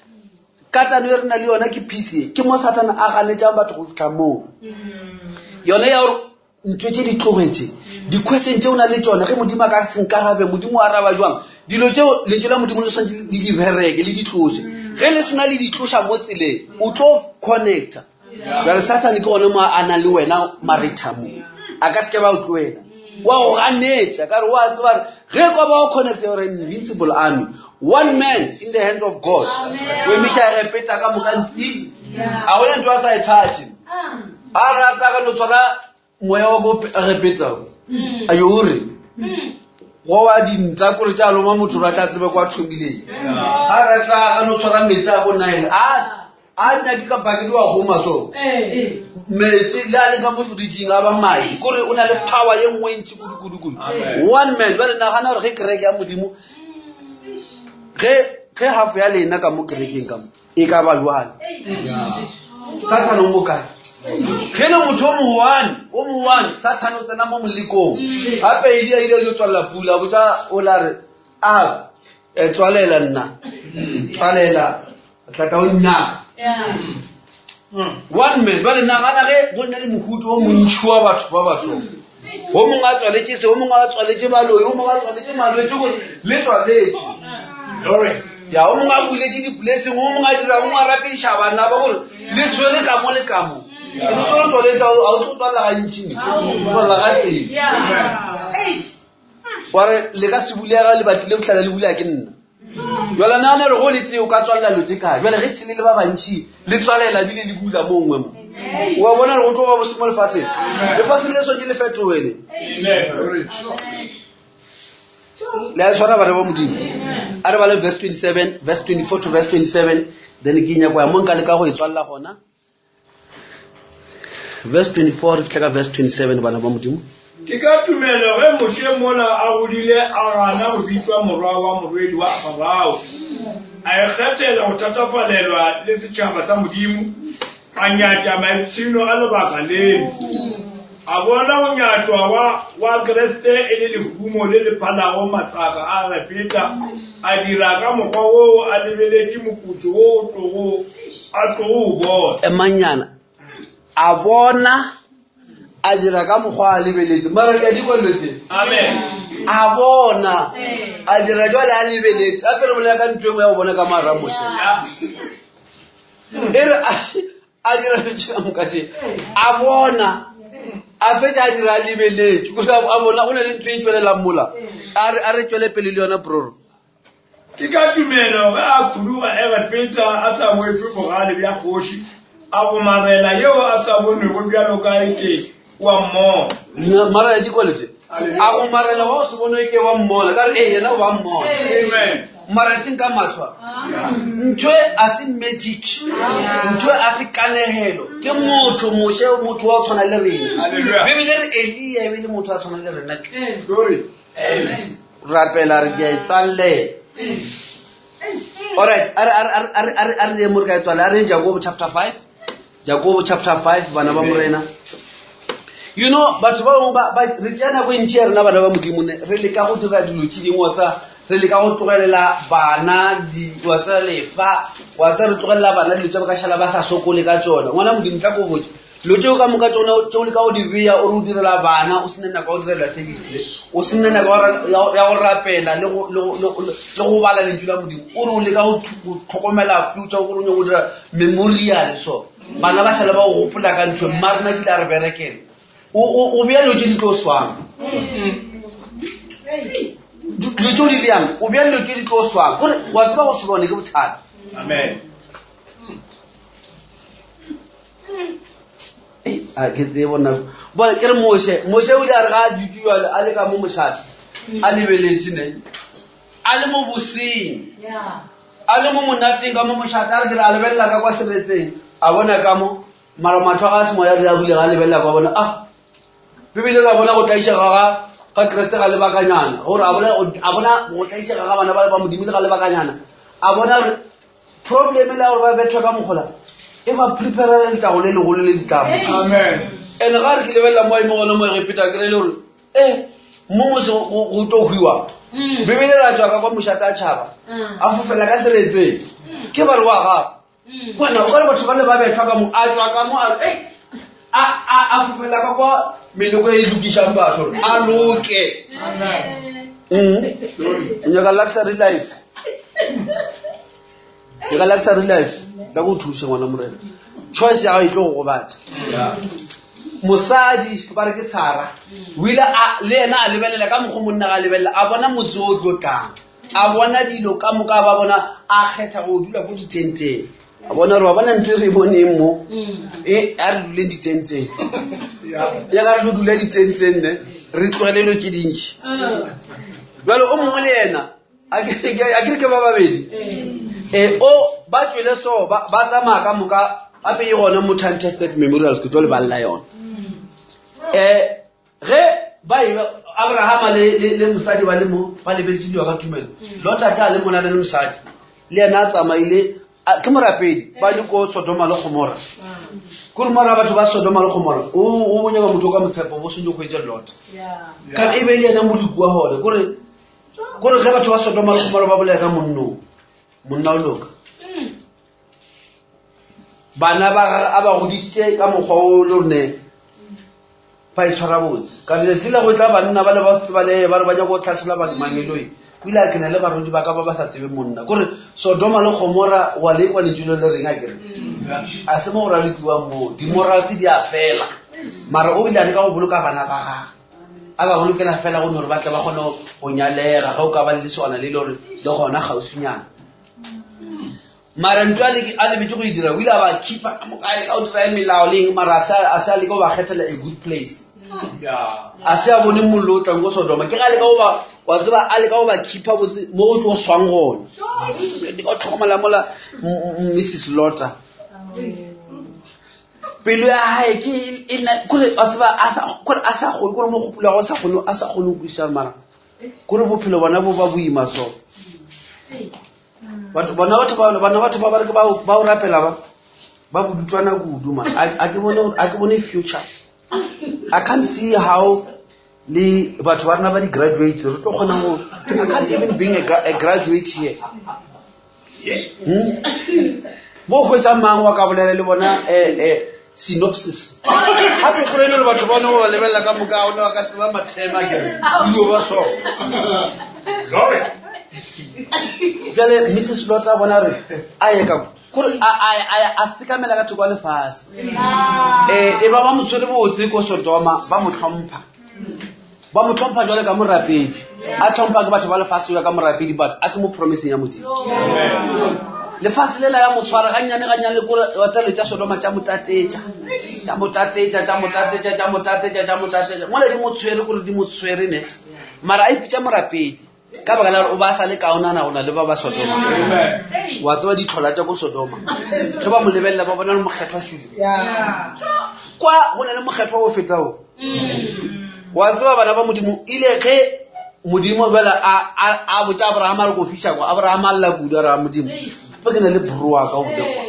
katano e re na le yona ke peace e ke mo satana a ganetšang batho go fitlha moo yone ya gore ntho tše di tlogetše di-question tše o na le tšona ge modimo a ka senkarabe modimo o araba jwang dilo tšeo lentšu la modimo le swanetse le di bereke le di tloše ge le sena le di tloša mo tseleng o tlo connecta jale sathane ke gone mo a nang le wena maretha mo a ka seke ba o tloela wa go ganetša ka re wa tseba re ge kwa ba o connecta gore invincible army one man in the hands of god o emiša egepeta ka moka ntsi a gone ntho a sa e touche a rata ka no tshwara moya wa ko egepeta a yo o re go wa dintla kore tša loma motho ra tla tsebe kwa thomileng a rata ka no tshwara metsi a ko nile a a nyake ka bakedi wa goma so metsi le a le ka mo fridging a ba madi kore o na le power ye nngwe e ntši kudu-kudu-kudu one man jale nagana gore ge kereke ya modimo ge ge half ya lena ka mo kerekeng ka mo e ka ba jwale sathane o mo kae ge le motho o moone o moone sathane o tsena mo molekong gape ile a ile a yo tswalela pula botsa o la re a e tswalela nna tswalela tla ka o nnyaka one man jale nagana ge go nna le mohuto o montšhi wa batho ba baso o mongwe a tswaletše se o mongwe a tswaletše baloi o mongwe a tswaletše malwetse gore le tswaletše ya o mongwe a buletše di-blessing o mongwe a dira o mongwe a rapediša bana ba gore le tswele ka mo le ka mo o tlo tswaletsa ga o tlo tswalela gantši o tswalela ga teng wa re le ka se bulega lebati le botlhale le bula ke nna jale nagana re go le tseo ka tswalela lo tse kae jale ge sele le ba bantšhi le tswalela bile le bula mo nngwe mo wa bona re go tlo ba bose mo lefatsheng lefatshe le swantse le fetowele le a tshwara bana ba modimo a re bale verse 27 verse 24 to verse 27 then ke nyako ya mo nka le ka go e tswalela gona verse 24 re fitlha ka verse 27 bana ba modimo ke ka tumelo ge moshe mola a godile a gana go bitswa morwa wa morwedi wa farao a ikgethela go thatafalelwa le setšhaba sa modimo a nyatša maipshino a lebaka leno a bona go nyatšwa wa wa kreste e le lehumo le le phalago matsaka a egepeta a dira ka mokgwa woo a lebeletše moputso wo o tlogo a tlogo o bona emanyana a bona a dira ka mokgwa a lebeletse mara ke a di kwalelo tse amen a bona a dira jwale a lebeletse gape re bolela ka ntho engwe ya go bona ka mara moshe e re a dira dilo ka moka tše a bona a fetša a dira a lebeletše kore a bona go na le ntho e tswelelang mola a re tswele pele le yona broro ke ka tumelo ge a khuduga egepeta a sa boefe bogale bja kgoši a gomarela yeo a sa bonwego bjalo ka eke wa mmona mara ya dikwalo tše a gomarela wa o se bonwe ke wa mmona ka re ee yena wa mmona amen mara seng ka matlhwa ntho e a se magic ntho e a se kanegelo ke motho moshe motho wa o tshwana le rena Hallelujah. bebile re elia e be le motho a tshwana le rena glory rapela re ke a e tswallela alright a re re mo re ka e tswalela a re jakobo chapter 5 jakobo chapter 5 bana ba morena you know batho ba bangwe re tsea nako e ntši ya rena bana ba modimo ne re leka go dira dilo tse dingwe tsa Re leka go tlogelela bana di wa tseba lefa, wa tseba re tlogelela bana dilo tša ba ka šala ba sa sokole ka tšona. Ngwana Modimo, tla ko botše. Dilo tšeo ka moka tšona tšeo leka go di beya o re o direla bana, o se ne nako ya go direla service le, o se ne nako ya go rapela le go bala lentšu la Modimo. O re o leka go tlhokomela future, o re o nyaka go dira memorial so. Bana ba šala ba go gopola ka ntho, mma rena kile a re berekela. O bea dilo tše di tlo swang. Dilo tšeo di bjang, o bea dilo tše di tlo swang. Kore wa tseba go se bone ke bothata. Amen. A ke tsebe nako. Bona ke re Moshe, Moshe o ile a re ga a dutše jwale a le ka mo mošate, a lebeletše ne. A le mo boseng. A le mo monateng ka mo mošate, a re ke re a lebelela ka kwa seretseng, a bona ka mo mara mahlo a semoya re a bulega a lebelela kwa bona ah Bibele ra bona go tlaišega ga ga Kriste ga lebakanyana gore a bona a bona go tlaišega ga bana ba ba Modimo le ga lebakanyana a bona gore problem le gore ba bethwa ka mogola e ba prepare letago le legolo le ditlamo. Amen. And ga re ke lebelela mo eme gona mo Egepeta ke re le gore eh mo mose go tlo hwiwa. Bibele ra tswa ka kwa mošate a tšhaba a fofela ka seretseng ke ba re wa gago. Bona o ka re batho ba le ba bethwa ka mo a tswa ka mo a re ei a a a fofela ka kwa meloko e lokišang batho gore a loke. Nyaka luxury life. Nyaka luxury life. Tla go thuše ngwana morena. Choice ya gago e tlo go gobatša. Mosadi ba re ke Sarah. O ile a le yena a lebelela ka mokgwa monna ga a lebelela a bona motse o tlo tlang. A bona dilo ka moka ba bona a kgetha go dula ko ditenteng. A bona gore wa bona ntho e re e boneng mo. E a re duleng ditenteng. Ya ka re tlo dula ditenteng ne re tlogele dilo tše dintši. Jwale o mongwe le yena a ke re ke ba babedi. E o ba tšwele so ba tsamaya ka moka gape e gona mo time tested memorials ke tlo le balela yona. Ge ba e Abrahama le le le mosadi ba le mo ba lebeletse dilo ka tumelo. Lota ka le mona le mosadi. Le yena a tsamaile ke morapedi ba le ko Sodoma le Gomora. Kore mora batho ba Sodoma le Gomora o o nyaka motho o ka motshepo bo sentse go etsa Lota. Ka e be le yena moloko wa hole kore kore ge batho ba Sodoma le Gomora ba bolela ka monno monna o loka. Bana ba a ba godisitse ka mokgwa o le rone ba itshwara botse. Ka letsatsi la go tla banna ba le ba tseba le ba re ba nyaka go tlhasela ba mangeloi. O ile a kena le barwedi ba ka ba ba sa tsebe monna. Kore Sodoma le Gomora wa le kwa lentšu le le reng a kere. A se mo go ralokiwang moo. Di-morals di a fela. Mara o ile a leka go boloka bana ba gagwe. A ba bolokela fela go no gore ba tle ba kgone go nyalega ge o ka ba le lesogana le le gore le gona kgauswinyana. Mara ntho a lebetse go e dira o ile a ba keepa ka moka a leka go dira melao le eng mara a se a leka go ba kgethela a good place. A se a bone mollo o tlang ko Sodoma ke ga a leka go ba wa tseba a leka go ba keepa botse mo go tlo swang gona. Ke o tlhokomela mola Mrs Lota. Pelo ya hae ke e na kore wa tseba a sa kore a sa kgone kore mo gopolo ya gagwe sa kgone a sa kgone go kwešiša mara kore bophelo bona bo ba boima so. Batho bona batho ba bona batho ba ba re ke ba o rapela ba ba bodutwana kudu man. A ke bone a ke bone future. I can't see how le batho ba rena ba di-graduates re tlo kgona go I can't even being a graduate here. Bo hwetša mang wa ka bolela le bona synopsis. Gape go rene le batho ba ne ba lebelela ka moka o ne ba ka tseba mathema ke re dilo ba so. Glory. Jale Mrs Lota bona re a ye ka kore a a a a sekamela ka thoko ya lefase. E ba ba mo tshwere botse ko Sodoma ba mo hlompha. Ba mo hlompha jwale ka morapedi. A hlompha ke batho ba lefase jwale ka morapedi but a se mo promising ya Modimo. Lefase lela ya mo tshwara gannyane gannyane kore wa tsalo tša Sodoma tša mo tatetša. Tša mo tatetša, tša mo tatetša, tša mo tatetša, tša mo tatetša. Mola di mo tshwere kore di mo tshwere ne. Mara a ipitša morapedi. Ka baka la gore o ba sa le kaonana go na le ba ba Sodoma. Wa tseba ditlhola tša ko Sodoma. Ge ba mo lebelela ba bona le mokgethwa šule. Kwa go na le mokgethwa o fetao. Wa tseba bana ba Modimo ile ge Modimo bjale a botša Abraham a re ko fiša kwa Abraham a lla kudu a re a Modimo gape ke na le bro wa ka o le kwa.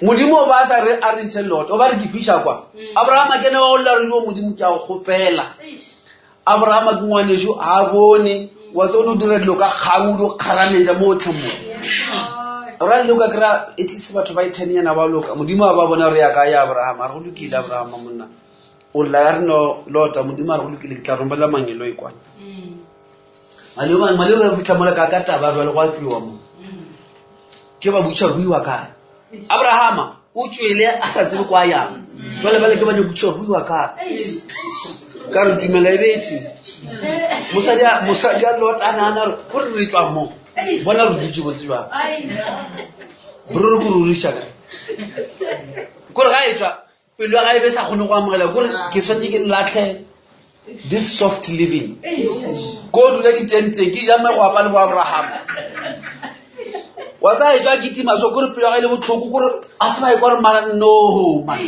Modimo o ba sa re a re ntshe Lot o ba re ke fiša kwa. Abraham a kene wa o lla re yo Modimo ke a go kgopela. Abraham ke ngwanešu a bone. Wa tseba o no dira dilo ka kgang, o di kgarametša mo otlhe mo. Ra le ka kry-a at least batho ba ithanyana ba loka. Modimo a ba bona gore ya ka ya Abraham, a re go lokile Abraham monna. O lla ya re no Lota, Modimo a re go lokile ke tla romela mangeloi kwana. Maleo maleo ba fitlha mola ka ka taba jwale go a tliwa mo. Ke ba botša go iwa kae. Abrahama o tswele a sa tsebe kwa yang. Jwale ba le ke ba nyako botša go iwa kae. Ka re dumela e betse. Mosadi a mosadi a Lot a nahana gore gore re tswa mo. Bona re dutse botse jwang. Ruri ko ruriša kae. Kore ga e tswa pelo ya gae be sa kgone go amogela kore ke swanetse ke latlhe this soft living ko dula ditenteng ke ja megwapa le bo abraham wa tsaya e tswa kitima so kore pelo ya gae le botlhoko kore a se ba e kwa re mara no man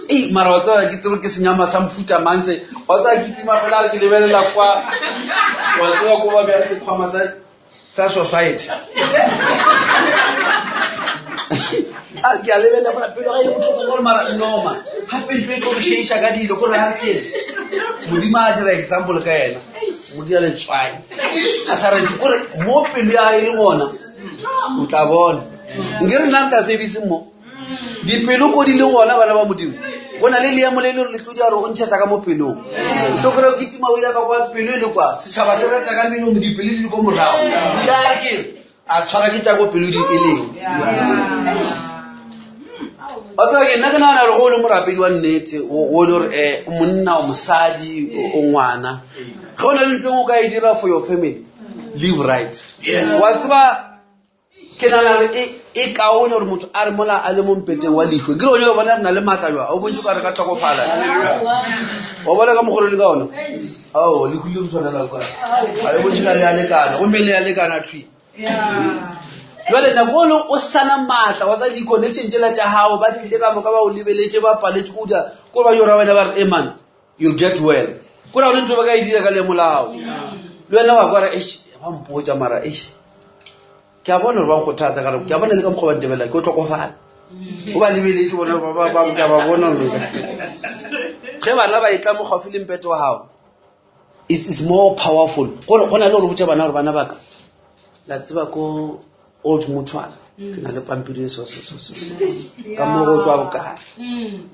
ei mara wa tsaya ke tsebo ke senyama sa mofuta mang se wa tsaya kitima fela re ke lebelela kwa wa tseba ko ba bea sekhwama sa sa society a ke a lebelela gore pelo ga e botlhoko gore mara noma gape ntho e tlo re šeiša ka dilo kore ga ke modimo a dira example ka ena o dira letswai a sa retse kore mo pelo ya gae le gona o tla bona nke re nna re tla sebise mo dipelo ko di le gona bana ba modimo go na le leemo le le gore le tlo dia gore o ntšhetsa ka mo pelong o tlo kry-a o kitima o ile ka kwa pelo e le kwa setšhaba se reta ka melomo dipelo di le ko morago ya re ke a tshwara ke tsa ko pelo di e leng wa tseba ke nna ke nagana gore go o le morapedi wa nnete o le gore um monna o mosadi o ngwana ge o na le ntho e nngwe o ka e dira for your family live right wa tseba ke nagana gore e, e kaone gore motho a re mola a le mo mpeteng wa leihlo ke re one bona re na le maatla jwa o bontse ka re ka tlhokofala wa bona ka mogolo le ka ona ao lehu le re tshwanela kwa ga le bontse ka le a lekana gomme le a lekana thwi jale nako o leng o sana maatla wa tsa di-connection tsela tša gago ba tlile ka moka ba o lebeletse ba paletse ko ja ko ba jora wena ba re eman you'll get well ko ra o le ntho ba ka e dira ka leemo la gago le wena wa kwara eish ba mpotsa mara eish ke a bona gore ba nkgothatsa ka ke a bona le ka mokgwa ba ntebelela ke o tlhokofala o ba lebeletse bona ke a ba bona ge bana ba e tla mo gaufi le mpete wa gago is more powerful gore go na le gore botsa bana gore bana baka la tseba ko old mutual ke na le pampiri e so so so so ka mo go tswa bokae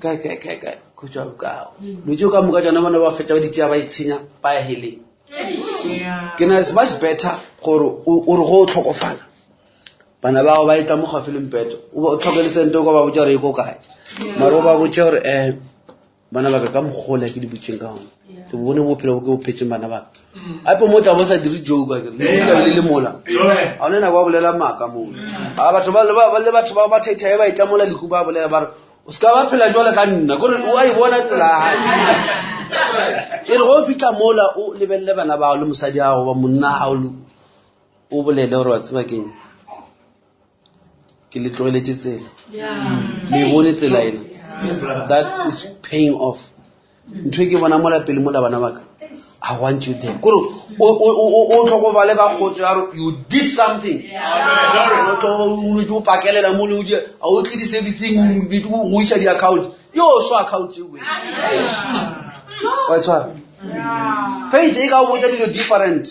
kae kae kae kae go tswa bokao lo tseo ka moka tsona bona ba fetsa ba di tšea ba itshenya ba ya heleng ke na is much better gore o re go o tlhokofala bana bao ba etla mo gaufi le mpeto o tlhoke le sente o ka ba botsa gore e ko kae mare o ba botse gore um bana baka ka mogola ke di butseng ka gona ke bone bophelo bo ke bo phetseng bana baka ape mo tla bo sa dire joke a kere le tla le le mola ga one nako ba bolela maaka moo a batho ba le batho ba ba thaithae ba etla mola lehu ba bolela ba re o se ka ba phela jwale ka nna kore o a e bona tsela ya gae e re go o fitlha mola o lebelele bana bao le mosadi a goba monna gago o bolele gore wa tseba keng ke le tlogeletse tsela le bone tsela ena that is paying off ntho e ke bona mola pele mola bana baka i want you there kore o tlhokofale ka kgotso ya gore you did something o pakelela mo le a o tle di-servicing o iša di-account yo so account e wa tshwara faith e ka o botsa dilo different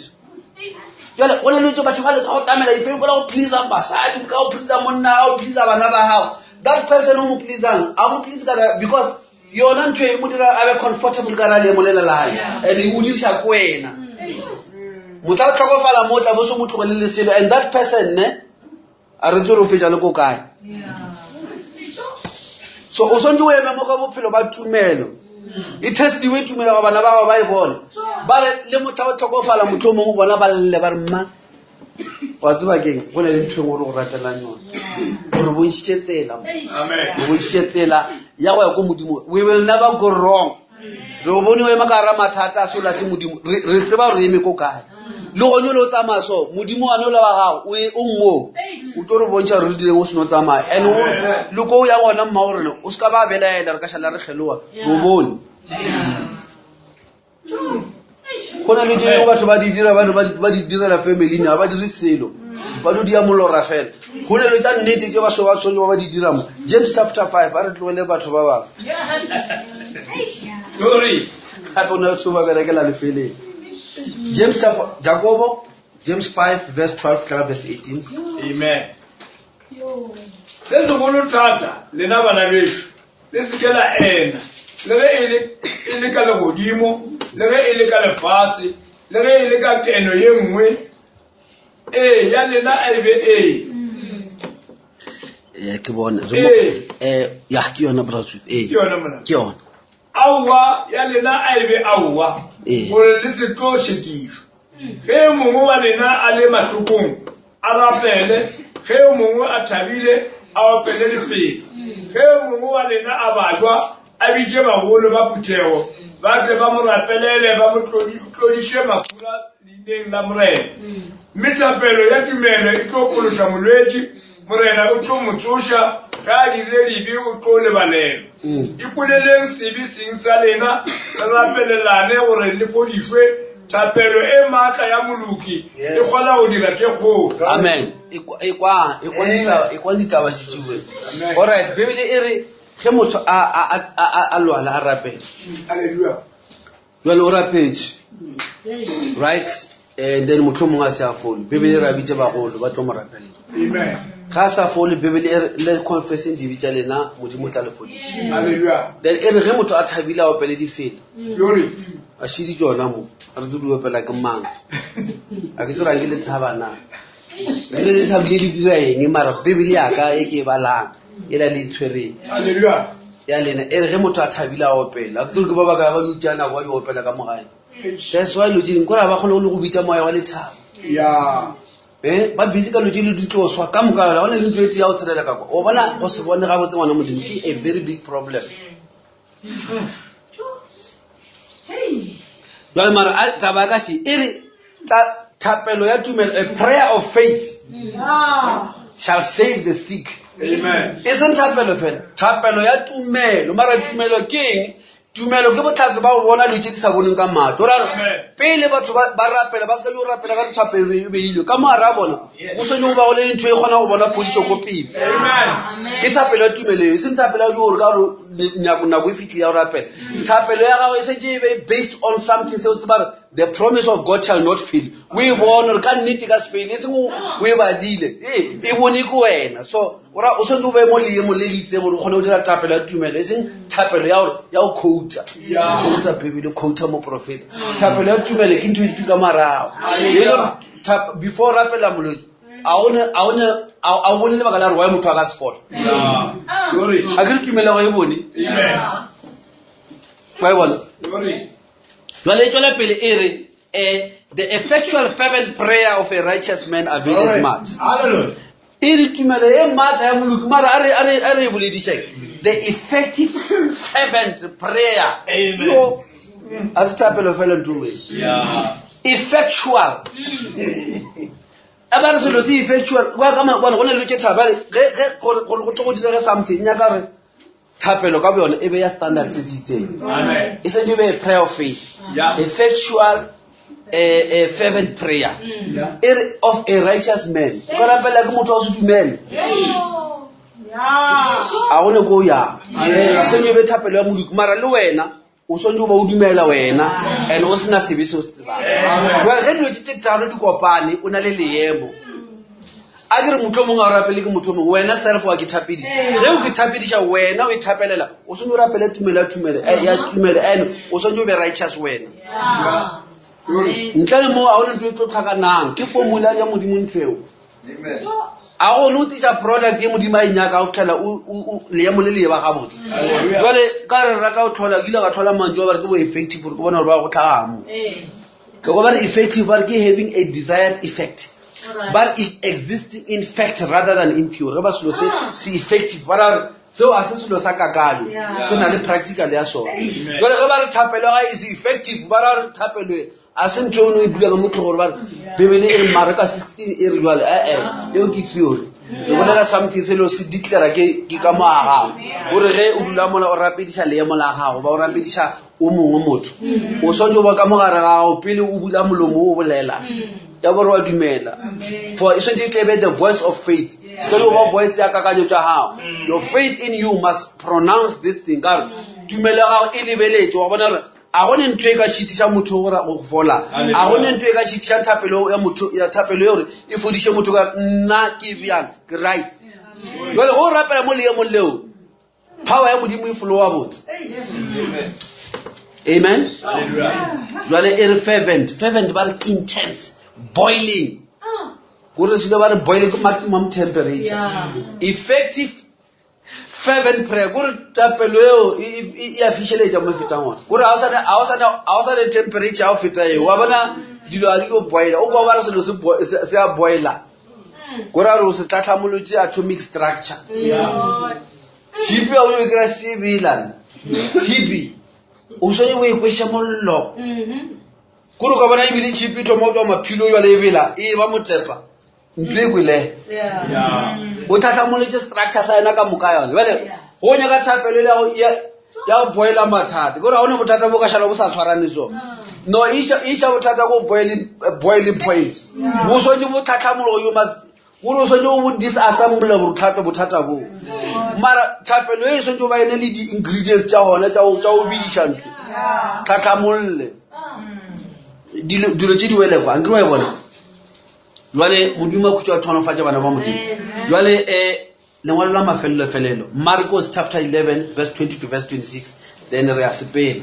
jale go na le tse batho ba leka go tamela difeng kola go pleasa basadi ka go pleasa monna ga go pleasa bana ba gago that person o mo pleasang a mo please ka because yona ntho e mo dira a be comfortable ka ra leemo lela la gae and o diriša ko wena motla o tlhokofala mo tla bo se mo tlogele le selo and that person ne a re tsere o fetša le ko kae so o swantse o eme mo ka bophelo ba tumelo e testiwe tumelo ga bana ba ba e bone ba re le motla o tlhokofala motlho mongwe bona ba lle ba re mma wa tseba keng go na le ntho engwe re go ratelang yone gore bontšhitše tsela re bontšhitše tsela ya go ya ko modimo we will never go wrong re o bone o ema ka gara mathata a se o latlhe modimo re tseba gore re eme ko kae le gone le o tsamaya so modimo wane o le wa gago o e, moo o tlo re bontšha gore re direng o seno tsamaya and le ko o yang gona mma o rene o se ka ba belaela re ka šala re kgeloa re o bone go na le tse batho ba di dira ba di direla family ne ga ba dire selo ba no dia molora fela go na le tsa nnete tse baso ba tshwanetse ba ba di dira mo james chapter 5 a re tlogele batho ba bangwe gape o ne batho ba berekela lefeleng james chapter jakobo. James 5 verse 12 tla verse 18. Amen. Se segolo thata lena bana bešo, le se ke la ena, le ge e le, e le ka legodimo, le ge e le ka lefase, le ge e le ka keno ye nngwe, ee ya lena a e be ee. Eh, ke bone. Ee. Eh, ya ke yona brother. Ee. Ke yona mona. Ke yona. Aowa ya lena a e be aowa, Ee. gore le se tlo šekišwa. Ge yo mongwe wa lena a le mahlokong, a rapele, ge yo mongwe a thabile, a opele lefela. Ge yo mongwe wa lena a bajwa, a bitše bagolo ba phuthego, ba tle ba mo rapelele, ba mo tlodiše mafura leineng la Morena. Mme thapelo ya tumelo e tlo phološa molwetši, Morena o tlo mo tsoša, ge a dirile dibe o tlo lebalelwa. Ipoleleng sebe seng sa lena, le rapelelane gore le fodišwe. Thapelo e maatla ya moloki e kgona go dira tše kgolo. Amen. Ekwa, ekwa ditaba, ekwa ditaba tšetšiwe. Alright, Bibele e re ge motho a a a a lwala a rapela. Hallelujah. Jwale o rapetše. Right? And then motho mongwe a se a fole. Bibele e re a bitše bagolo ba tlo mo rapelela. Amen. Ga a sa fole Bibele e re le confesseng dibe tša lena Modimo o tla le fodiša. Hallelujah. Then e re ge motho a thabile a opele difela. Glory. A šidi tšona mo. Re tse di opela ke mang? A ke tseba ke le thaba na. Le le thabile le dira eng mara Bibele ya ka e ke e balang e la le itshwereng. Hallelujah. Ya lena e re ge motho a thabile a opela. A ke tsebe ke ba ba ka ba di tšea nako ba di opela ka mo gae. That's why lo tše dingwe kore ga ba kgone le go bitša moya wa lethabo. Yeah. Eh, ba busy ka lo tše le di tloswa ka moka ga gona le ntho e tee ya go tshelela ka kwa. O bona go se bone gabotse ngwana Modimo ke a very big problem. Jwale mara a taba ya ka še e re thapelo ya tumelo, a prayer of faith shall save the sick. Amen. E seng thapelo fela, thapelo ya tumelo. Mara tumelo ke eng? Tumelo ke bohlatse ba go bona dilo tše di sa boneng ka mahlo. O ra gore pele batho ba rapela, ba se ka yo rapela ka thapelo e beilwe ka mo gare ga bona, go swanetše go ba go le ntho e kgona go bona phodišo ko pele. Ke thapelo ya tumelo eo, e seng thapelo ya gore ka gore nako e fihlile ya go rapela. Thapelo ya gago e santše e be based on something seo se ba re the promise of God shall not fail. O e bone gore ka nnete ka se fail, e seng o e badile, ee, e bone ke wena. So o ra o swanetše o be mo leemong le le itseng gore o kgone go dira thapelo ya tumelo, e seng thapelo ya gore ya go quota. Quota Bibele, quota moprofeta. Thapelo ya tumelo ke ntho e dutse ka morago. E le gore before o rapela molwetsi, a o ne, a o ne, a o bone lebaka la gore why motho a ka se fola. Glory. A ke re tumelo ya gago e bone? Amen. Wa e bona? Glory. Jwale e tswela pele e re, the effectual fervent prayer of a righteous man availeth much. Hallelujah. E re tumelo e maatla ya moloki, mara a re, a re, a re e boledišeng. The effective fervent prayer. Amen. Yo, a se thapelo fela ntho e. Yeah. Effectual. A ba re selo se effectual, wa ka ma, bona, go na le dilo tše tharo. Bjale, ge, ge, gore, gore go tlo go direge something, nyaka gore thapelo ka boyona e be ya standard se se itseng. Amen. E sentse e be a prayer of faith. Yeah. Effectual, fervent prayer. Yeah. E re of a righteous man. O ka rapela ke motho wa go se dumele. A go ne ko o yang. Yeah. Sentse e be thapelo ya moloki, mara le wena o swanetše go ba o dumela wena and o sena sebe se o se tsebang. Amen. Jwale ge dilo tše tharo di kopane, o na le leemo. A ke re motho o mongwe a o rapele ke motho o mongwe, wena self wa ke thapediša. Ge o ke thapediša wena o e thapelela, o swanetše o rapele tumelo ya tumelo, ya tumelo, and o swanetše o be righteous wena. Yeah. Glory. Ntle le moo, ga go na ntho e tlo tlhakanang. Ke formula ya Modimo ntho eo. Amen. A go no tliša product ye Modimo a e nyaka go fitlhela leemo le le e ba gabotse. Hallelujah. Jwale ka re rata go tlhola, ke ile ka tlhola mantšu a ba re ke bo effective gore ke bona gore ba go tlhaga mo. Ke go ba re effective, ba re ke having a desired effect. But it exists in fact rather than in theory. Ge ba selo se se effective, ba ra gore seo a se selo sa kakanyo, se na le practical ya sona. Jwale ge ba re thapelo ya gae is effective, ba ra gore thapelo e a se ntho e o ne o e dula ka motho gore ba re Bibele e re Mareka 16 e re jwale, eh, eo ke theory. Re bolela something se leo se declare ke ka mo a gago. Gore ge o dula mola o rapediša leemo la gago, ba o rapediša o mongwe motho, o swanetše go ba ka mogare ga gago pele o bula molomo o bolela. Ya gore wa dumela. For e swanetše e tle be the voice of faith. Se ka yo ba voice ya kakanyo tša gago. Your faith in you must pronounce this thing. Ka gore tumelo ya gago e lebeletše, wa bona gore A go ne ntho e ka šitiša motho gore go fola. A go ne ntho e ka šitiša thapelo ya motho ya thapelo ye gore e fodiše motho ka nna ke bjang ke right. Jwale go rapela mo leemong leo power ya modimo e flowa botse. Amen. Jwale e re fervent, fervent ba re ke intense, boiling. Gore selo ba re boiling ke maximum temperature. Effective fervent prayer kore tapelo eo e a fišeletša mo e fetang gona kore ga o sa ne temperature ya go feta eo wa bona dilo ga di ko boila o kwa ba re selo se a boila kore a re o se tlatlhamolotse atomic structure tshipi ya o yo kry-a se bela tshipi o swanetse o e kweša mollo kore o ka bona ebile tshipi e thoma go tswa maphilo jale e bela e ba motlepa ntlo e kwele o tlhatlhamoletse structure sa yona ka moka yone jale go nyaka thapelo ele ya go boila mathata kore ga o ne bothata bo ka šala bo sa tshwarane so no iša bothata ko boiling point bo swantse bo tlhatlhamologo you must gore o swantse o disassemble bothata bothata boo mara thapelo e swantse o ba ene le di-ingredients tša gona tša go bidiša ntlo tlhatlhamolole dilo tše di welekwa nke wa e bona jwale modimo a khutšo a thonofatša bana ba modimo jwale um lengwalo la mafelelo-felelo Marcos chapter 11 verse 20 to verse 26 then re a sepela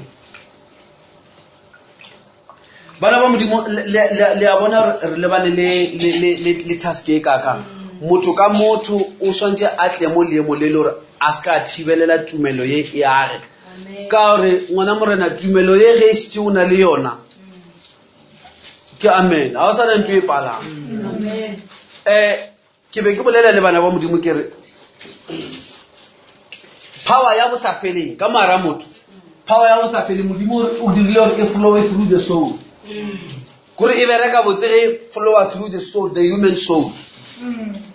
bana ba modimo le a bona re lebane le task e kakang motho ka motho o swantse a tle mo leemo le le gore a se ka thibelela tumelo ye e age ka gore ngwana morena tumelo ye ge e šetše o na le yona ke amen ga o sa na ntho e palang um ke be ke bolela le bana ba modimo ke re power ya bosafeleng ka mara motho power ya bosafeleng modimo o dirile gore e flowe through the soul kore e bereka botse ge flowa through the soul the human soul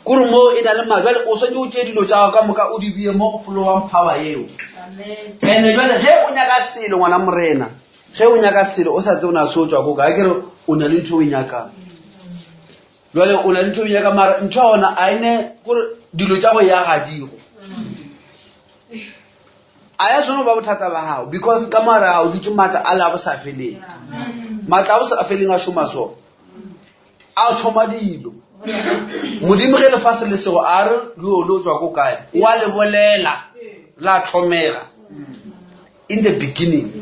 kore mo e na le madi jale o swantse o tšee dilo tša gago ka moka o di beye mo go flowang power eo and-e jale ge o nyaka selo ngwana morena ge o nyaka selo o sa tse o na se o tswa ko kae kere o na le ntho o e nyakang jale o na le ntho o e nyakang mara ntho ya gona a ene kore dilo tša go ya gadigo a ya tshwane go ba bothata ba gago because ka mara ga o dutse maatla a le a bo sa feleng maatla a bo sa feleng a šoma so a thoma dilo modimo ge lefase le sego a re leo le o tswa ko kae wa le bolela la thomega in the beginning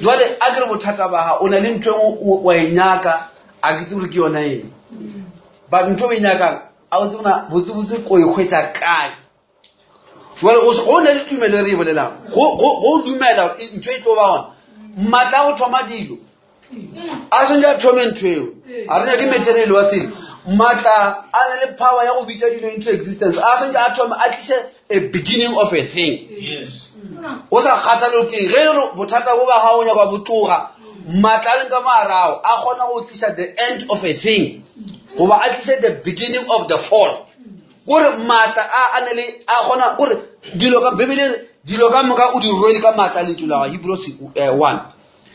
jwale a kere bothata ba ga o na le ntho engwe wa e nyaka a ke tsebe gore ke yona eng but ntho o e nyakang a o tsebona botsebotse ko e hwetša kae jwale go na le tumelo e re e bolelang go dumela ntho e tlo ba gona maatla a go thoma dilo a swantse a thome ntho eo a re nyake material wa selo maatla a na le power ya go bitša dilo into existence a swantse a thome a tliše a beginning of a thing o sa kgathale ke ge e le bothata bo ba gago nyaka bo tloga maatla a leng ka moarago a kgona go tliša the end of a thing goba a tliše the beginning of the fall kore maatla a a ne le a kgona kore dilo ka bibele dilo ka moka o di rwele ka maatla a lentšu la gago Hebrews 1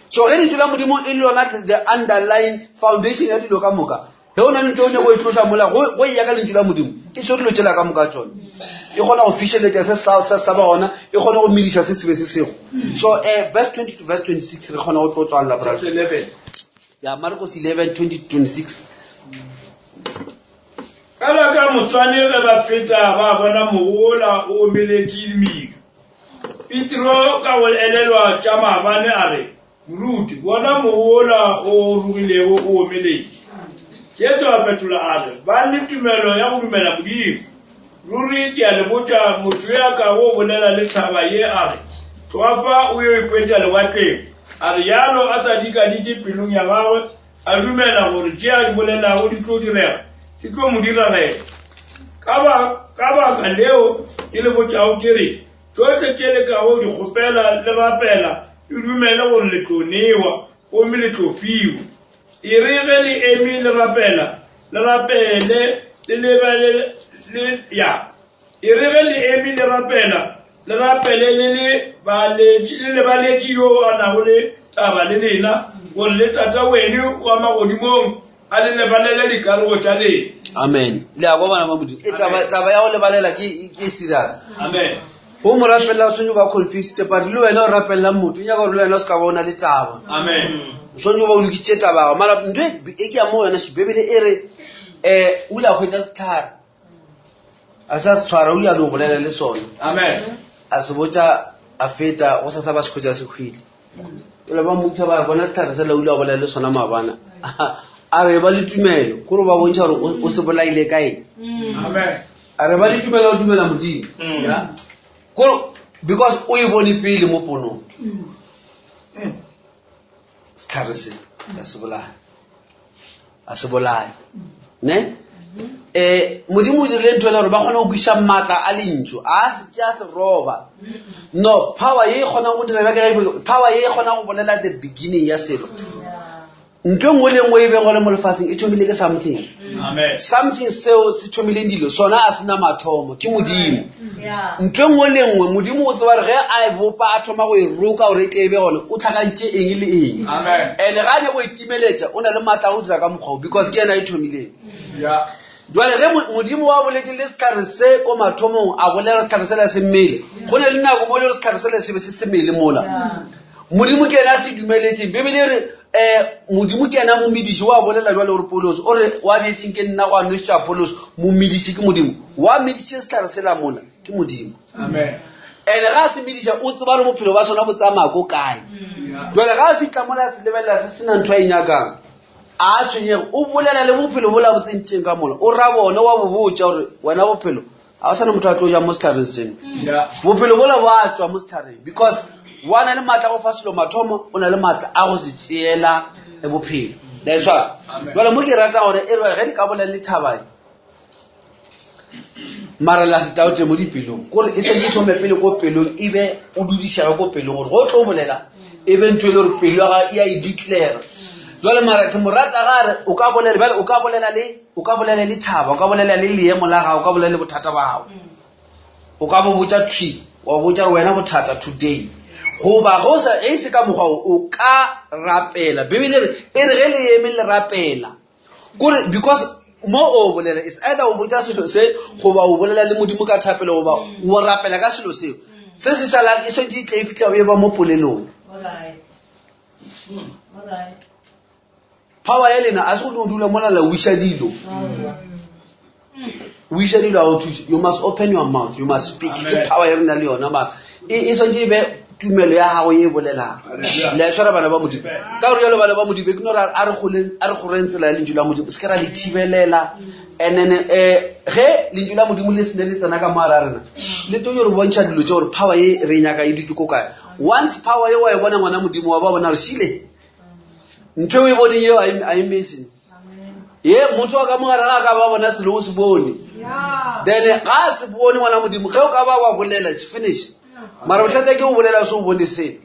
so ge lentšu la modimo e le lona the underlying foundation ya dilo ka moka ge o na le ntho o nyako e tloša mola go eya ka lentšu la modimo ke seo dilo tšela ka moka tsone e kgona go fišeletša se sa ba gona e kgona go mediša se sebe se sego so verse 20 to verse 26 re kgona go tlo tswalela brother ya Marcos 11 20 to 26 Ka la ka moswane ge ba feta ba bona mogo wola o omeletše medu. Petro ka go elelwa tša maabane a re, Moruti, bona mogo wola o o rogilego o omeletše. Jesu a fetola a re, Bang le tumelo ya go dumela Modimo. Ruri ke a le botša, motho yo a kago bolela le thaba ye a re, Tloga fa o yo ikhwetša lewatleng, a realo a sa dikadike pelong ya gagwe, a dumela gore tše a di bolelago di tlo direga, di tlo mo diragela. Ka ba, ka baka leo ke le botšago ke re, tšohle tše le kago di kgopela le rapela, le dumele gore le tlo newa, gomme le tlo fiwa. E re ge le eme le rapela, le rapele le lebale le ya. E re ge le eme le rapela, le rapele le lebaletše, le lebaletše yo a nago le taba le lena, gore le Tata weno wa magodimong a le lebalele dikarogo tša lena. Amen. Le a kwa bana ba Modimo. E taba, taba ya go lebalela ke, ke serious. Amen. Go mo rapelela o swanetše go ba confused, but le wena o rapelela motho, o nyaka gore le wena o se ka ba o na le taba. Amen. O swanetše go ba o lokisitše taba ya gago. Mara ntho e e ke ya mo yona, Bibele e re um o ile a hwetša sehlare, a sa se tshwara, o ile a no bolela le sona. Amen. A se botša a feta, go sasa ba se hwetša se hwile. Jwale ba mmotša ba re, bona sehlare sela o ile a bolela le sona maabana. A re ba le tumelo, kore ba bontšha gore o o se bolaile ka eng. Amen. A re ba le tumelo o dumela Modimo. Ya. Kore because o e bone pele mo ponong. Sehlare se a se bolaya. A se bolaya. Ne? Eh Modimo o dirile ntho ena gore ba kgone go kwešiša maatla a lentšu. A se ke a se roba. No, power ye e kgonang go dira bjake ga power ye e kgonang go bolela the beginning ya selo. Ntho e nngwe le nngwe e bego le mo lefaseng e thomile ke something. Amen. Something seo se thomileng dilo sona a sena mathomo, ke Modimo. Ntho e nngwe le nngwe Modimo o tseba gore ge a e bopa a thoma go e roka gore e tle e be gone, o tlhakantše eng le eng. Amen. And ga a nyaka go e timeletša, o na le maatla a go dira ka mokgwa o because ke yena a e thomileng. Yeah. Jwale ge Modimo wa boletše le sehlare se ko mathomong, a bolela sehlare sela se mele. Go na le nako mo e le gore sehlare sela se be se se mele mola. Modimo ke yena a se dumeletseng. Bibele e re, um Modimo ke yena momediši. Wa bolela jwale gore Paulos o re wa bjetseng ke nna gwa nwešitše Apollos, momediši ke Modimo. Wa meditše sehlare sela mola ke Modimo. Amen. And ga a se mediša o tseba gore bophelo ba sona bo tsamaya ko kae. Jwale ga a fihla mola a se lebelela se sena ntho a e nyakang, a tshwenyege, o bolela le bophelo bola bo tsentšeng ka mola, o ra bone wa bo botša gore wena bophelo ga o sana motho a tlo ja mo setlhareng seno. Bophelo bola bo a tswa mo setlhareng because wa na le maatla a go fa selo mathomo, o na le maatla a go se tseela bophelo. La e tshwara? Jwale mo ke rata gore e re ge di ka bolela le thabae, mara la se taote mo dipelong, kore e santse e thome pele ko pelong, e be o dudišega ko pelong gore go tlo bolela e be ntho e le gore pelo ya gago e a e declare. Jwale mara ke mo rata ga re o ka bolela, bjale o ka bolela le, o ka bolela le thaba, o ka bolela le leemo la gago, o ka bolela le bothata ba gago, o ka bo botša thwi, wa botša gore wena bothata today. Goba ge o sa, ge e se ka mokgwa o, o ka rapela. Bibele e re, e re ge le eme le rapela, kore because mo o bolela is either o botša selo se goba o bolela le Modimo ka thapelo goba o rapela ka selo seo. Se se šalang e swantše e tle e fihla e ba mo polelong. Power ya lena a se go no dula mola la wiša dilo. Wiša dilo a o thuše. You must open your mouth, you must speak. Ke power ya rena le yona mara e swantše e be tumelo ya gago ye e bolelang. Le a tshwara bana ba Modimo. Ka gore jalo bana ba Modimo ke no re a re goleng, a re goreng tsela ya lentšu la Modimo, se ke ra le thibelela. And then ge lentšu la Modimo le sene le tsena ka mo gare a rena, le tlo yo re bontšha dilo tše gore power ye re e nyaka e dutše ko kae. Once power ye wa e bona ngwana Modimo, wa ba bona re šile. Ntho e o e boneng yeo a e missing. Ye motho wa ka mo gare ga ka ba bona selo o se bone. Then ga a se bone ngwana Modimo, ge o ka ba wa bolela, it's finish. Mara bothata ke o bolela se o bone se.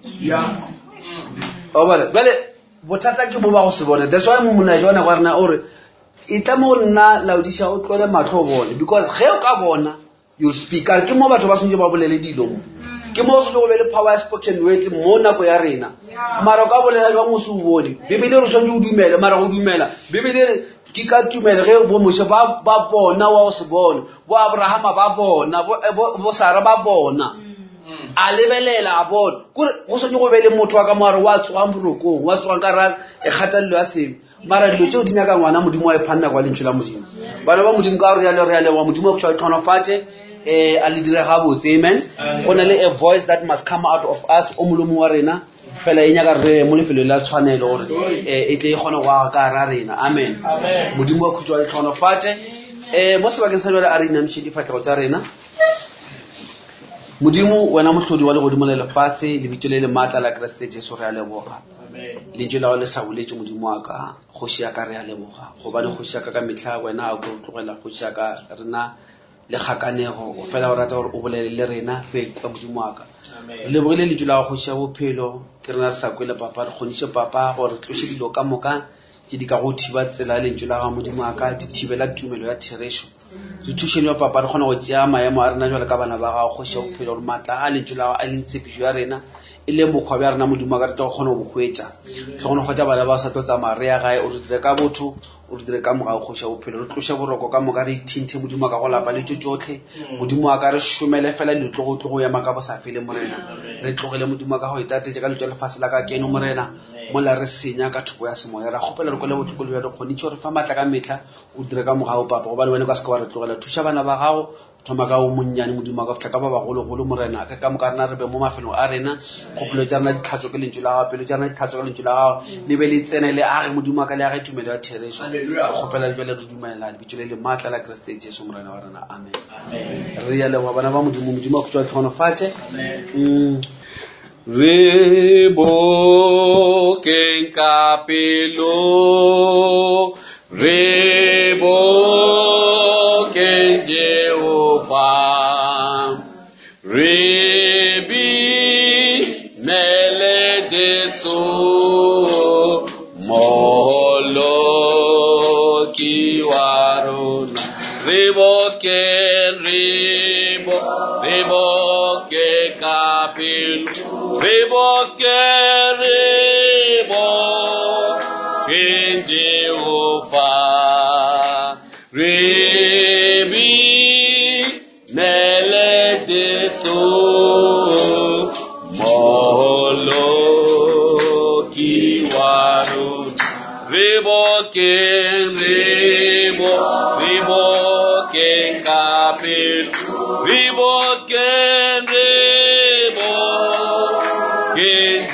Wa bona? Bjale bothata ke bo ba go se bone. That's why molaetša wa nako ya rena o re e tla mo nna laodiša o tlole mahlo o bone, because ge o ka bona you'll speak. Ka re ke mo batho ba swanetše ba bolele dilo mo. Ke mo swanetše go be le power ya spoken word mo nako ya rena. Mara o ka bolela jwang o se o bone? Bibele e re o swanetše o dumele, mara go dumela Bibele e re ke ka tumelo ge bo Moshe ba bona wa go se bone, bo Abrahama ba bona, bo Sara ba bona. A lebelela a bona. Kore go swanetše go be le motho wa ka mo gare wa tsogang borokong, wa tsogang ka ra kgatelelo ya sebe. Mara dilo tšeo di nyaka ngwana Modimo wa ipha nako ya lentšu la Modimo. Bana ba Modimo ka gore re a leboga Modimo wa go tlhonofatše, a le dire gabotse. Amen. Go na le a voice that must come out of us, o molomo wa rena fela e nyaka re mo lefelong la tshwanelo gore e tle e kgone go aga ka ra rena. Amen. Modimo wa khutšo a le tlhonofatše. Mo sebakeng sa jwale a re inamiše difahlego tša rena. Modimo wena mohlodi wa legodimo le lefase, lebitso le le maatla la Kriste Jesu re a leboga. Lentšu la gago le sa boletše Modimo wa ka, kgoši ya ka re a leboga. Gobane kgoši ya ka ka mehla wena a o tlo tlogela kgoši ya ka rena le kgakanego, o fela o rata gore o bolele le rena re kwa Modimo wa ka. Re lebogile lentšu la gago kgoši ya bophelo, ke rena re sa kwele papa, re kgoniše papa gore re tloše dilo ka moka tše di ka go thiba tsela ya lentšu la gago Modimo wa ka, di thibela tumelo ya therešo. Re thušeng yo papa re kgone go tšea maemo a rena jwalo ka bana ba gago kgoši ya bophelo, gore maatla a lentšu la gago a leng tshepišo ya rena e leng bokgwa bja rena Modimo wa ka re tlo kgona go bo hwetša. Hlogonofatša bana ba sa tlo tsamaya re ya gae, o re dire ka botho, o re dire ka mogau kgoši ya bophelo. Re tloše boroko ka moka, re ithinthe Modimo wa ka go lapa le tšo tšohle. Modimo wa ka re šomele fela dilo tlogo tlogo ema ka bosafeleng Morena. Re tlogele Modimo wa ka go itatetša ka dilo tša lefase la ka keno Morena, mola re senya ka thoko ya semoya. Ra kgopela re kwele bohloko le bja re kgonitše gore fa maatla ka mehla, o dire ka mogau Papa, gobane wena o ka se ke wa re tlogela. Thuša bana ba gago thoma ka o monnyane Modimo wa ka fihla ka ba bagologolo Morena ka ka moka rena re be mo mafelong a rena kgopolo tša rena di tlhatswe ke lentšu la gago pelo tša rena di tlhatswe ke lentšu la gago le be le tsene le age Modimo wa ka le age tumelo ya therešo kgopela le jale re dumelela lebitso le le maatla la Kriste Jesu Morena wa rena amen re ya leboga bana ba Modimo Modimo a khutšwa tlhonofatše Re bokeng ka pelo, re bokeng Jehova, re binele Jesu, Moloki wa rona. Re bokeng, re bo, re bokeng ka pelo, re bokeng, re bokeng Jehova, re binele Jesu, Moloki wa rona. Re bokeng, re bo, re bokeng ka pelo, re bokeng, re bokeng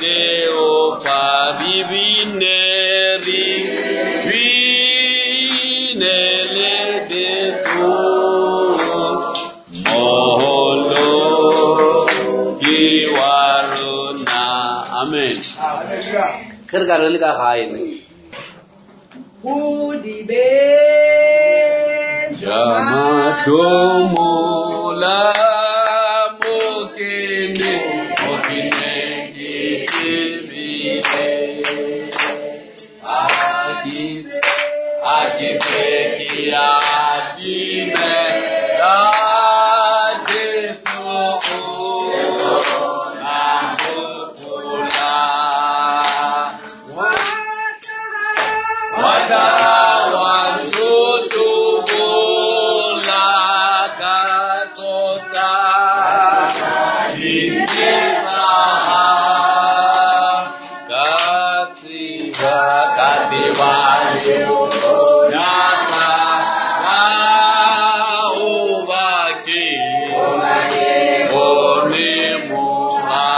Jehova, re bine, re binele Jesu, Moloki wa rona. Amen. Ge re ka re le ka gae ne. Ja mahlomola mokene, mokene ke tebile. A ke se ke a timela, Jesu o na hopola. Wa tla wa ntotobola ka tsota dibe ka tseba ka tseba ya ka ka o ba ke bone moha.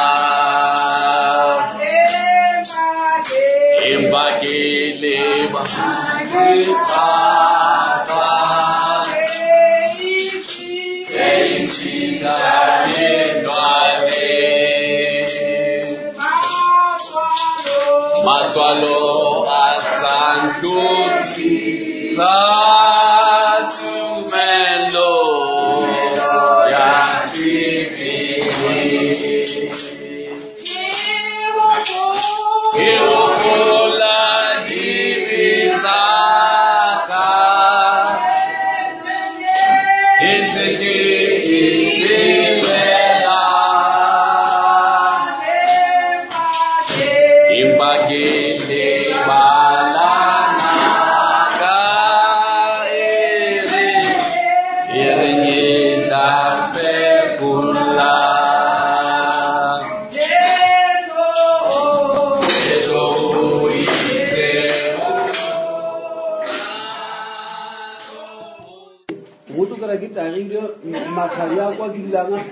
Empa ke leba sepata e ntšhika le jwale. Matswalo a sa ntlotsa tumelo ya sebele. Ke hopola dibe tsa ka, ke ntse ke ipelela. Empa ke lebalana ka ere, e reng e tla fetola. Jesu o itse Go tlo kry-a ke tagile mathari a kwa ke dulang.